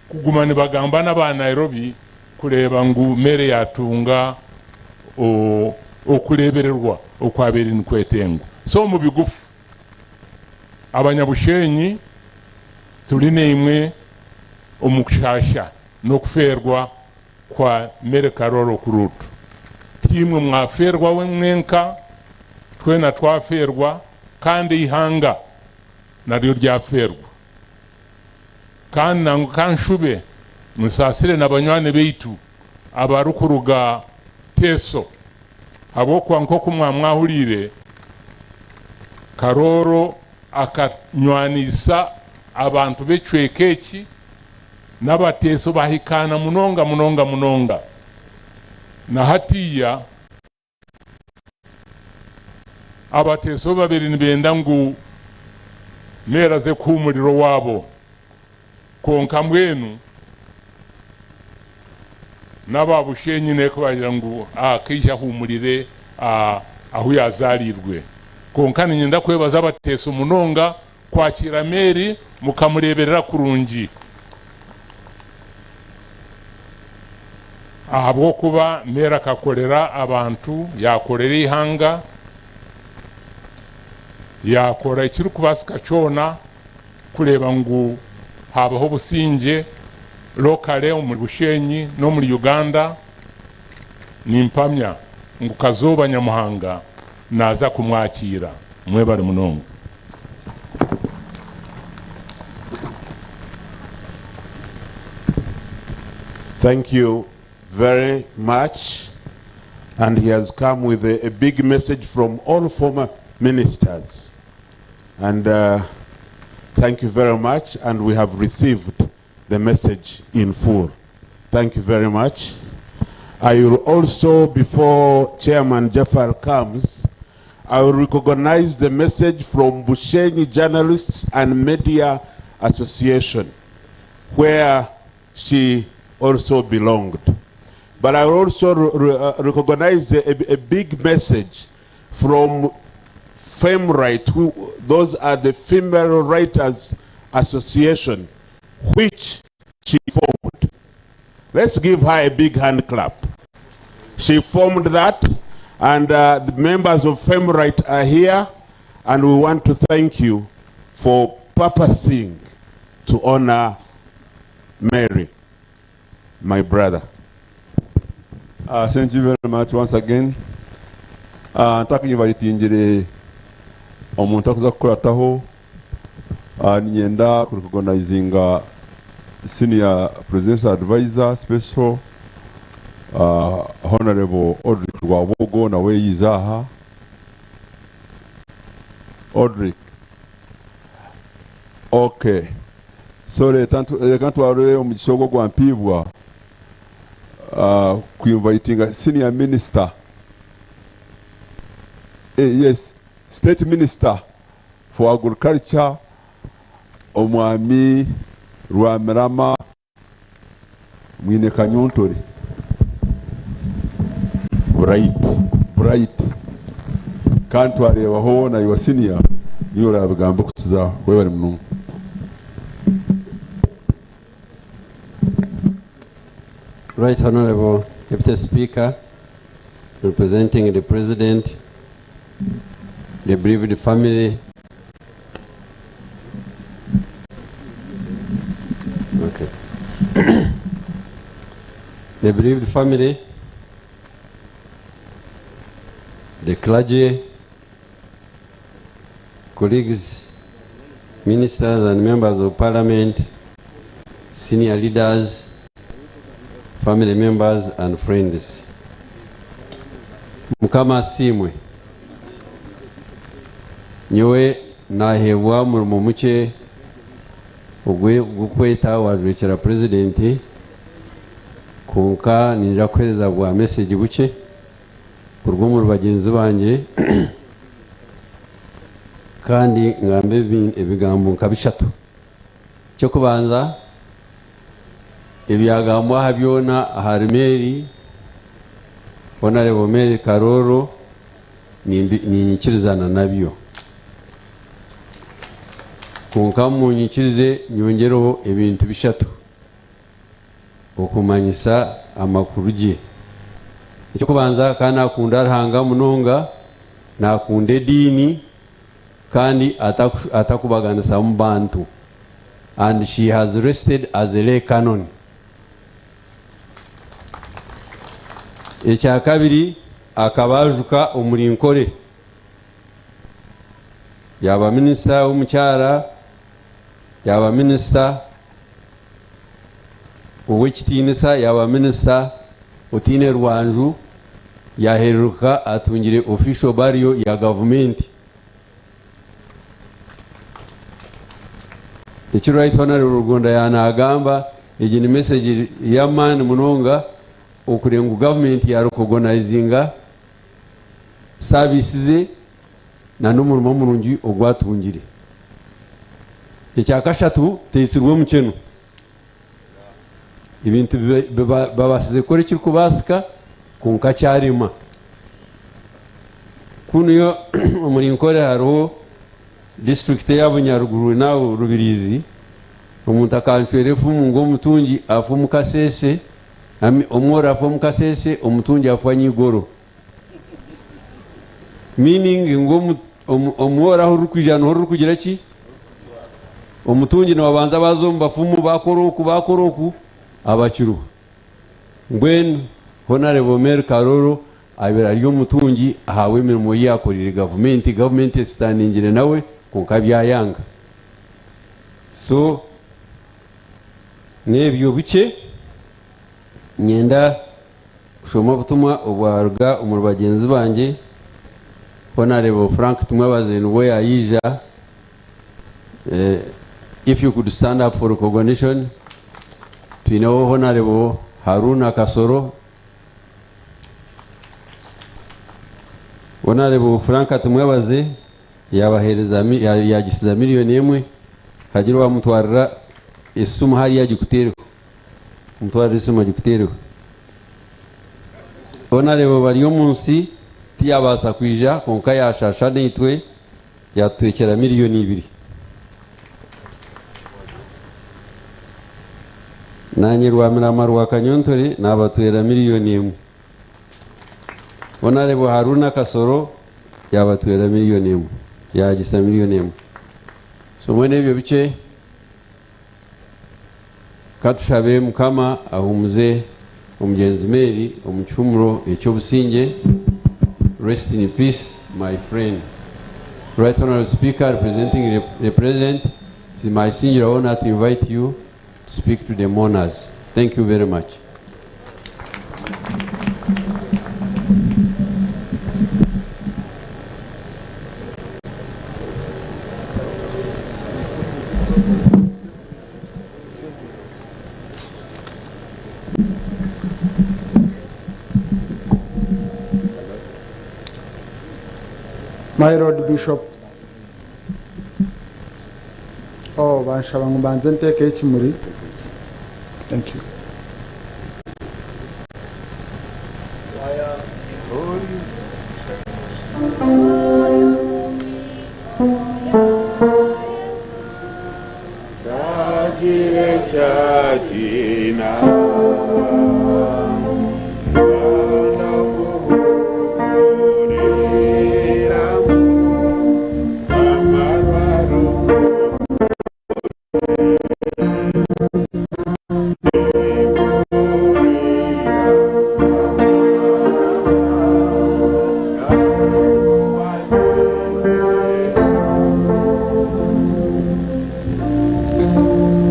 kuguma nibagamba n'aba Nairobi kureeba ngu Mary yatunga okureebererwa okwabaire nikwetengwa. So omu bigufu, Abanyabushenyi turi naimwe omu kushaasha n'okufeerwa kwa Mary Karoro Okurut. Tiimwe mwafeerwa mwenka, twena twafeerwa kandi eihanga naryo ryafeerwa. Kandi nangwa ka nshube nsaasire na banywani baitu. abarikuruga Teso ahabw'okuba nk'oku mwamwahuriire Karooro akanywanisa abantu b'ekicweka eki n'Abateeso bahikaana munonga munonga munonga. Na hatiiya Abateeso babiri nibenda ngu Mary aze kuhuumurira owaabo. Kwonka mbwenu n'aba Bushenyi neeko baagira ngu akaija ahuumurire ahu yaazaariirwe. Kwonka niinyenda kwebaza Abateeso munonga kwakiira Mary mukamureeberera kurungi. Ahabw'okuba Mary akakorera abantu, yaakorera eihanga, yaakora ekirikubaasika kyona kureeba ngu haabaho obusingye locally omuri Bushenyi n'omuri Uganda. Nimpamya ngu Kazooba Nyamuhanga naaza kumwakiira. Mwebare munonga. Thank you very much. And he has come with a, a big message from all former ministers. And thank you very much. And we have received the message in full. Thank you very much. I will also, before Chairman Jafar comes, I will recognize the message from Bushenyi Journalists and Media Association, where she also belonged. But I will also recognize a big message from FEMRITE, who, those are the Female Writers Association, which she formed. Let's give her a big hand clap. She formed that, and the members of FEMRITE are here, and we want to thank you for purposing to honor Mary, my brother. Thank you very much once again. Ntakinvayitingire omuntu akuza kukurataho, ninyenda kurecognizinga senior presidential advisor special, Honorable Odrick Rwabogo, nawe yiza aha. Odrick. Okay. So reka ntware omugisha ogwo gwa mpiibwa kuinvitinga senior minister, yes, state minister for agriculture, omwami Rwamirama Mwine Kanyontore. Bright. Bright. Kandi twareebaho na your senior, niiwe orabigambe okukizaho. Webare munonga. Right Honorable Deputy Speaker, representing the President, the bereaved family, okay. The bereaved family, the clergy, colleagues, ministers and members of parliament, senior leaders, family members and friends. Mukama asiimwe. Nyowe naheebwa omurimo mukye ogw'okweta wajwekyera purezidenti, kwonka ninyija kuheereza bwa message bukye kuruga omuri bagyenzi bangye kandi ngambe ebigambo nka bishatu. Eky'okubanza, ebyagambwa aha byona ahari Mary, Honorable Mary Karooro, ninyikirizana nabyo. Kwonka munyikirize nyongyereho ebintu bishatu okumanyisa amakuru gye. Eky'okubanza, akaba naakunda Ruhanga munonga, naakunda ediini kandi atakubaganisamu bantu, and she has rested as a lay canon. Ekyakabiri, akaba ajuka omuri Nkore, yaaba minisita w'omukyara, yaaba minisita ow'ekitiinisa, yaaba minisita otaine rwanju yahereruka atungire official burial ya gavumenti. Eki Right Honourable Rugonda yanagamba egi ni message y'amaani munonga okureeba ngu gavumenti ya recognizinga service ze na n'omurimo murungi ogu atungire. Ekyakashatu teitsirwe omukyeno. Ebintu babaasize kukora ekirikubaasika kwonka kyarema. Kunu omuri Nkore hariho disiturikiti eya Bunyaruguru naho Rubirizi, omuntu akancwera efumu ngu omutungi afa omu kasheeshe, omworo afa omu kasheeshe, omutungi afa nyigoro. Meaning ngu omworo ahu rurikwija niho rurikugira ki? Omutungi nibabanza baza omu bafumu bakora oku bakora oku abakiriho. Mbwenu Honarebo Mary Karoro abaire ari omutungi ahabw'emirimo ei yakoreire gavumenti, gavumenti esitandingire nawe kwonka byayanga. So n'ebyo bikye nyenda Kushoma obutumwa obwaruga omuri bagyenzi bangye, Honarebo Frank Tumwebaze nibwo yaija, if you could stand up for recognition, twineho Honarebo Haruna Kasoro, Honarebo Frank Tumwebaze yabahereza yagisiza miriyoni emwe, hagire owamutwarira esimu hariya agikuteereho. Omutwarire esimu agikuteereho. Honourable Baryomunsi tiyabaasa kwija kwonka yashasha naitwe yatutwekyera miriyoni ibiri. Nanye Rwamirama rwa Kanyontore nabatwera miriyoni emwe. Honourable Haruna Kasoro yabatwera miriyoni emwe, yagisa miriyoni emwe. So mbwenu ebyo bikye. Ka tushabe Mukama ahuumuze omugyenzi Mary omu kihumuro eky'obusingye. Rest in peace my friend. Right Honourable Speaker representing the President, it is my singular honour to invite you to speak to the mourners. Thank you very much. My Lord Bishop. Oh, banshaba ngu mbanze nteekeho ekimuri. Thank you.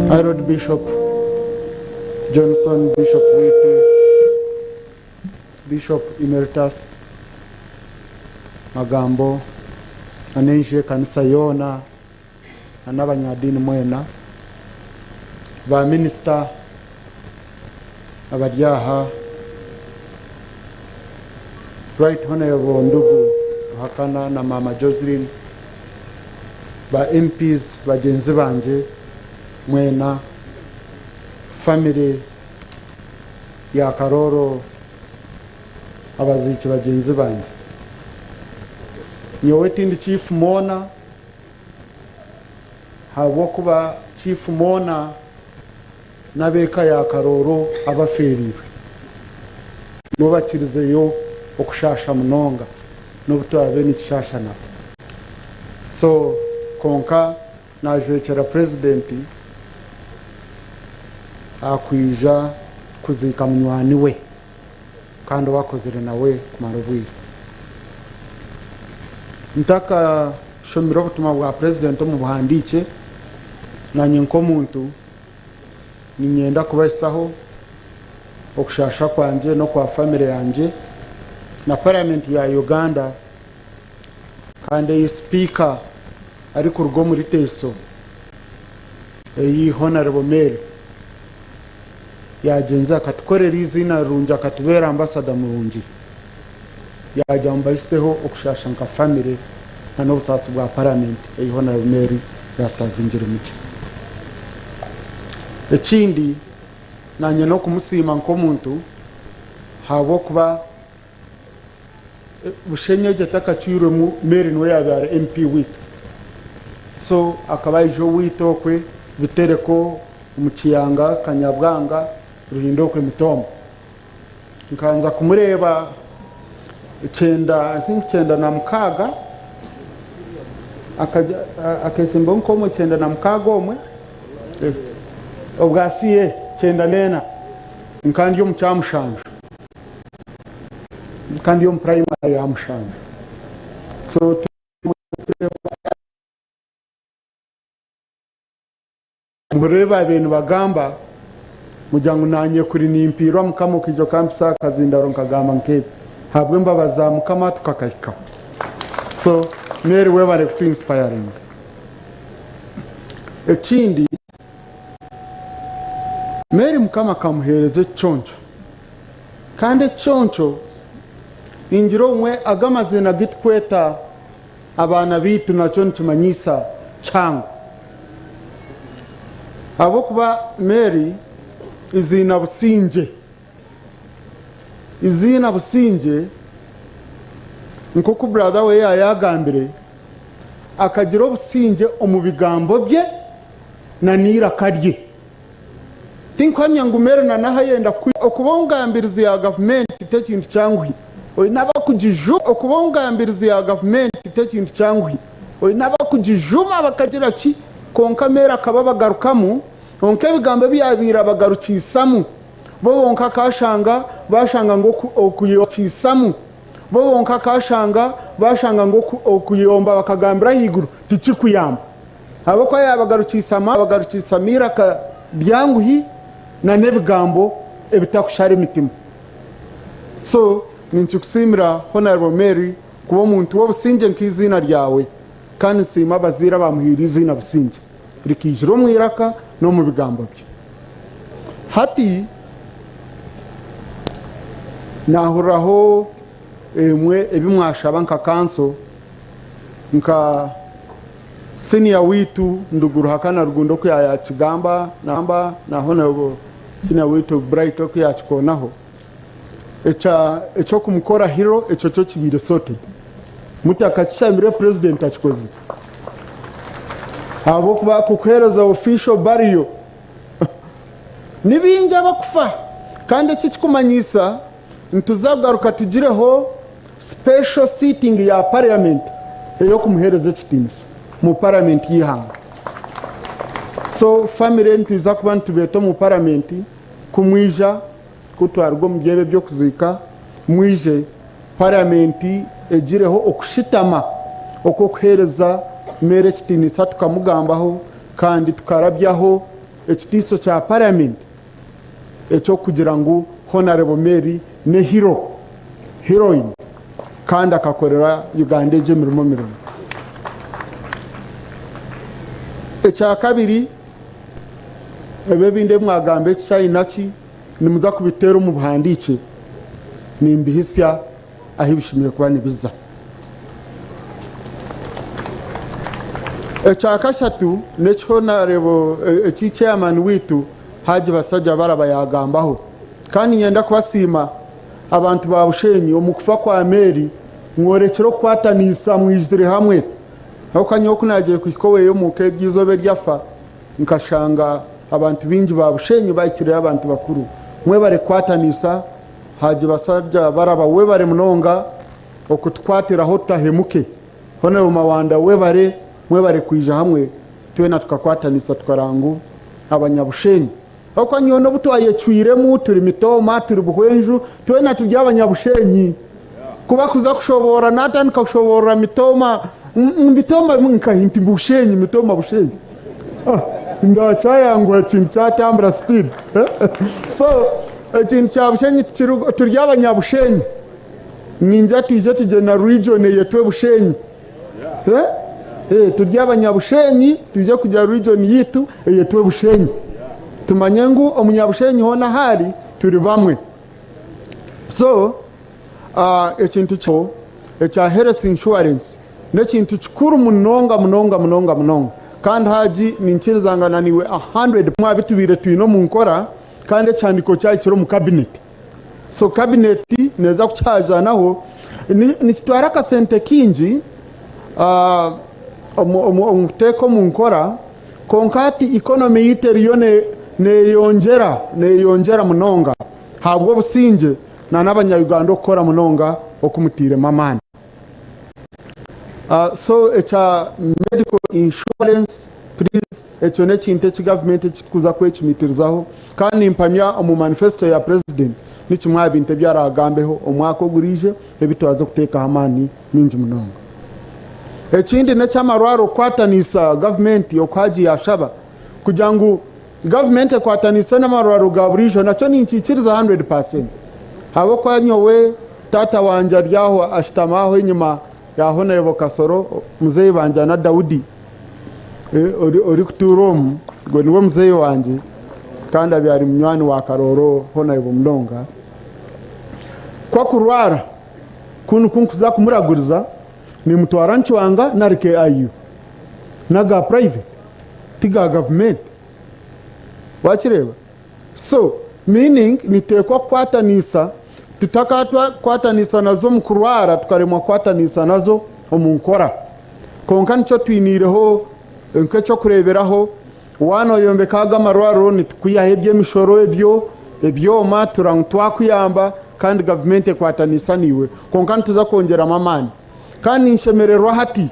My Lord Bishop Johnson, Bishop Wite, Bishop Emeritus Magambo, na n'enju y'ekanisa yoona na n'abanyadiini mwena, ba minisita abari aha, Right Honourable Ndugu Ruhakana na Maama Joseline, ba MPs bagyenzi bangye mwena, family ya Karooro, abaziiki bagyenzi bangye. Nyowe tindi Chief Mourner, ahabw'okuba Chief Mourner n'ab'eka ya Karooro abafeereirwe nibo bakirizeyo okushaasha munonga n'obu turaabe nitushaasha nabo. So kwonka naajwekyera Purezidenti aha kwija kuziika munywani we kandi ou akozire nawe kumara obwire. Ntakashomire obutumwa bwa Purezidenti omu buhandiikye, naanye nk'omuntu niinyenda kubahisaho. Okushasha kwangye n'okwa famire yangye na Paramenti ya Uganda kandi ei Sipiika arikuruga omuri Teso ei Honarebo Mary yagyenze akatukorera eiziina rirungi akatubeera ambasada murungi yaagira ngu mbahiseho okushasha nka famire na n'obusaasi bwa Paramenti ei Honarebo Mary yasavingiremu gye. Ekindi Nanye n'okumusiima nk'omuntu ahabw'okuba Bushenyi egyo etakacwirwemu Mary niwe yaabaire ari MP waitu so akaba aija owaitu okwe Bitereko omu Kiyanga, Kanyabwanga, Ruhindo okwe Mitooma. Nkanza kumureeba kyenda I think 96 akeetsimbaho nk'omwe 96 omwe obwa CA 94 nka ndi omu kyamushanju nka ndi omu primary ya mushanju so Muhurire ebi baabaire nibagamba, mugira ngu naanye kuri nimpiirwa Mukama okaija okampisa aha kazindaaro nkagamba nk'ebi. Ahabw'embabazi za Mukama tukakahikaho. So Mary webare kutu inspiringa. Ekindi, Mary Mukama akamuheereza ekiconco. Kandi ekiconco ningira obumwe ago amaziina agu tukweta abaana baitu nakyo nikimanyiisa kihango. Ahabw'okuba Mary eiziina Busingye, eiziina Busingye nk'oku brother we yaayagambire, akagira obusingye omu bigambo bye na n'eiraka rye. Tinkuhamya ngu Mary na n'ahu ayenda Okuba omugambirizi ya gavumenti t'ekintu kyanguhi. Oine abakugijuma Okuba omugambirizi ya gavumenti t'ekintu kyanguhi. Oine abakugijuma bakagira ki? Kwonka Mary akaba abagarukamu, kwonka ebigambo ebi yaabaire abagarukiisamu, bo bonka akashanga bashanga ngu okuyokiisamu, bo bonka akashanga bashanga ngu okuyomba bakagambira ahaiguru tikikuyamba. Ahabw'okuba yaabagarukiisamu abagarukiisamu eiraka ryanguhi na n'ebigambo ebitakushara emitima. So ninkikusiimira Honourable Mary kuba omuntu w'obusingye nk'eiziina ryawe kandi nsiima abazaire abaamuhaire eiziina Busingye rikaijira omu iraka n'omu bigambo bye. Hati naahuriraho emwe ebi mwashaba nka kanso nka Senior waitu Ndugu Ruhakana Rugunda oku yaakigamba namba na Honourable Senior waitu Bright oku yaakikoonaho, ekya eky'okumukora hero ekyo kyo kibaire sorted. Mutakakishabire President akikozire. Ahabw'okuba kukuheereza official burial ni baingi abakufa kandi eki ekikumanyiisa nituza kugaruka tugireho Special sitting ya parliament eyokumuhereza ekitinisa mu parliament yeihanga. So family nitwiza kuba nitubeeta omu parliament kumwija kutwaruga omu byebo ebyokuziika mwije parliament egireho okushitama okwokuhereza Mary ekitinisa tukamugambaho kandi tukarabyaho ekitiiso kya parliament ekyokugira ngu Honarebo Mary ne hero, heroine, kandi akakorera Uganda egyo emirimo mirungi. Ekyakabiri, ebi ebindi ebi mwagamba ekikyayina ki, nimuza kubiteera omu buhandiikye, nimbihisya ahu bishemereire kuba nibiza. Ekyakashatu n'eki Honarebo, eki chairman waitu Haji Basajja Baraba yaagambaho. Kandi niinyenda kubasiima abantu ba Bushenyi omu kufa kwa Mary mworekire okukwataniisa mwijire hamwe. Ahabw'okuba nyowe ku naagiire kuhika oweeye omuka eryo izooba eri afa nkashanga abantu baingi ba Bushenyi bahikireyo abantu bakuru. Mwebare kukwataniisa Haji Basajja Baraba webare munonga okutukwatiraho tutahemuke. Honourable Mawanda webare mwebare kwija hamwe twena tukakwatanisa tukareba ngu abanyabushenyi ahabw'okuba nyowe n'obu twayecwiremu turi mitooma turi buhwenju twena turi abanyabushenyi kuba kuza kushoboorora natandika kushoboorora mitooma mitooma nkahi nti bushenyi mitooma bushenyi ndakyayanguha ekintu kyatambura speed so. Ekintu kya Bushenyi tikiri turi abanyabushenyi. Ningira twije tugye na region eyetwe Bushenyi. Eh? Eh, turi abanyabushenyi twije kugira region yitu eyetwe Bushenyi. Tumanye ngu omunyabushenyi hoona ahari turi bamwe. So, uh, ekintu kyo ekya health insurance n'ekintu kikuru munonga munonga munonga munonga. Kandi Haji ninkirizangana naiwe 100 mwa bitubaire twine omu nkora kandi ekihandiiko kyahikire omu cabinet. So cabinet neeza kukihajaanaho. Nikitwara akasente kaingi omu kuteeka omu nkora, kwonka hati economy yaitu eriyo neyongyera neyongyera munonga ahabw'obusingye na n'abanya-Uganda okukora munonga okumutairemu amaani. So ekya medical insurance please ekyo n'ekintu eki gavumenti ekirikuza kwecumitirizaho kandi nimpamya omu manifesto ya president ni kimwe aha bintu ebi araagambeho omwaka oguriije ebi twaza kuteekaho amaani mingi munonga. Ekindi n'ekyamarwariro kukwatanisa gavumenti oku Hajji yaashaba kugira ngu gavumenti ekwatanise n'amarwariro ga buriijo nakyo ninkiikiriza 100% ahabw'okuba nyowe taata wangye ari aho ashutami aho enyima ya Honorable Kasoro muzeeyi Banjana Daudi orikutuura omu gwe niwe muzeeyi wangye kandi abaire ari munywani wa Karooro Honorable munonga. Ku akurwara kunu ku nkuza kumuraguriza nimutwara Ncwanga nari KIU n'aga private ti ga gavumenti wakireeba? So meaning nituteekwa kukwatanisa tutakakwatanisa nazo omu kurwara tukaremwa kukwatanisa nazo omu nkora. Kwonka nikyo twiniireho nk'ekyokureeberaho waaba noyombeka ago amarwariro nitukwihaho eby'emishoro ebyo ebyoma tura ngu twakuyamba kandi gavumenti ekwatanisa naiwe kwonka nituza kwongyeramu amaani. Kandi ninshemererwa hati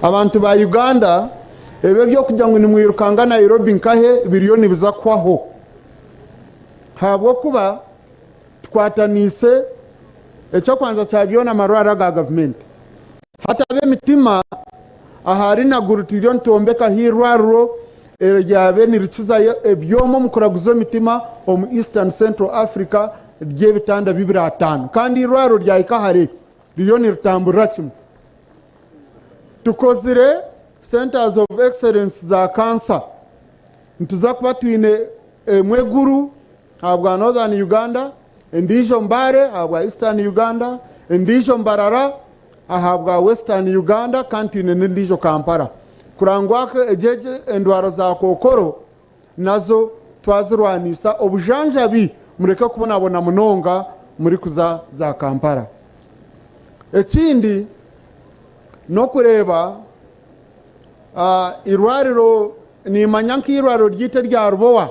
abantu ba Uganda ebyo eby'okugira ngu nimwirukanga Nairobi nkahe biriyo nibiza kuhwaho ahabw'okuba tukwataniise eky'okubanza kya byona amarwariro aga gavumenti. Hati ab'emitima ahari Naguru turiyo nitwombekaho eirwariro eryabe nirikizayo ebyoma omu kuraguza emitima omu Eastern Central Africa ry'ebitanda bibiri ataano kandi eirwariro ryahika hare ririyo niritamburira kimwe. Tukozire Centres of Excellence za cancer. Nituza kuba twine emwe Gulu ahabwa Northern Uganda, endiijo Mbale ahabwa Eastern Uganda, endiijo Mbarara ahabwa Western Uganda kandi twine n'endiijo Kampala. Kureba ngu egi endwara za kookoro nazo twazirwanisa obujanjabi mureke kubonabona munonga murikuza za Kampala. Ekindi n'okureeba eirwariro nimanya nk'eirwariro ryaitu erya Rubowa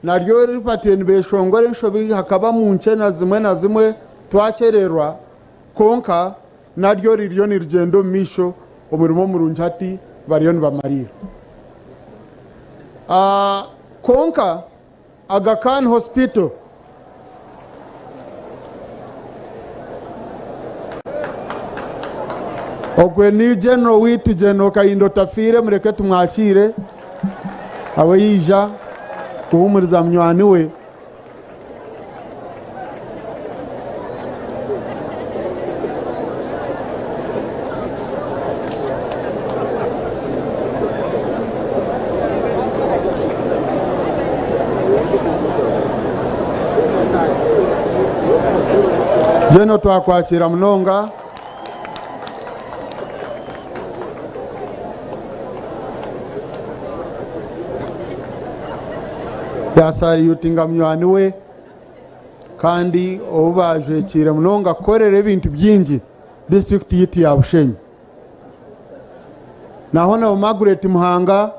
naryo ribatwire nibeshongora enshobi hakabamu nkye na zimwe na zimwe twakyererwa kwonka naryo ririyo nirigyenda omu maisho omurimo murungi hati bariyo nibamariira. Kwonka Aga Khan Hospital Ogwe ni General waitu General Kahinda Otafiire mureke tumwakiire awe yaija kuhumuriza munywani we. General twakwakira munonga. Yasariyutinga munywani we kandi ou bajwekiire munonga kukorera ebintu bingi disiturikiti yaitu ya Bushenyi. Naho na Margaret Muhanga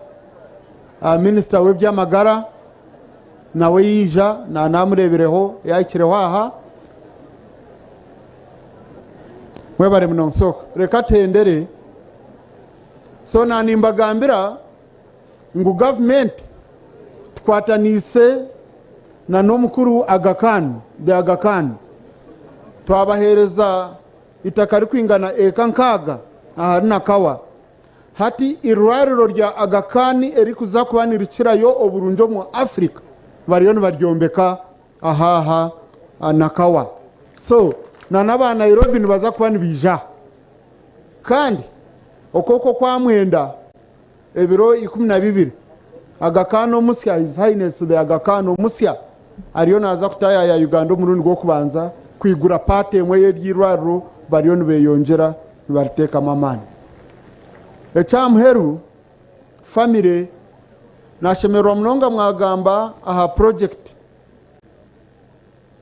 minisita w'eby'amagara nawe yaija namureebireho yahikireho aha. Mwebare munonga. So reka tuhendere. So nanimbagambira ngu gavumenti tukwataniise na n'omukuru Aga Khan, the Aga Khan. Twabaheereza itaka rikwingana eka nkaaga ahari Nakawa. Hati irwariro rya Aga Khan erikuza kuba nirikirayo oburungi omu Africa bariyo nibaryombeka Ahaha Nakawa. So na n'aba Nairobi nibaza kuba nibaija aha. Kandi okwokwo okwamwenda ebiro 12, Aga Khan omusya, His Highness the Aga Khan omusya ariyo naaza kutaayaaya Uganda omurundi gw'okubanza kwigura paati emwe y'ery'eirwariro bariyo nibeyongyera nibariteekamu amaani. Ekyamuheru, famire nashemererwa munonga mwagamba aha purojekiti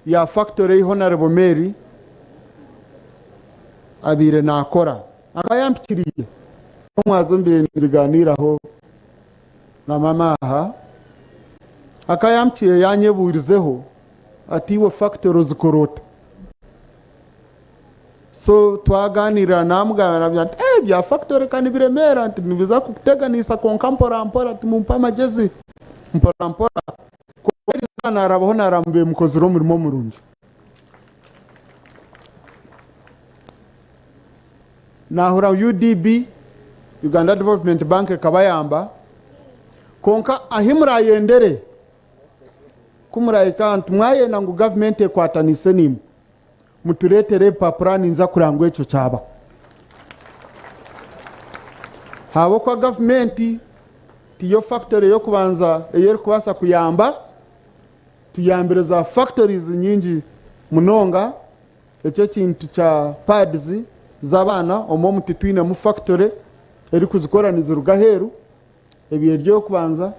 ya factory ei Honarebo Mary abaire nakora. Akaba yampikiriire omwazo mbaire ningiganiiraho na mama aha. Akaba yampikiriire yanyebuurizeho ati iwe factory ozikora ota? So twaganira namugambira nti ebya factory ka nibiremeera nti nibiza kukuteganisa kwonka mpora mpora timumpe amagezi mpora mpora. Kwonka erizooba narabaho naraba mube mukozire omurimo murungi. Nahura UDB, Uganda Development Bank, ekabayamba kwonka ahi murayendere ku murahika aha nti mwayenda ngu gavumenti ekwatanise naimwe mutureetere ebipapura ninza kureba ngu ekyo kyabaho. Ahabw'okuba gavumenti tiyo factory y'okubanza ei erikubaasa kuyamba, tuyambire za factories nyingi munonga, ekyo ekintu kya pads z'abaana omwe omu titwinemu factory erikuzikora niziruga aheeru, ebyo ery'okubanza.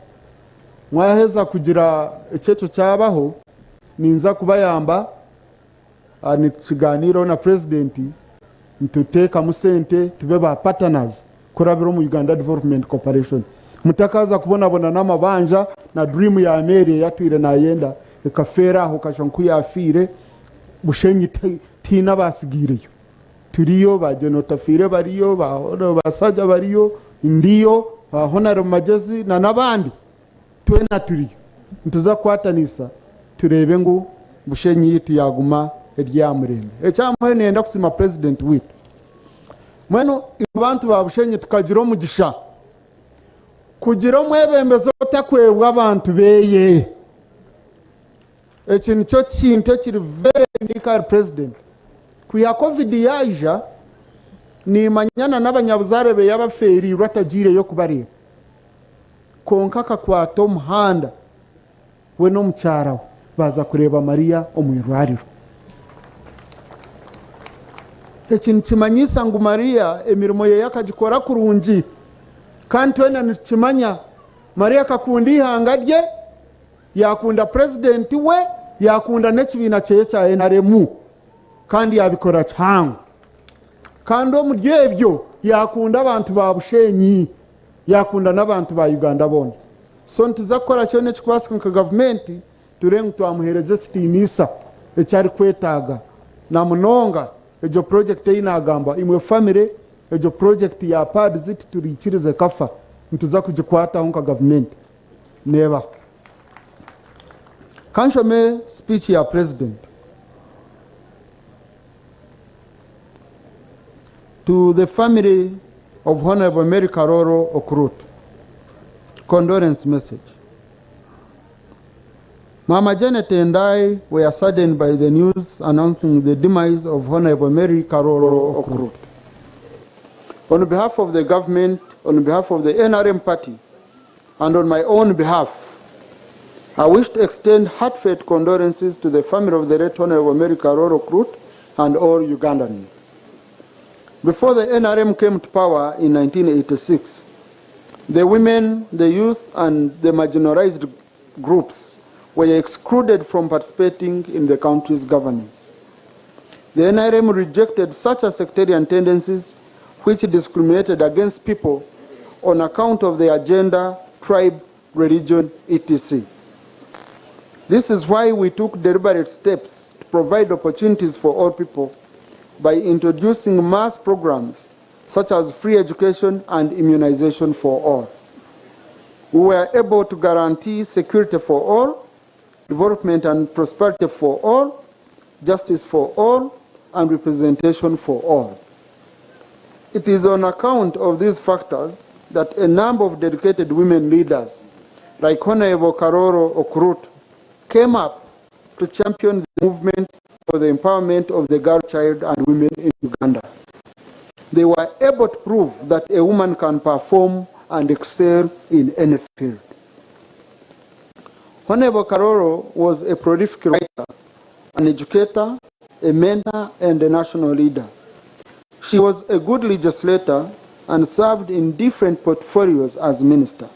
Mwaheza kugira ekyo ekyo kyabaho, ninza kubayamba nitukiganiiraho na purezidenti nituteekamu sente tube ba partners kurabira omu Uganda Development Corporation. Mutakaaza kubonabona n'amabanja na dream ya Mary ei atwire naayenda ekafeera aho okashusha nku yaafiire Bushenyi tihaine abaatsigaireyo. Turiyo, ba Gen Otafiire bariyo, ba Hon Basaja bariyo, ndiyo, ba Hon Magyezi na n'abandi twena turiyo. Nituza kukwatanisa tureebe ngu Bushenyi yaitu yaaguma eri aha murembe. Ekyamuheru niinyenda kusiima Purezidenti waitu. Mbwenu itwe bantu ba Bushenyi tukagira omugisha kugira omwebembezi otakwebwa abantu beeye. Eki nikyo kintu ekiri very unique ahari Purezidenti. Kwiha Covid yaija, nimanya na n'abanyabuzaare beye abafeereirwe atagiireyo kubareeba. Kwonka akakwata omuhanda we n'omukyara we baaza kureeba Maria omu irwariro. Eki nikimanyisa ngu Maria emirimo ye akagikora kurungi. Kandi twena nitukimanya Maria akakunda eihanga rye, yaakunda purezidenti we, yaakunda n'ekibiina kyeye kya NRM kandi yaabikora kihango. Kandi omuri ebyo yaakunda abantu ba Bushenyi, yaakunda n'abantu ba Uganda boona. So nituza kukora kyona ekirikubaasika nka gavumenti tureebe ngu twamuheereza ekitiinisa eki arikwetaaga na munonga egyo purojekiti ei naagamba. Imwe famire, egyo purojekiti ya pads tituriikiriza ekafa, nituza kugikwataho nka gavumenti neebaho. Ka nshome speech ya Purezidenti. To the family of Honorable Mary Karoro Okurut, condolence message. Mama Janet and I were saddened by the news announcing the demise of Honorable Mary Karoro Okurut. On behalf of the government, on behalf of the NRM party, and on my own behalf, I wish to extend heartfelt condolences to the family of the late Honorable Mary Karoro Okurut and all Ugandans. Before the NRM came to power in 1986, the women, the youth, and the marginalized groups were excluded from participating in the country's governance. The NRM rejected such a sectarian tendencies which discriminated against people on account of their gender, tribe, religion, etc. This is why we took deliberate steps to provide opportunities for all people by introducing mass programs such as free education and immunization for all. We were able to guarantee security for all, development and prosperity for all, justice for all, and representation for all. It is on account of these factors that a number of dedicated women leaders, like Honorable Karoro Okurut, came up to champion the movement for the empowerment of the girl child and women in Uganda. They were able to prove that a woman can perform and excel in any field. Honorable Karooro was a prolific writer, an educator, a mentor, and a national leader. She was a good legislator and served in different portfolios as minister.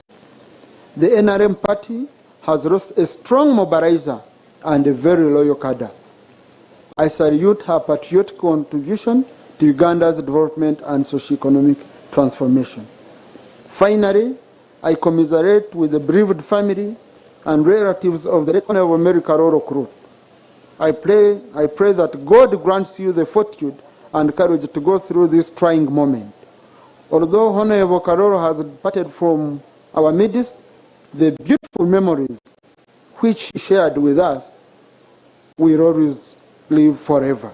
The NRM party has lost a strong mobilizer and a very loyal cadre. I salute her patriotic contribution to Uganda's development and socio-economic transformation. Finally, I commiserate with the bereaved family and relatives of the late Honorable Mary Karooro Okurut. I pray, I pray that God grants you the fortitude and courage to go through this trying moment. Although Honorable Karooro has departed from our midst, the beautiful memories which she shared with us will always live forever.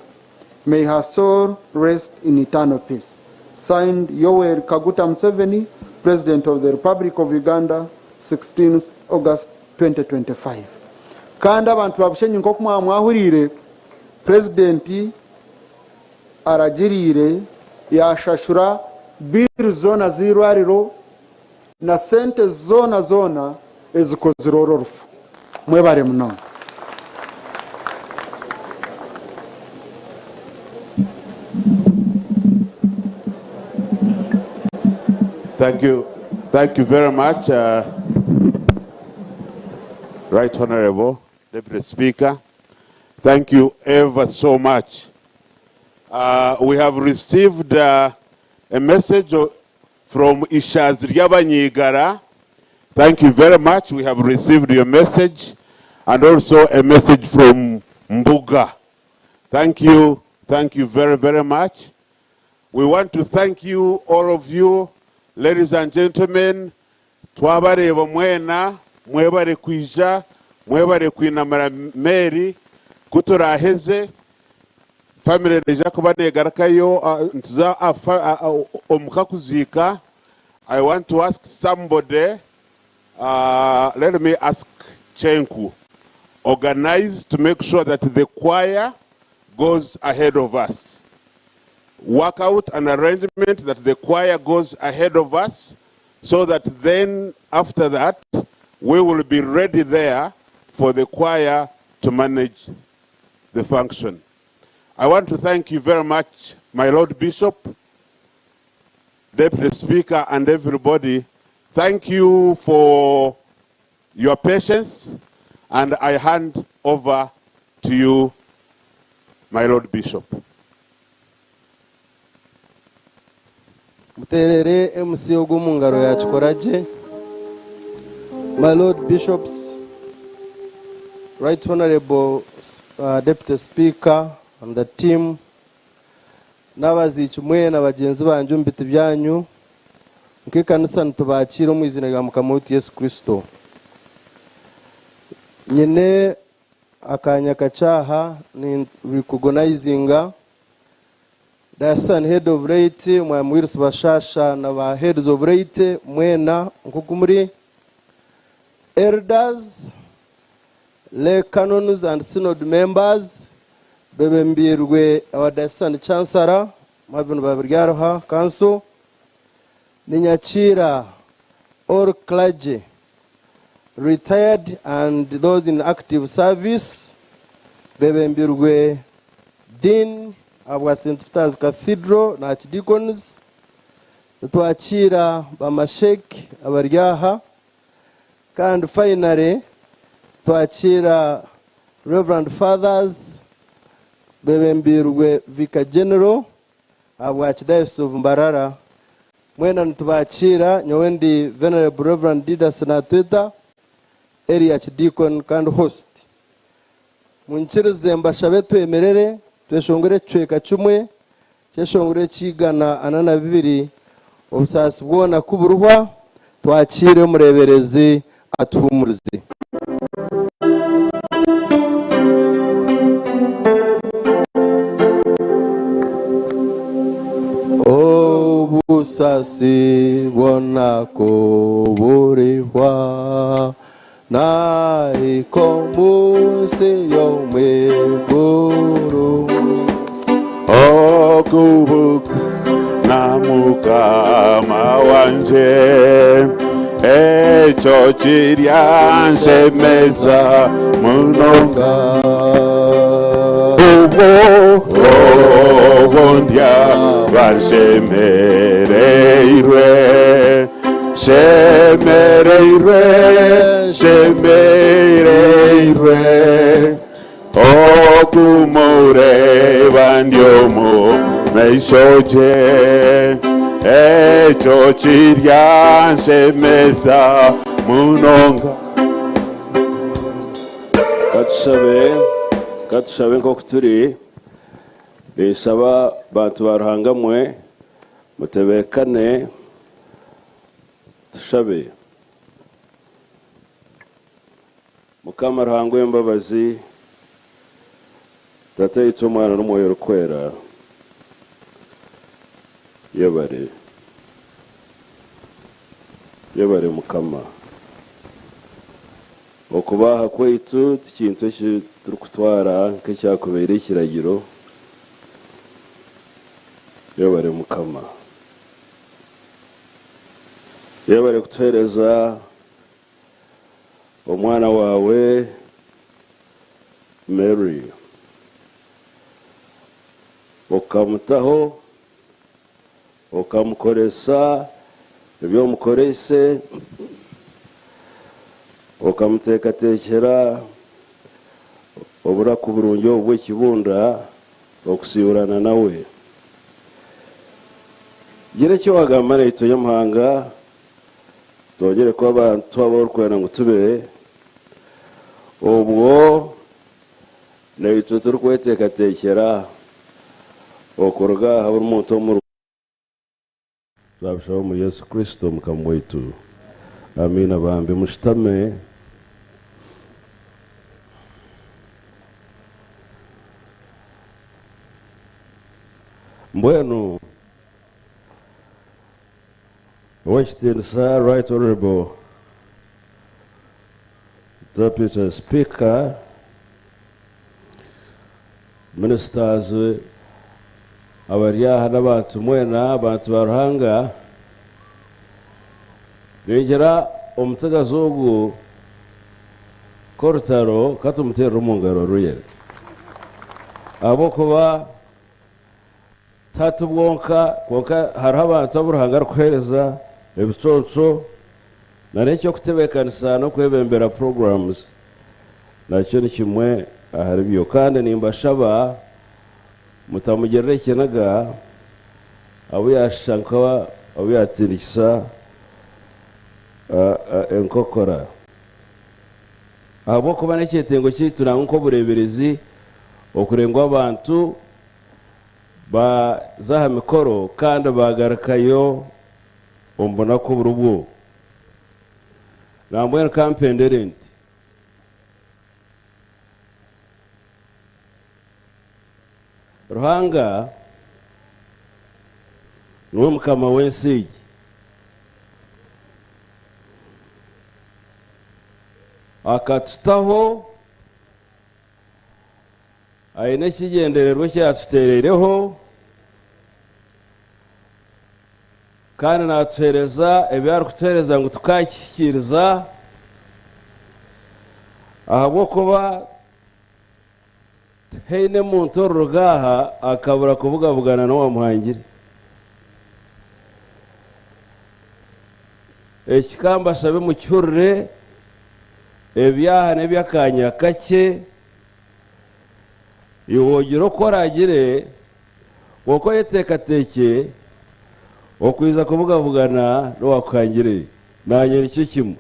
May her soul rest in eternal peace. Signed, Yoweri Kaguta Museveni, President of the Republic of Uganda, 16th August 2025. Kandi abantu ba Bushenyi nk'oku mwahuriire, President aragiriire yashashura bill zoona z'irwariro na sente zoona zoona ezikozire oru orufu. Mwebare munonga. Thank you. Thank you very much, Right Honorable Deputy Speaker. Thank you ever so much. We have received a message from Ishazi Ryabanyigara. Thank you very much. We have received your message and also a message from Mbuga. Thank you. Thank you very, very much. We want to thank you, all of you, ladies and gentlemen. Twabareeba mwena, mwebare kwija, mwebare kwinamira Mary, kuturaheze, family neija kuba negarukayo, nituza omuka kuziika. I want to ask somebody, let me ask Chenku, organize to make sure that the choir goes ahead of us. Work out an arrangement that the choir goes ahead of us so that then after that we will be ready there for the choir to manage the function. I want to thank you very much, my Lord Bishop, Deputy Speaker, and everybody. Thank you for your patience, and I hand over to you, my Lord Bishop. Muterere MC ogu omu ngaro yakikora gye. My Lord Bishops, Right Honorable Deputy Speaker and the team, n'abaziiki mwena bagyenzi bangye omu biti byanyu, nk'ekanisa nitubakiira omu eiziina rya Mukama waitu Yesu Kristo. Nyine akanya kakye aha ni recognizinga Diocesan Head of Laity, Mwami Wilson Bashasha na ba Heads of Laity mwena nk'oku muri, Elders, Lay Canons and Synod members bebembiirwe our Diocesan Chancellor, Marvin Babiryaruha Council, ninyakiira all clergy, retired and those in active service bebembirwe Dean ahabwa St. Peter's Cathedral na Archdeacons, nitwakiira bamashek abari aha, kandi finally twakiira Reverend Fathers bebembirwe Vicar General ahabwa Archdiocese of Mbarara. Mwena nitubakiira, nyowe ndi Venerable Reverend Didas Natweta, Area Archdeacon kandi host. Munyikirize mbashabe twemerere tweshongore ekicweka kimwe ky'eshongoro eky'igana ana na bibiri, Obusaasi bwona ku burihwa, twakiire omureeberezi atuhuumurize. Obusaasi bwona ku burihwa. Nahika omu nsi y'omu iguru. Okubuka na mukama wanje ekyo kiryanshemeza munonga ubwo obwo ndyaba nshemereirwe shemereirwe shemereirwe okumureba ndi omu maisho gye ekyo kiryanshemeza munonga. Katushabe, katushabe nk'oku turi. Ninshaba bantu ba Ruhanga mwe mutebeekane tushabe. Mukama Ruhanga ow'embabazi, Tataitwe, Omwana n'Omwoyo Orikwera, yebare. Yebare Mukama. Okuba aha kwaitu ti kintu eki turikutwara nk'ekyakubaire ekiragiro. Yebare Mukama. Yebare kutuheereza Omwana waawe Mary, okamutaho, okamukoresa ebi omukoreise, okamuteekateekyera oburaku burungi obu bw'ekibunda okusiiburana nawe. Gira eki waagamba naitwe Nyamuhanga. Twongyere kuba abantu abu orikwenda ngu tube, obwo naitwe turikweteekateekyera okuruga aha buri muntu omuri. Twabishaba omuri Yesu Kristo Mukama waitu. Amiina. Bambi mushutame. Mbwenu. Ow'ekitiinisa Right Honourable Deputy Speaker, Ministers abari aha n'abantu mwena abantu ba Ruhanga, ningira omutsigazi ogu k'orutaro katumuteerere omu ngaro rwe ahabw'okuba Tihati bwonka, kwonka hariho abantu abu Ruhanga arikuheereza ebiconco na n'eky'okutebeekanisa n'okwebembera programs nakyo ni kimwe ahari byo. Kandi nimbashaba mutamugirira ekiniga abu yaashusha nka abu yaatsindikisa enkokora. Ahabw'okuba n'ekyetengo kyaitu nangwa nk'obureeberezi okurenga abantu Baaza aha mikoro kandi baagarukayo omu bunaku buribwo. Nambwenu ka mpendere nti, Ruhanga niwe Mukama w'ensi egi. Akatutaho. Aine ekigyendererwa eki yaatuteereireho, kandi naatuheereza ebi arikutuheereza ngu tukaakihikiiriza, ahabw'okuba tihaine muntu oriruga aha akabura kubugabugana n'Owamuhangire. Eki ka mbashabe mukihurire, ebyaha n'eby'akaanya kakye. Iwe ogire oku oraagire, kwonka oyeteekateekye okwija kubugabugana n'Owaakuhangire. Naanye nikyo kimwe.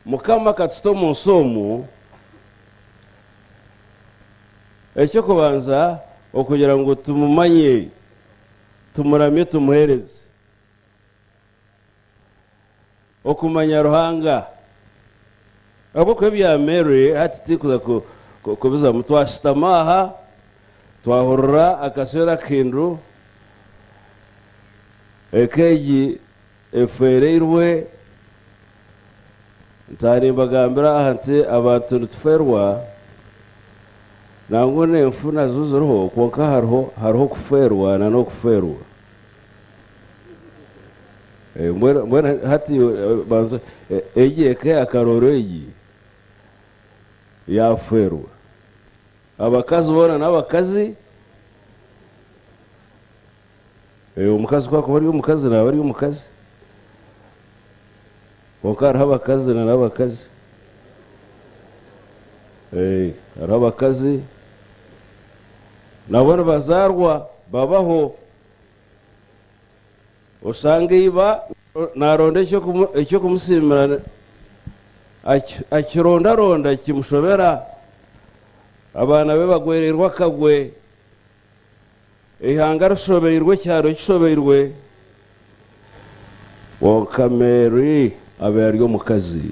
Mukama akatuta omu nsi omu, eky'okubanza okugira ngu tumumanye, tumuramye, tumuheereze. Okumanya Ruhanga. Ahabw'okuba ebya Mary hati tikuza kubizamu. Twashutama aha, twahurira akaswera akahindu, eka egi efwereirwe. Ntaaha nimbagambira aha nti abantu nitufeerwa, nangwa n'enfu nazo ziriho kwonka hariho hariho okufeerwa na n'okufeerwa. Eh, mbwenu mbwenu hati eh, banza eh, egi eka ya Karooro egi yaafeerwa. Abakazi boona n'abakazi. Eh, omukazi ku akuba ari omukazi naaba ari omukazi. Kwonka hariho abakazi na n'abakazi. Eh, hariho abakazi nabo nibazaarwa babaho. Osanga iba naaronda eky'okumusiimira akirondaronda kimushobera, abaana be bagwereirwe akagwe, eihanga rishobeirwe, ekyaro kishobeirwe. Kwonka Mary abaire ari omukazi.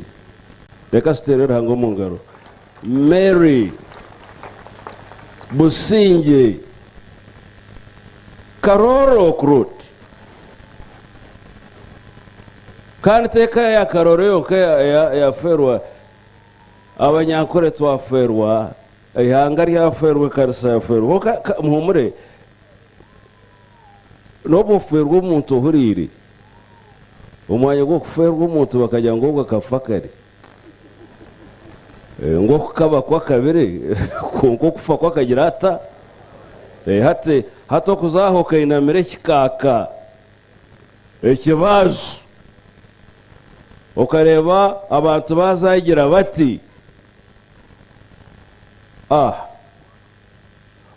Reka tuteere Ruhanga omu ngaro. Mary Busingye Karooro Okurut. Kandi t'eka ya Karooro yonka eyafeerwa, Abanyankore twafeerwa, eihanga ryafeerwa, ekanisa yafeerwa. Kwonka muhuumure, n'obu ofeerwa omuntu ohuriire, omwanya gw'okufeerwa omuntu bakagira ngu ogwo akafa kare. Eh, ngu okukaba kwakabire kwonka okufa kwakagira ata? Eh, hati hati okuza aha okainamira ekikaaka ekibaju okareeba abantu bazagira bati ah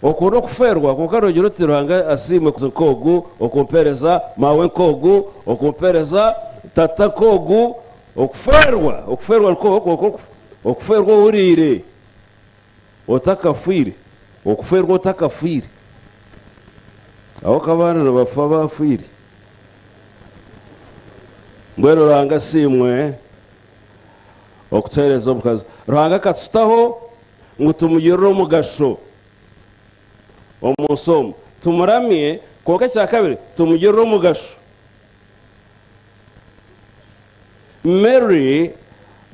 Okwo n'okufeerwa, kwonka noogira oti, Ruhanga asiimwe nk'ogu okumpeereza maawe nk'ogu, okumpeereza tata nk'ogu. Okufeerwa, okufeerwa nikwo kwonka okufeerwa ohuriire otakafiire, okufeerwa otakafiire. Ahabw'okuba abaana nibafa baafiire. Mbwenu Ruhanga asiimwe okutuheereza omukazi. Ruhanga akatutaho ngu tumugirire omugasho omu nsi omu, tumuramye, kwonka ekya kabiri tumugirire omugasho. Mary,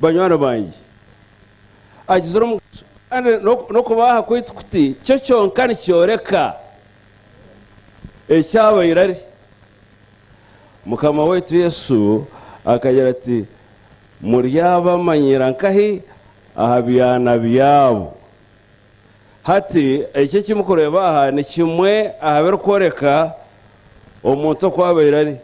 banywani bangye, agizire omugasho kandi n'okubaha kwaitu kuti kyo kyonka nikyoreka eki abaire ari. Mukama waitu Yesu akagira ati, Muryabamanyira nkahi? Aha byana byabo. Hati, eki eki murikureeba aha ni kimwe aha birikworeka omuntu oku abaire ari.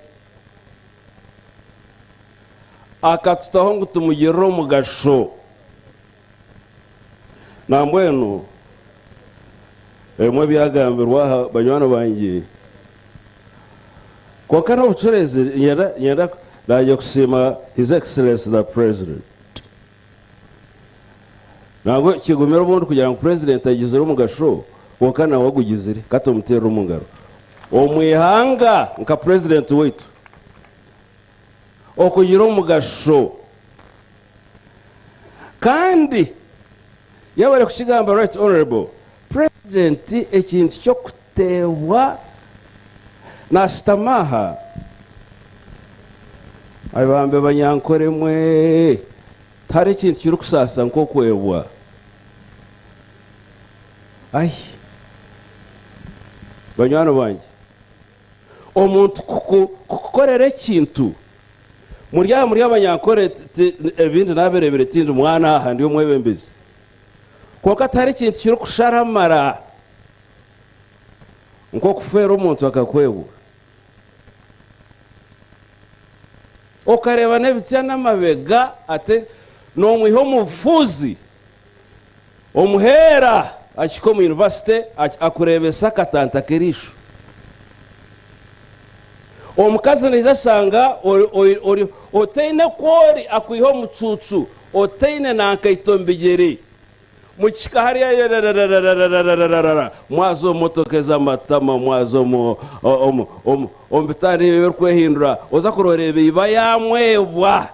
Akatutaho ngu tumugirire omugasho. Nambwenu, ebimwe ebyagambirwe aha banywani bangye, kwonka n'obucureezi niinyenda naanye kusiima His Excellency the President. Nangwa kigumire obundi kugira ngu Purezidenti agizire omugasho kwonka nawe agugizire. Ka tumuteerere omu ngaro. Omu ihanga nka Purezidenti waitu, okugira omugasho kandi yaaba ari kukigamba Right Honourable Purezidenti ekintu ky'okuteebwa naashutama aha, ai bambe Banyankore mwe! Tihariho ekintu kirikusaasa nk'okwebwa. Ai, banywani bangye, omuntu kukukorera ekintu, muri aha muri Abanyankore, ebindi naabireebire tindi mwana aha ndi omwebembezi, kwonka tihariho ekintu kirikusharamara nk'okufeera omuntu akakwebwa. Okareeba n'ebitsya n'amabega ate noomwiha omu bufuuzi, omuheera akihika omu yunivasite akureebesa akatanta k'eriisho. Omukazi naija ashanga otaine ku ori akwiha omu mucuucu otaine na nkaito omu bigyere. Mukihika hariya rararararararararara mwaza omu motoka ez'amatama, mwaza omu omu omu omu bitanda ebi ebirikwehindura, oza kuroreeba iba yaamwebwa.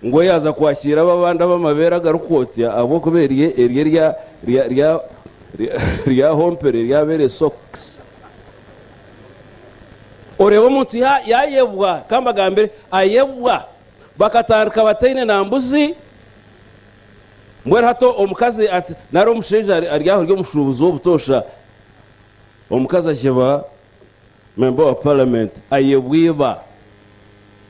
Ngu yaaza kwakiira abo abandi ab'amabeere agarikwotsya ahabw'okuba erye erye rya rya rya ryahompire ryabeire socks. Oreeba omuntu ya yayebwa, ka mbagambire, ayebwa. Bakatandika bataine na mbuzi, mbwenu hati omukazi ati nari omushaija ari aho ari omushuubuzi w'obutoosha, omukazi agyeba memba wa paramenti ayebwa iba,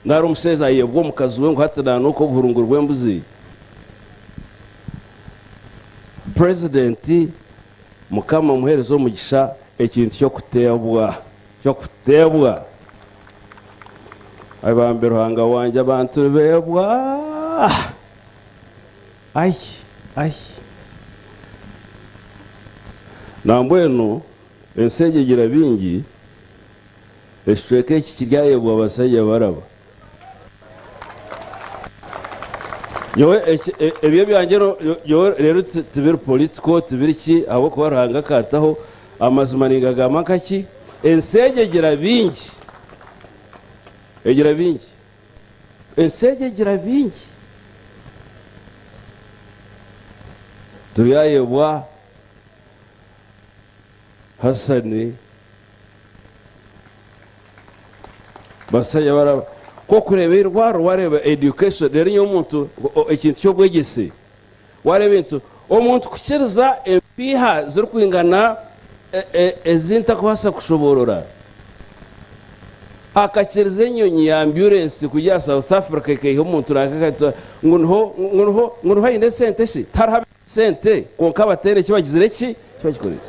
nari omushaija ayebwa omukazi we ngu hati naanuuka obuhurunguru bw'embuzi. Purezidenti Mukama amuheereze omugisha ekintu ky'okuteebwa ky'okuteebwa. Ai bambi Ruhanga wangye abantu nibeebwa ai ai. Nambwenu ensi egi egira bingi, ekicweka eki kiryayebwa abashaija baraba. Nyowe ebyo ebyangye nyowe reero tibiri political tibiri ki ahabw'okuba Ruhanga akantaho amazima ningagamba nka ki ensi egi egira bingi egira bingi ensi egi egira bingi turyayebwa Hassan Basajja baraba ku okureeba eirwariro wareeba education reero nyowe omuntu ekintu ky'obwegyese wareeba ebintu omuntu kukiriza empiiha zirikwingana ezi ntakubaasa kushoboorora akakiriza enyonyi ya amburensi kugira aha South Africa ekaiha omuntu nanka ngu niho ngu niho ngu niho aine esente shi tihariho abaine esente kwonka abataine eki bagizire ki eki bakikorire.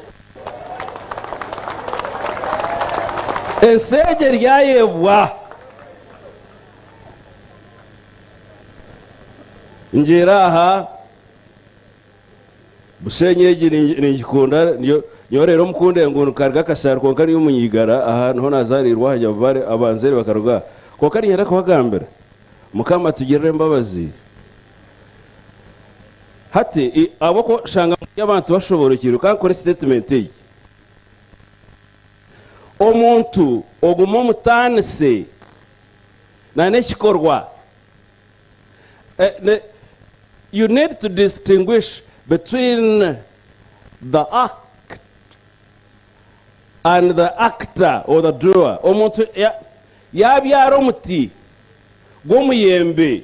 Ensi egi eryayebwa. Ngiire aha Bushenyi egi ningikunda nyowe reero omukunde ngu nkaruga Kashari kwonka niyo Munyeigara aha niho nazaariirwe aha Nyabubare abanzeire bakaruga aha. Kwonka niinyenda kubagambira Mukama atugirire embabazi. Hati ahabw'okuba oshanga muri abantu bashoboorokiirwe ka nkore sitatimenti egi. Omuntu ogume omutaanise na n'ekikorwa. You need to distinguish between the act and the actor or the doer. Omuntu yaabyara omuti gw'omuyembe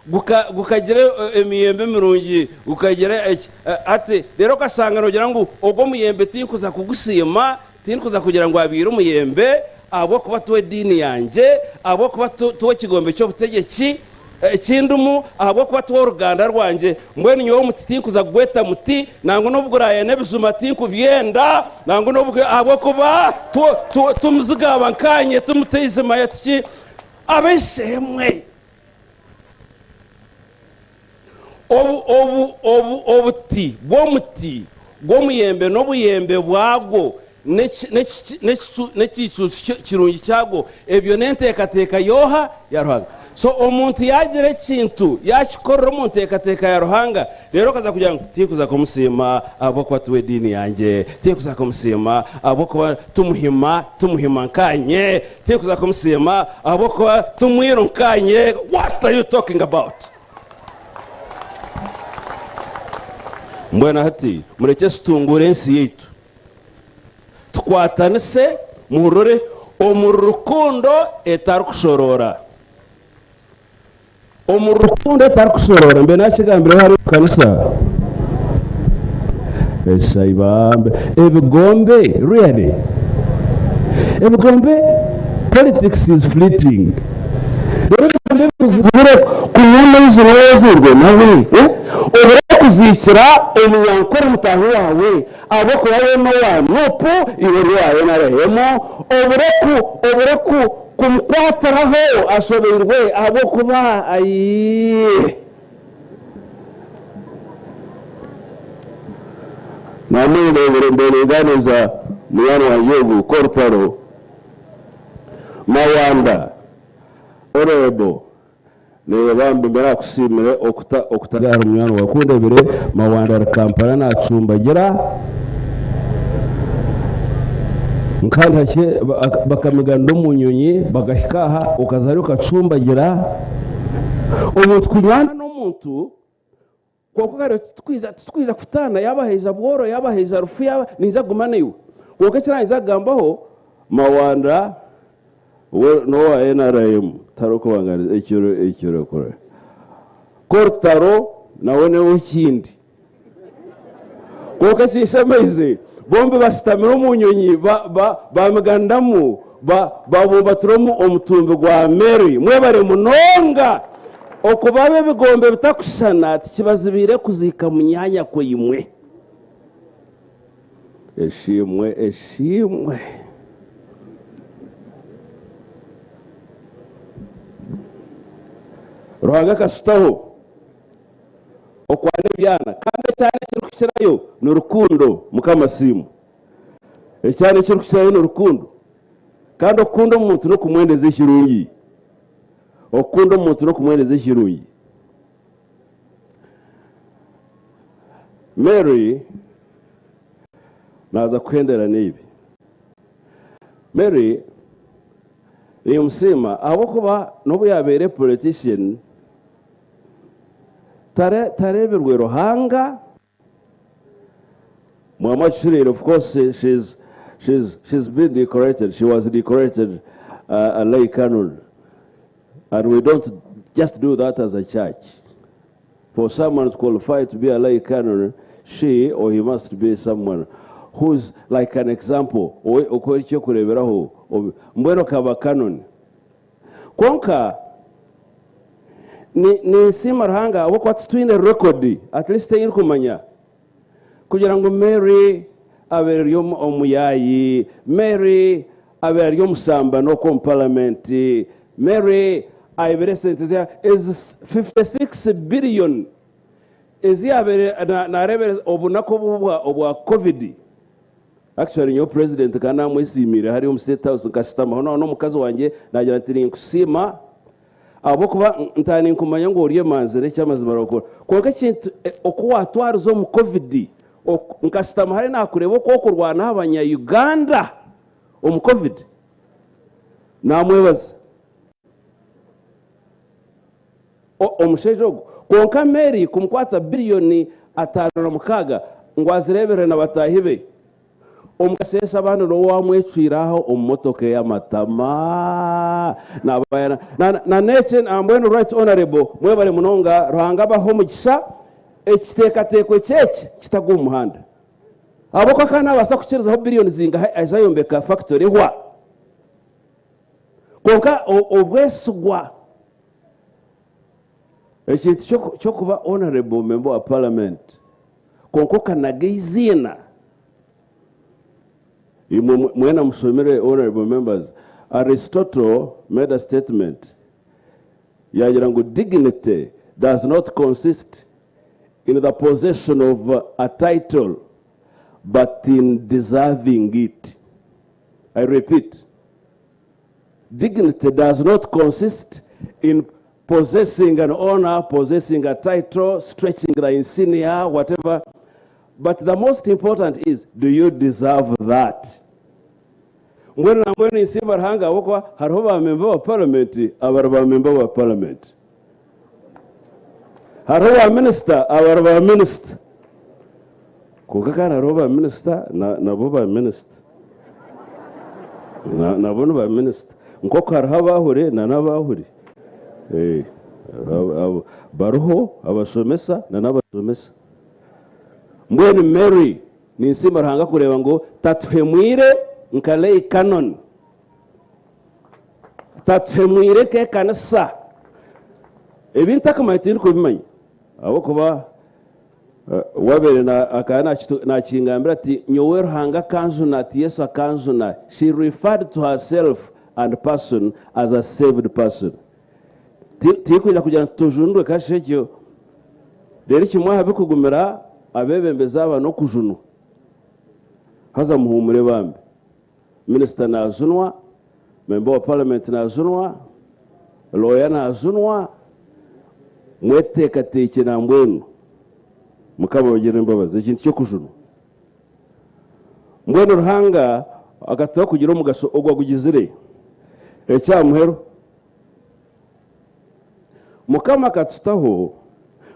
Gukagira emiyembe mirungi, gukagira eki, hati reero okashanga noogira ngu ogwo omuyembe tinkuza kugusiima, tindikuza kugira ngu abaire omuyembe ahabw'okuba ti w'ediini yangye, ahabw'okuba ti w'ekigombe ky'obutegyeki eki ndimu, ahabw'okuba ti w'oruganda rwangye, mbwenu nyowe omuti tinkuza kugweta muti, nangwa n'obu guraayana ebijuma tinkubyenda, nangwa n'obu ahabw'okuba ti muzigaaba nkaanye, ti mutaizima, tiki. Ab'eishe-emwe, obu, obu, obu, obuti bw'omuti gw'omuyembe n'obuyembe bwagwo n'eki, n'eki, n'ekicu, n'ekiicuucu kirungi kyagwo, ebyo n'enteekateeka y'oha? Ya Ruhanga. So omuntu yaagira ekintu yaakikorera omu nteekateeka ya Ruhanga, reero okaza kugira ngu tinkuza kumusiima ahabw'okuba ti w'ediini yangye, tinkuza kumusiima ahabw'okuba ti muhima, ti muhima nkaanye, Tinkuza kumusiima ahabw'okuba ti mwiru nkaanye what are you talking about? Mbwenu hati murekye tutunguure ensi yaitu tukwatanise muhurire omuri rukundo etarikushoroora omuri rukundo etarikushoroora mbe nakigambireho hariya omu kanisa eshaibambe ebigombe really ebigombe politics is fleeting reero ebigombe bizibire kunywa amaizi n'owazairwe nawe eh? Obure kuziikira omunyankore mutaahi waawe ahabw'okuba we n'owa nup iwe ori owa nrm obure ku obure ku Kumukwatiraho ashobeirwe ahabw'okuba aii. Namundeebire mbeerenganiza munywani wangye ogu Korutaro Mawanda Honourable Naiwe bambi mbe nakusiimire okuta okutari ahari munywani waawe. Ku ndebire Mawanda ari Kampala nacumbagira nkantake bakamiganira omu nyonyi bakahika aha okaza hariya okacumbagira. Omuntu kunywana n'omuntu kwonka okareeba titurikwija titurikwija kutaana yaaba haija bworo yaaba haija rufu yaaba niija kuguma naiwe. Kwonka eki naija kugambaho Mawanda. We n'owa NRM tarikubanganisa ekyo ekyo orakora. K'orutaro nawe n'ow'ekindi. Kwonka ekinshemeize, bombi bashutamire omu nyonyi bamiganiramu babumbatira omutumbi gwa Mary. Mwebare munonga! Okuba ab'ebigombe bitakushushana tikibazibiire kuziika munyaanyako imwe. Eshiimwe, eshiimwe. Ruhanga akasutaho. Okwana ebyana kandi ekyana ekirikukirayo ni rukundo Mukama asiimwe. Ekyana ekirikukirayo ni rukundo kandi okukunda omuntu n'okumwendeza ekirungi. Okukunda omuntu n'okumwendeza ekirungi. Mary naaza kuhendera n'ebi. Mary nimusiima ahabw'okuba n'obu yaabaire politician, Tareebirwe Ruhanga. Mwamwa Kishuriire of course she's, she's, she's been decorated, she was decorated a lay canon and we don't just do that as a church. For someone to qualify to be a lay canon, she or he must be someone who's like an example, okuha eky'okureeberaho, mbwenu akaba canon. Kwonka ninsiima Ruhanga ahabw'okuba titwine record at least ei ndikumanya kugira ngu Mary abaire ari omuyaayi, Mary abaire ari omushambani okwo omu parliament, Mary aibire esente ze ezi 56 billion ezi yaabaire naareebereza obunaku obu obwa covid. Actually nyowe president nkaba namwesiimiire hariya omu state house nkashutamaho nawe n'omukazi wangye nagira nti ninkusiima ahabw'okuba ntaba ninkumanya ngu ori emanzi n'eky'amazima orakora kwonka ekintu oku watwariza omu covid nkashutama hariya nakureeba oku okurwana aha banya Uganda omu covid namwebaza Omushaija ogu kwonka Mary kumukwatsa biriyoni 56 ngu azireeberere na bataahi be. Omu kasheeshe abandi n'ou waamwecwire aho omu motoka ey'amatama. Na n'eki mbwenu Right Honourable mwebare munonga Ruhanga abahe omugisha ekiteekateeko eky'eki kitagwa omu muhanda. Ahabw'okuba akaba naabaasa kukirizaho biriyoni zingahi aije ayombeka factory ehwa. Kwonka obwesigwa. Ekintu ky'okuba honourable member wa parliament kwonka okanaga eiziina, imwe mwena mushomire honourable members, Aristotle made a statement yaagira ngu dignity does not consist in the possession of a title but in deserving it. I repeat. Dignity does not consist in possessing an honor, possessing a title, stretching the insignia, whatever. But the most important is, do you deserve that? Mbwenu na mbwenu ninsiima Ruhanga ahabw'okuba hariho ba memba ba paramenti abari ba memba ba paramenti. Hariho ba minisita abari ba minisita. Kwonka kandi hariho ba minisita nabo ba minisita. Nabo ni ba minisita. Nk'oku hariho abahure na n'abahure. Eh, bariho abashomesa na n'abashomesa. Mbwenu Mary ninsiima Ruhanga kureeba ngu tatuhemwire nka Lay Canon. Tatuhemwire nk'ekanisa. Ebi ntakumanya tindikubimanya ahabw'okuba Wabaire akaba nakingambira ati nyowe Ruhanga akanjuna ati Yesu akanjuna she referred to herself and person as a saved person Tirikwija kugira nti tujunirwe kasha ekyo reero kimwe aha bikugumira abebembezi aba nokujunwa haza muhumure bambi Minisita najunwa, memba wa parliament najunwa, lawyer najunwa, mweteekateekye nambwenu Mukama abagirire embabazi ekintu ky'okujunwa. Mbwenu Ruhanga akatuha kugira omugasho ogu agugizire. Eky'aha muheru, Mukama akatutaho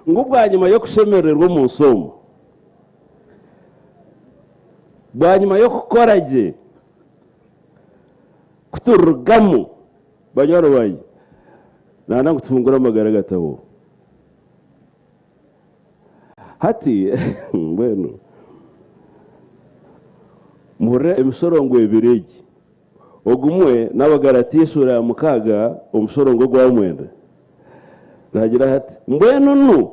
ngu bwanyima y'okushemerererwa omu nsi omu, Bwanyima y'okukora gye, ku turirugamu. Banywani bangye, nanda ngu tufungure amagara agatahwaho. Hati mbwenu muhurire emishorongo ebiri egi. Ogumwe n'Abagalatiya eshuura ya mukaaga omushorongo ogwa mwenda. Naagira ati, Mbwenu nu,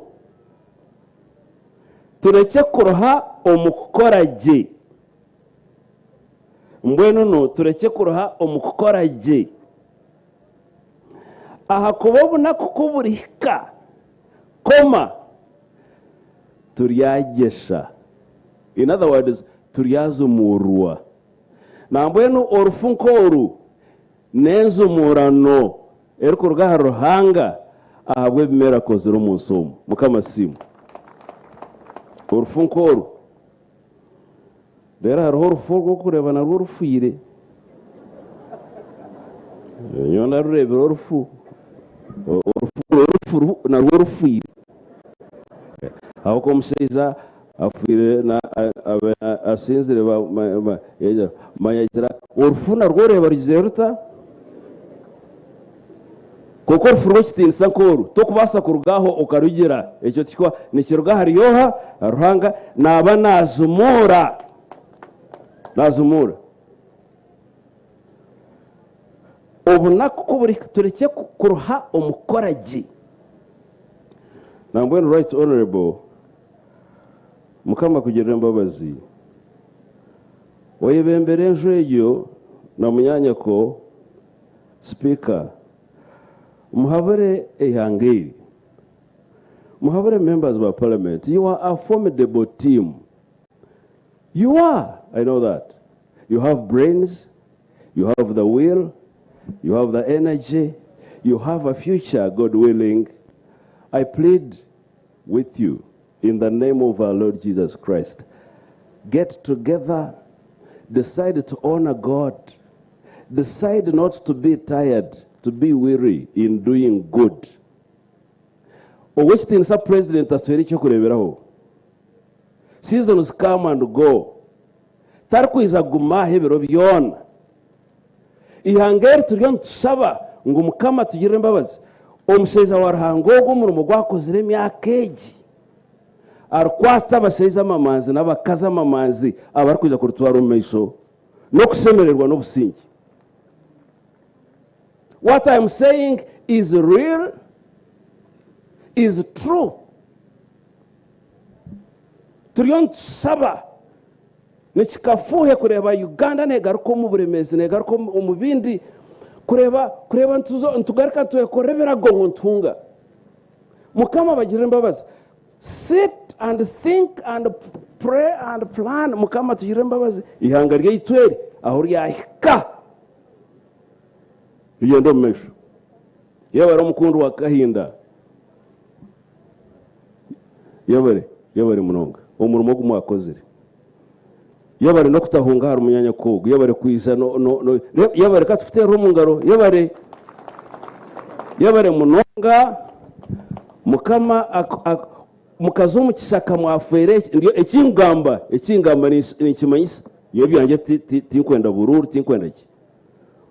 turekye kuruha omu kukora gye. Mbwenu nu, turekye kuruha omu kukora gye. Ahakuba obunaku ku burihika, koma, turyagyesha. In other words, turyazumuurwa. Nambwenu orufu nk'oru n'enzumuurano erikuruga ahari Ruhanga ahabw'ebi Mary akozire omu nsi omu. Mukama asiimwe. Orufu nk'oru. Reero hariho orufu orw'okureeba narwo rufiire. Nyowe narureebire orufu. Orufu orufu narwo rufiire. Ahabw'okuba omushaija afiire asinzire manya agira orufu narwo oreeba rugizire ruta? Kwonka orufu rw'ekitiinisa nk'oru tokubaasa kuruga aho okarugira. Ekyo tikikuba nikiruga ahari oha? Ruhanga naaba naazumuura. Naazumuura. Obunaku ku burihika turekye kuruha omu kukora gye. Nambwenu Right Honourable Mukama akugirire embabazi oyebembere enju egyo na munyanyoko Sipiika muhabure eihanga eri muhabure members ba parliament you are a formidable team you are I know that you have brains you have the will you have the energy you have a future God willing I plead with you in the name of our Lord Jesus Christ get together decide to honor God decide not to be tired to be weary in doing good Ow'ekitiinisa Purezidenti atuhaire eky'okureeberaho. Seasons come and go. Tarikwija kuguma aha ebiro byona. Eihanga eri turiyo nitushaba ngu Mukama atugirire embabazi, omushaija wa Ruhanga ogu omurimo ogu akozire emyaka egi, arikwatsa abashaija amamanzi n'abakazi amamanzi abarikwija kuritwara omu maisho n'okushemererwa n'obusingye. What I am saying is real, is true. Turiyo nitushaba nikikafuuhe kureeba Uganda negaruka omu buremeezi, negaruka omu bindi, kureeba kureeba nitugaruka nitwekorera ebirago ngu nituhunga. Mukama abagirire embabazi. Sit and think and pray and plan Mukama atugirire embabazi eihanga ryaitu eri ahu ryahika. Rigyende omu maisho. Yebare omukundwa wa Kahinda. Yebare, yebare munonga omurimo ogu mwakozire. Yebare n'okutahunga ahari munyanyoko ogu. Yebare kwija no, no, no, yebare ka tukuteerere omu ngaro. Yebare. Yebare munonga. Mukama ak, ak, mukaza omu kishaka mwafeera eki, ndi, eki nkugamba, eki ngamba ninkimanyisa. Nyowe ebyangye ti, ti, tinkwenda buruuru, tinkwenda ki.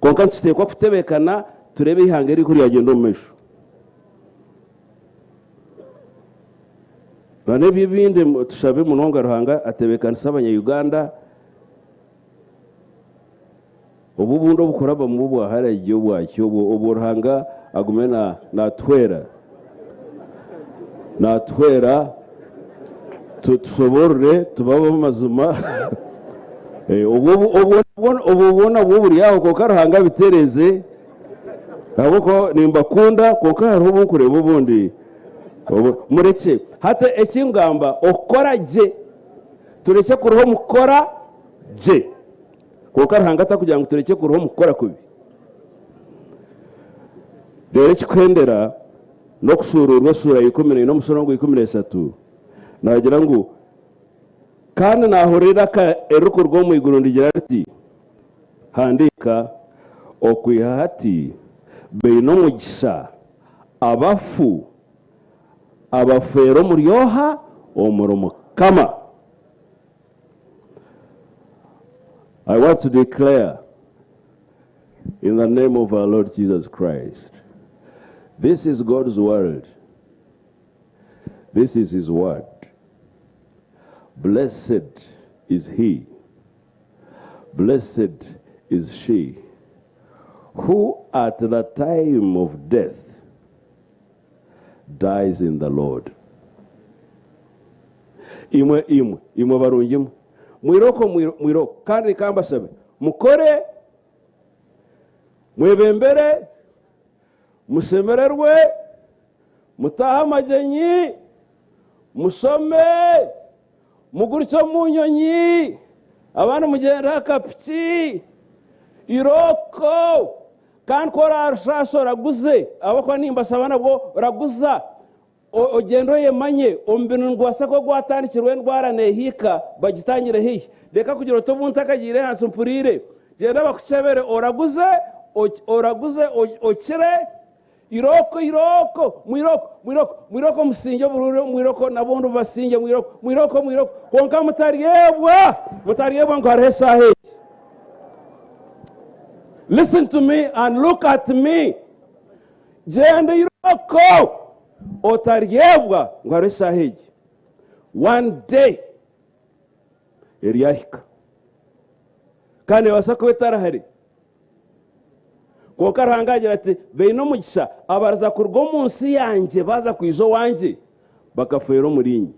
Kwonka nituteekwa kutebeekana tureebe eihanga eri ku ryagyenda omu maisho. Nana ebyo ebindi tushabe munonga Ruhanga atebeekanise abanya-Uganda obu obundi obukurabamu obwa haragi obwaki obwo obwo Ruhanga agume natuhwera natuhwera tushoboorore tube ab'amazima obwo bwona bwo buri aho kwonka Ruhanga abitereeze ahabw'okuba nimbakunda kwonka hariho obu nkureeba obundi murekye hati eki ngamba okukora gye turekye kuruha omu kukora gye kwonka Ruhanga atakugira ngu turekye kuruha omu kukora kubi. Reero ekikuhendera n'okushuuruurwa eshuura ya 14 omushorongo 13 naagira ngu, Kandi naahurira eiraka eririkuruga omu iguru nirigira riti, Handiika, okwiha hati baine omugisha abafu abafeera omuri oha? Omuri Mukama. I want to declare. In the name of our Lord Jesus Christ. This is God's world. This is His word. Blessed is he, blessed is she, who at the time of death dies in the Lord. Imwe imwe imwe barungi mwe mwiroko mwiroko kandi kambasabe mukore mwebembere musemererwe mutahe amagenyi musome mugurutse mu nyonyi abandi mugenda akapiki iroko kandi ko rashasha raguze abakwa nimbasaba nabwo raguza ogenda oyemanye omubintu ngwasa ko gwatandikirwe endwara nehika bagitangire hihi reka kugira oti obuntu akagiire hansi mpurire genda bakucebere oraguze oraguze okire iroko iroko mwiroko mwiroko mwiroko musinge obururu mwiroko nabondi basinge mwiroko mwiroko mwiroko konka mutaryebwa mutaryebwa ngu hariho esaaha egi. Listen to me and look at me. Genda iroko otaryebwa ngu hariho esaaha egi. One day eryahika kandi ebaasa kuba etarahari. Konka Ruhanga agira ati baine omugisha abaraza kuruga omu nsi yangye baza kwija owangye bakafeera omuri inye.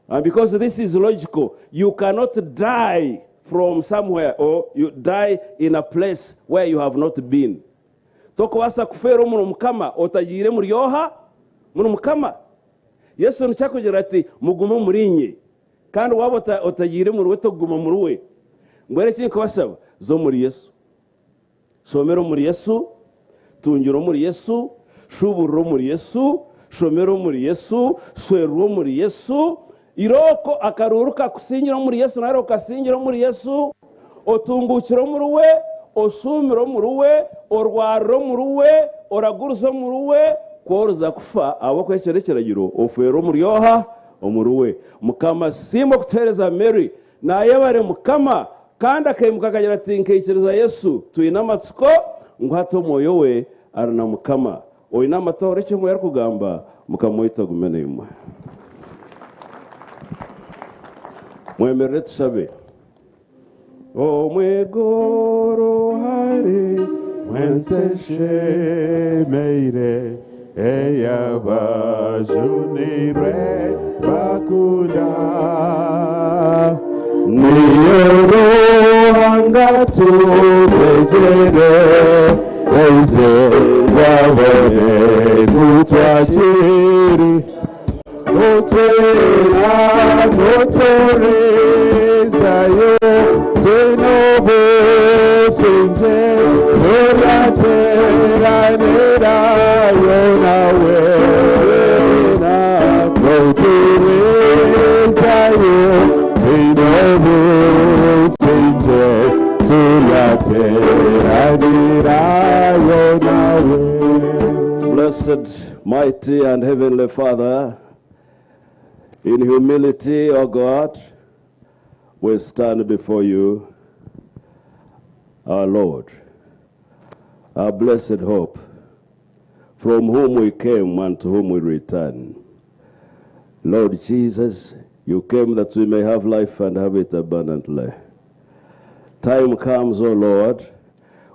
And because this is logical, you cannot die from somewhere or you die in a place where you have not been. Tokubaasa kufeera omuri Mukama otagiire muri oha muri Mukama. Yesu nikyo akugira ati mugume omuri inye, kandi waaba otagiire muri we tokuguma muri we. Mbwenu eki nkubasaba za omuri Yesu, shomera omuri Yesu, tungira omuri Yesu, shuburira omuri Yesu, shomera omuri Yesu, swerera omuri Yesu. Iroko akaruru kakusingira omuri Yesu nari okasingira omuri Yesu, otungukire omuri we, oshumire omuri we, orwarire omuri we, oraguruze omuri we, kworuza kufa ahabw'okwecwera ekiragiro ofeere omuri oha omuri we. Mukama siima okutuheereza Mary nayebare Mukama kandi akaimuka akagira ati nkaikiriza Yesu twine amatsiko ngu hati omwoyo we ari na Mukama. Oine amatu ahurire eki omwoyo arikugamba. Mukama waitu agume naimwe. Mwemerere tushabe. Omwiguru hari mwensi eshemeire ey'abajunirwe bakunda niyo Ruhanga tutegere eze babone kutwakiri nutwera nutorezayo twinobusinje turateranirayo nawe nuturezayo twinobusinje turateranirayo nawe. Blessed, mighty and heavenly Father, in humility, O God, we stand before you, our Lord, our blessed hope, from whom we came and to whom we return. Lord Jesus, you came that we may have life and have it abundantly. Time comes, O Lord,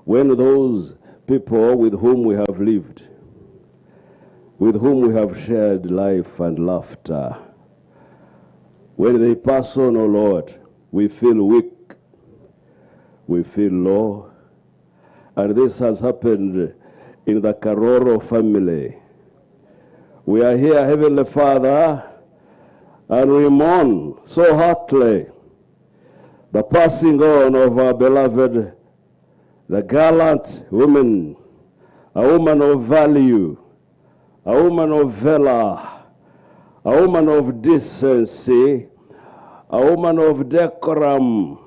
when those people with whom we have lived, with whom we have shared life and laughter, when they pass on, O Lord, we feel weak, we feel low. And this has happened in the Karoro family. We are here, Heavenly Father, and we mourn so heartily the passing on of our beloved, the gallant woman, a woman of value, a woman of valor, a woman of decency, a woman of decorum.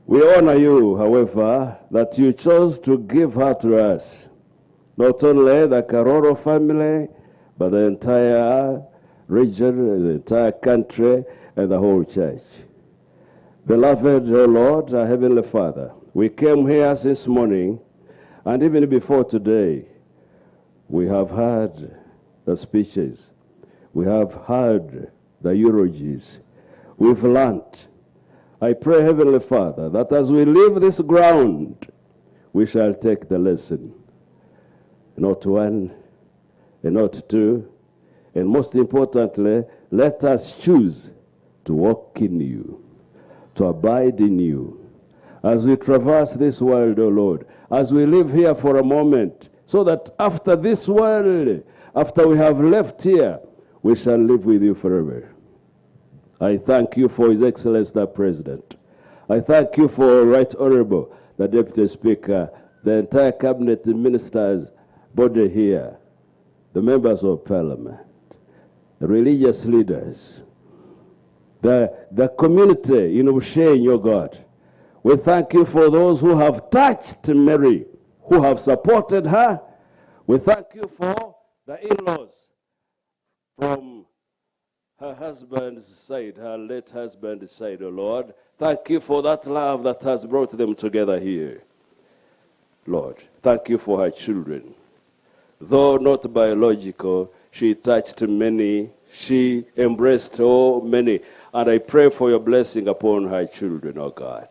We honor you, however, that you chose to give her to us. Not only the Karoro family, but the entire region, the entire country, and the whole church. Beloved, O Lord, our Heavenly Father, We came here since morning, and even before today, we have heard the speeches, we have heard the eulogies, we've learnt. I pray, Heavenly Father, that as we leave this ground, we shall take the lesson. Not one, and not two, and most importantly, let us choose to walk in you, to abide in you. As we traverse this world, O Lord, as we live here for a moment, so that after this world, after we have left here, we shall live with you forever. I thank you for His Excellency the President. I thank you for Right Honorable, the Deputy Speaker, the entire Cabinet Ministers body here, the members of Parliament, the religious leaders, the, the community in Bushenyi, O God. We thank you for those who have touched Mary, who have supported her. We thank you for the in-laws from her husband's side, her late husband's side, O Lord. Thank you for that love that has brought them together here. Lord, thank you for her children. Though not biological, she touched many, she embraced so many. And I pray for your blessing upon her children, O God.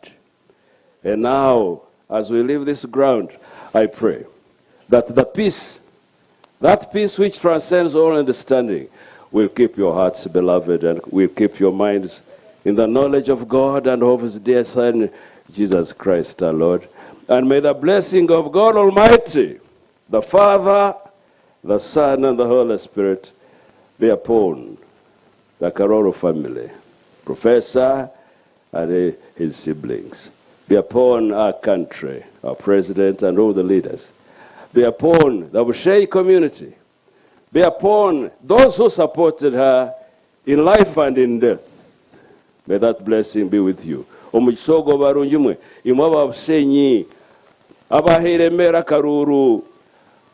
And now, as we leave this ground, I pray that the peace, that peace which transcends all understanding, will keep your hearts, beloved, and will keep your minds in the knowledge of God and of His dear Son, Jesus Christ our Lord. And may the blessing of God Almighty, the Father, the Son, and the Holy Spirit be upon the Karoro family, Professor and his siblings, be upon our country, our president, and all the leaders, be upon the Bushenyi community, be upon those who supported her in life and in death. May that blessing be with you. Omugisha ogwo barungi mwe, imwe aba Bushenyi, abahaire Mary akaruru,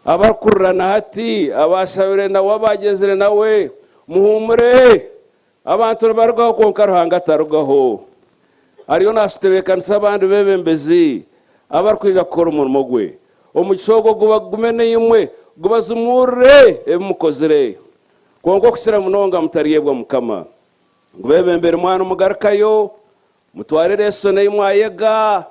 abarikurira na hati, abashabire nawe, abagyenzire nawe, muhumure. Abantu nibarugaho kwonka Ruhanga atarugaho. Ariyo naatutebeekanisa abandi beebembezi abarikwija kukora omurimo gwe. Omugisha ogwo gubagume naimwe, gubazimurire ebi mukozire. Kwonka okukira munonga mutaryebwa Mukama. Ngu beebembere mwana mugarukayo, mutware lesson ei mwayega.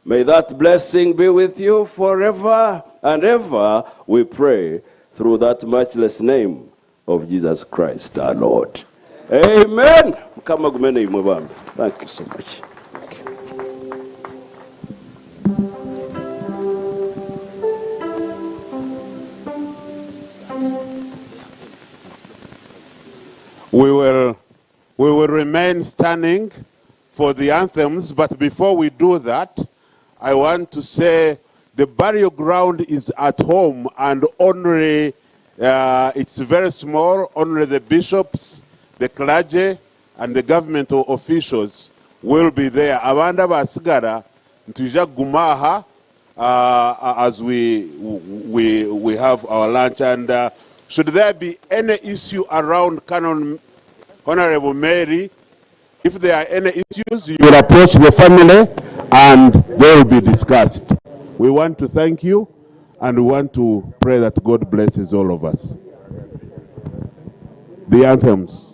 May that blessing be with you forever and ever, we pray, through that matchless name of Jesus Christ our Lord. Amen. Mukama agume naimwe bambi. Thank you so much. We will, we will remain standing for the anthems, but before we do that, I want to say the burial ground is at home and only, it's very small, only the bishops, the clergy, and the government officials will be there. Abandi abasigara nitwija kuguma aha as we have our lunch. And should there be any issue around Canon Honorable Mary, if there are any issues, you will approach the family and they will be discussed. We want to thank you and we want to pray that God blesses all of us. The anthems.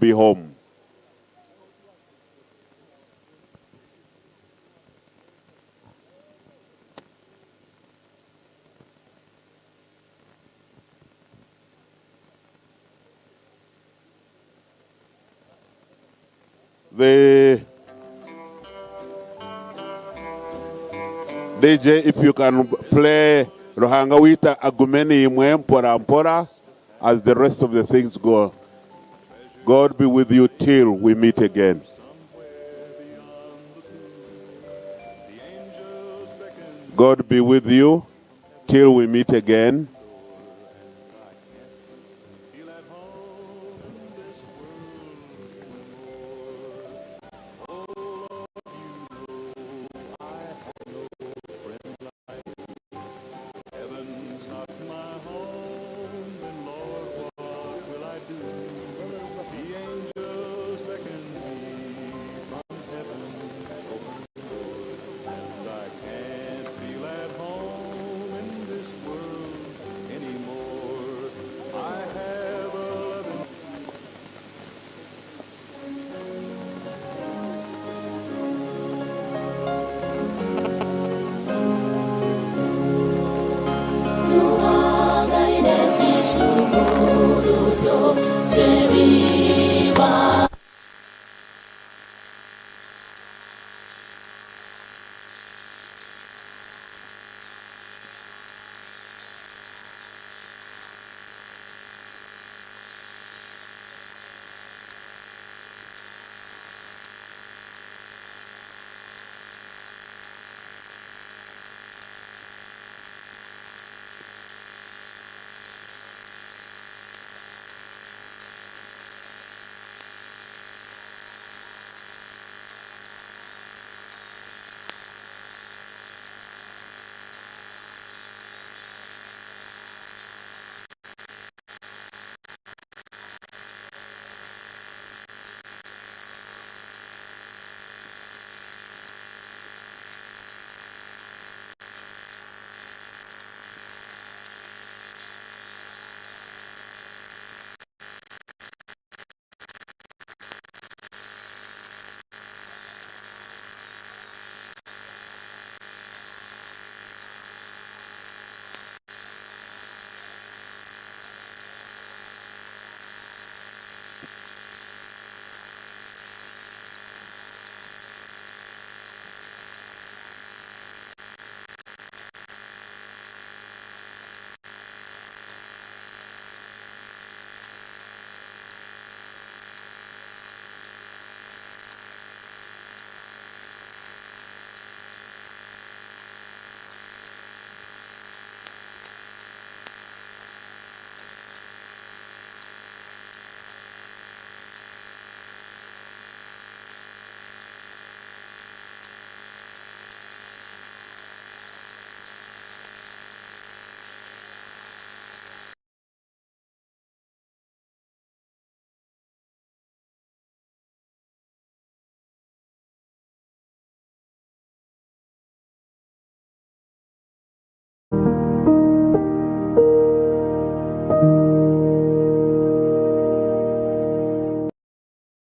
be home. The DJ, if you can play Ruhanga Wita Agumeni Imwe Mpora Mpora as the rest of the things go. God be with you till we meet again. God be with you till we meet again.